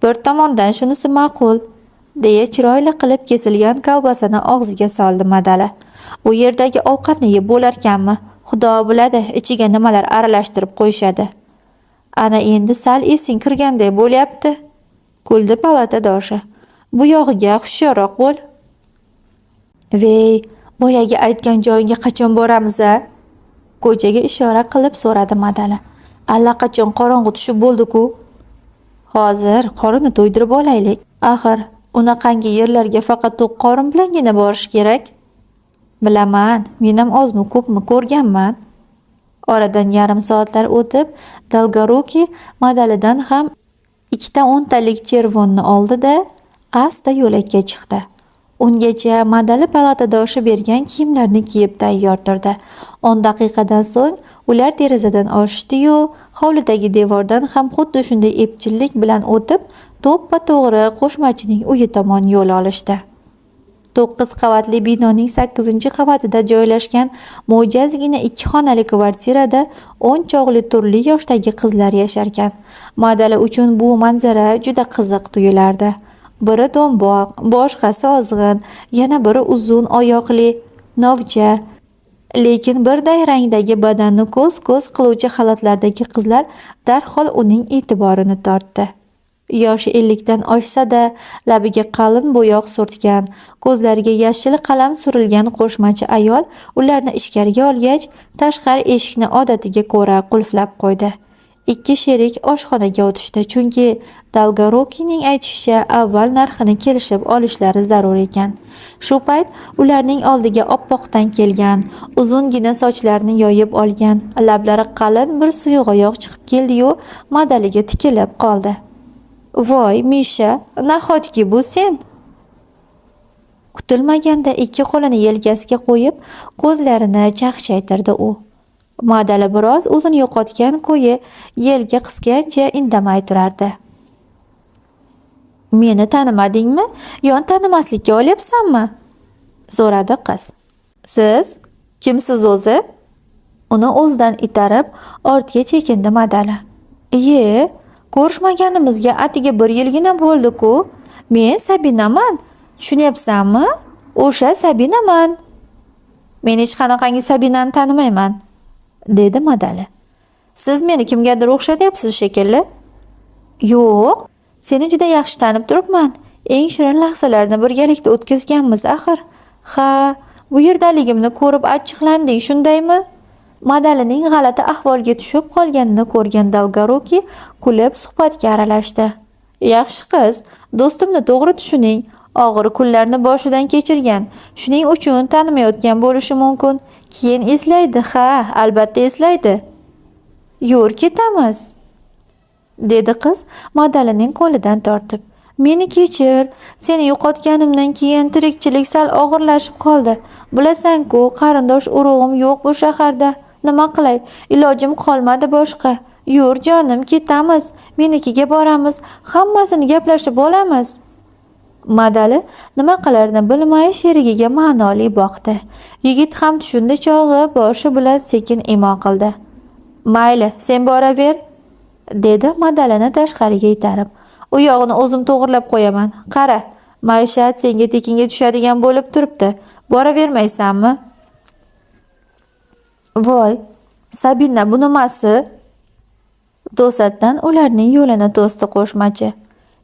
Bir tomondan shunisi ma'qul, deya chiroyli qilib kesilgan kolbasani og'ziga soldi Madali. U yerdagi ovqatni yeb bo'larkanmi? Xudo biladi, ichiga nimalar aralashtirib qo'yishadi. Ana endi sal esing kirganday bo'lyapti, kuldi palatadoshi. Bu yog'iga hushyorroq bo'l. Vey, boyagi aytgan joyingga qachon boramiz-a? Ko'chaga ishora qilib so'radi Madali. Allaqachon qorong'u tushib bo'ldi-ku. Hozir qorinni to'ydirib olaylik. Axir, unaqangi yerlarga faqat to'q qorin bilangina borish kerak. Bilaman, menam ozmi ko'pmi ko'rganman. Oradan yarim soatlar o'tib, Dolgorukiy Madalidan ham ikkita o'ntalik chervonni oldi-da, asta yo'lakka chiqdi. Ungacha Madali palatadoshi bergan kiyimlarni kiyib tayyor turdi. 10 daqiqadan so'ng ular derazadan oshishdi-yu, hovlidagi devordan ham xuddi shunday epchillik bilan o'tib, to'ppa-to'g'ri qo'shmachining uyi tomon yo'l olishdi. 9 qavatli binoning 8-qavatida joylashgan mo'jazgina 2 xonali kvartirada 10 chog'li turli yoshdagi qizlar yasharkan. Madali uchun bu manzara juda qiziq tuyulardi. Biri do'mboq, boshqasi ozg'in, yana biri uzun oyoqli, novcha. Lekin birday rangdagi badanni ko'z-ko'z qiluvchi xalatlardagi qizlar darhol uning e'tiborini tortdi. Yoshi 50 dan oshsa-da, labiga qalin bo'yoq surtgan, ko'zlariga yashil qalam surilgan qo'shmachi ayol ularni ichkariga olgach, tashqari eshikni odatiga ko'ra qulflab qo'ydi. Ikki sherik oshxonaga o'tishdi, chunki Dolgorukiyning aytishicha, avval narxini kelishib olishlari zarur ekan. Shu payt ularning oldiga oppoqdan kelgan, uzungina sochlarini yoyib olgan, lablari qalin bir suyug'oyoq chiqib keldi-yu, Madaliga tikilib qoldi. Voy, Misha, nahotki bu sen? Kutilmaganda ikki qo'lini yelkasiga qo'yib, ko'zlarini chaqchaytirdi u. Madali biroz o'zini yo'qotgan ko'yi yelka qisgancha indamay turardi. Meni tanimadingmi? Yon tanimaslikka olyapsanmi? So'radi qiz. Siz kimsiz o'zi? Uni o'zidan itarib, ortga chekindi Madali. Iye, ko'rishmaganimizga atigi 1 yilgina bo'ldi-ku. Men Sabinaman. Tushunyapsanmi? O'sha Sabinaman. Men hech qanaqangi Sabinani tanimayman, dedi Madali. Siz meni kimgadir o'xshatyapsiz shekilli. Yo'q, seni juda yaxshi tanib turibman. Eng shirin lahzalarni birgalikda o'tkazganmiz axir. Ha, bu yerdaligimni ko'rib achchiqlanding, shundaymi? Madalining g'alati ahvolga tushib qolganini ko'rgan Dolgorukiy kulib suhbatga aralashdi. Yaxshi qiz, do'stimni to'g'ri tushuning. Og'ir kunlarni boshidan kechirgan, shuning uchun tanimayotgan bo'lishi mumkin. Keyin eslaydi, ha, albatta eslaydi. Yur ketamiz, dedi qiz Madalining qo'lidan tortib. Meni kechir, seni yo'qotganimdan keyin tirikchilik sal og'irlashib qoldi. Bilasan-ku, qarindosh urug'im yo'q bu shaharda. Nima qilay, ilojim qolmadi boshqa. Yur jonim, ketamiz, menikiga boramiz, hammasini gaplashib olamiz. Madali nima qilarini bilmay sherigiga ma'noli boqdi. Yigit ham tushundi chog'i boshi bilan sekin imo qildi. Mayli, sen boraver, dedi Madalini tashqariga itarib. U yog'ini o'zim to'g'irlab qo'yaman. Qara, maishat senga tekinga tushadigan bo'lib turibdi. Boravermaysanmi? Voy, Sabina, bu nimasi? To'satdan ularning yo'lini to'sdi qo'shmachi.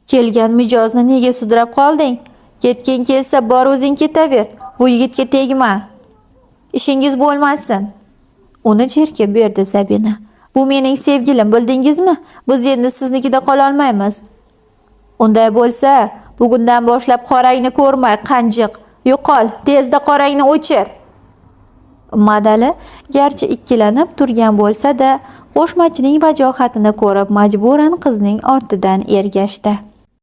Kelgan mijozni nega sudrab qolding? Ketging kelsa bor o'zing ketaver. Bu yigitga tegma. Ishingiz bo'lmasin. Uni jerkib berdi Sabina. Bu mening sevgilim, bildingizmi? Biz endi siznikida qola olmaymiz. Unday bo'lsa, bugundan boshlab qorangni ko'rmay, qanjiq. Yo'qol, tezda qorangni o'chir. Madali garchi ikkilanib turgan bo'lsa-da, qo'shmachining vajohatini ko'rib majburan qizning ortidan ergashdi.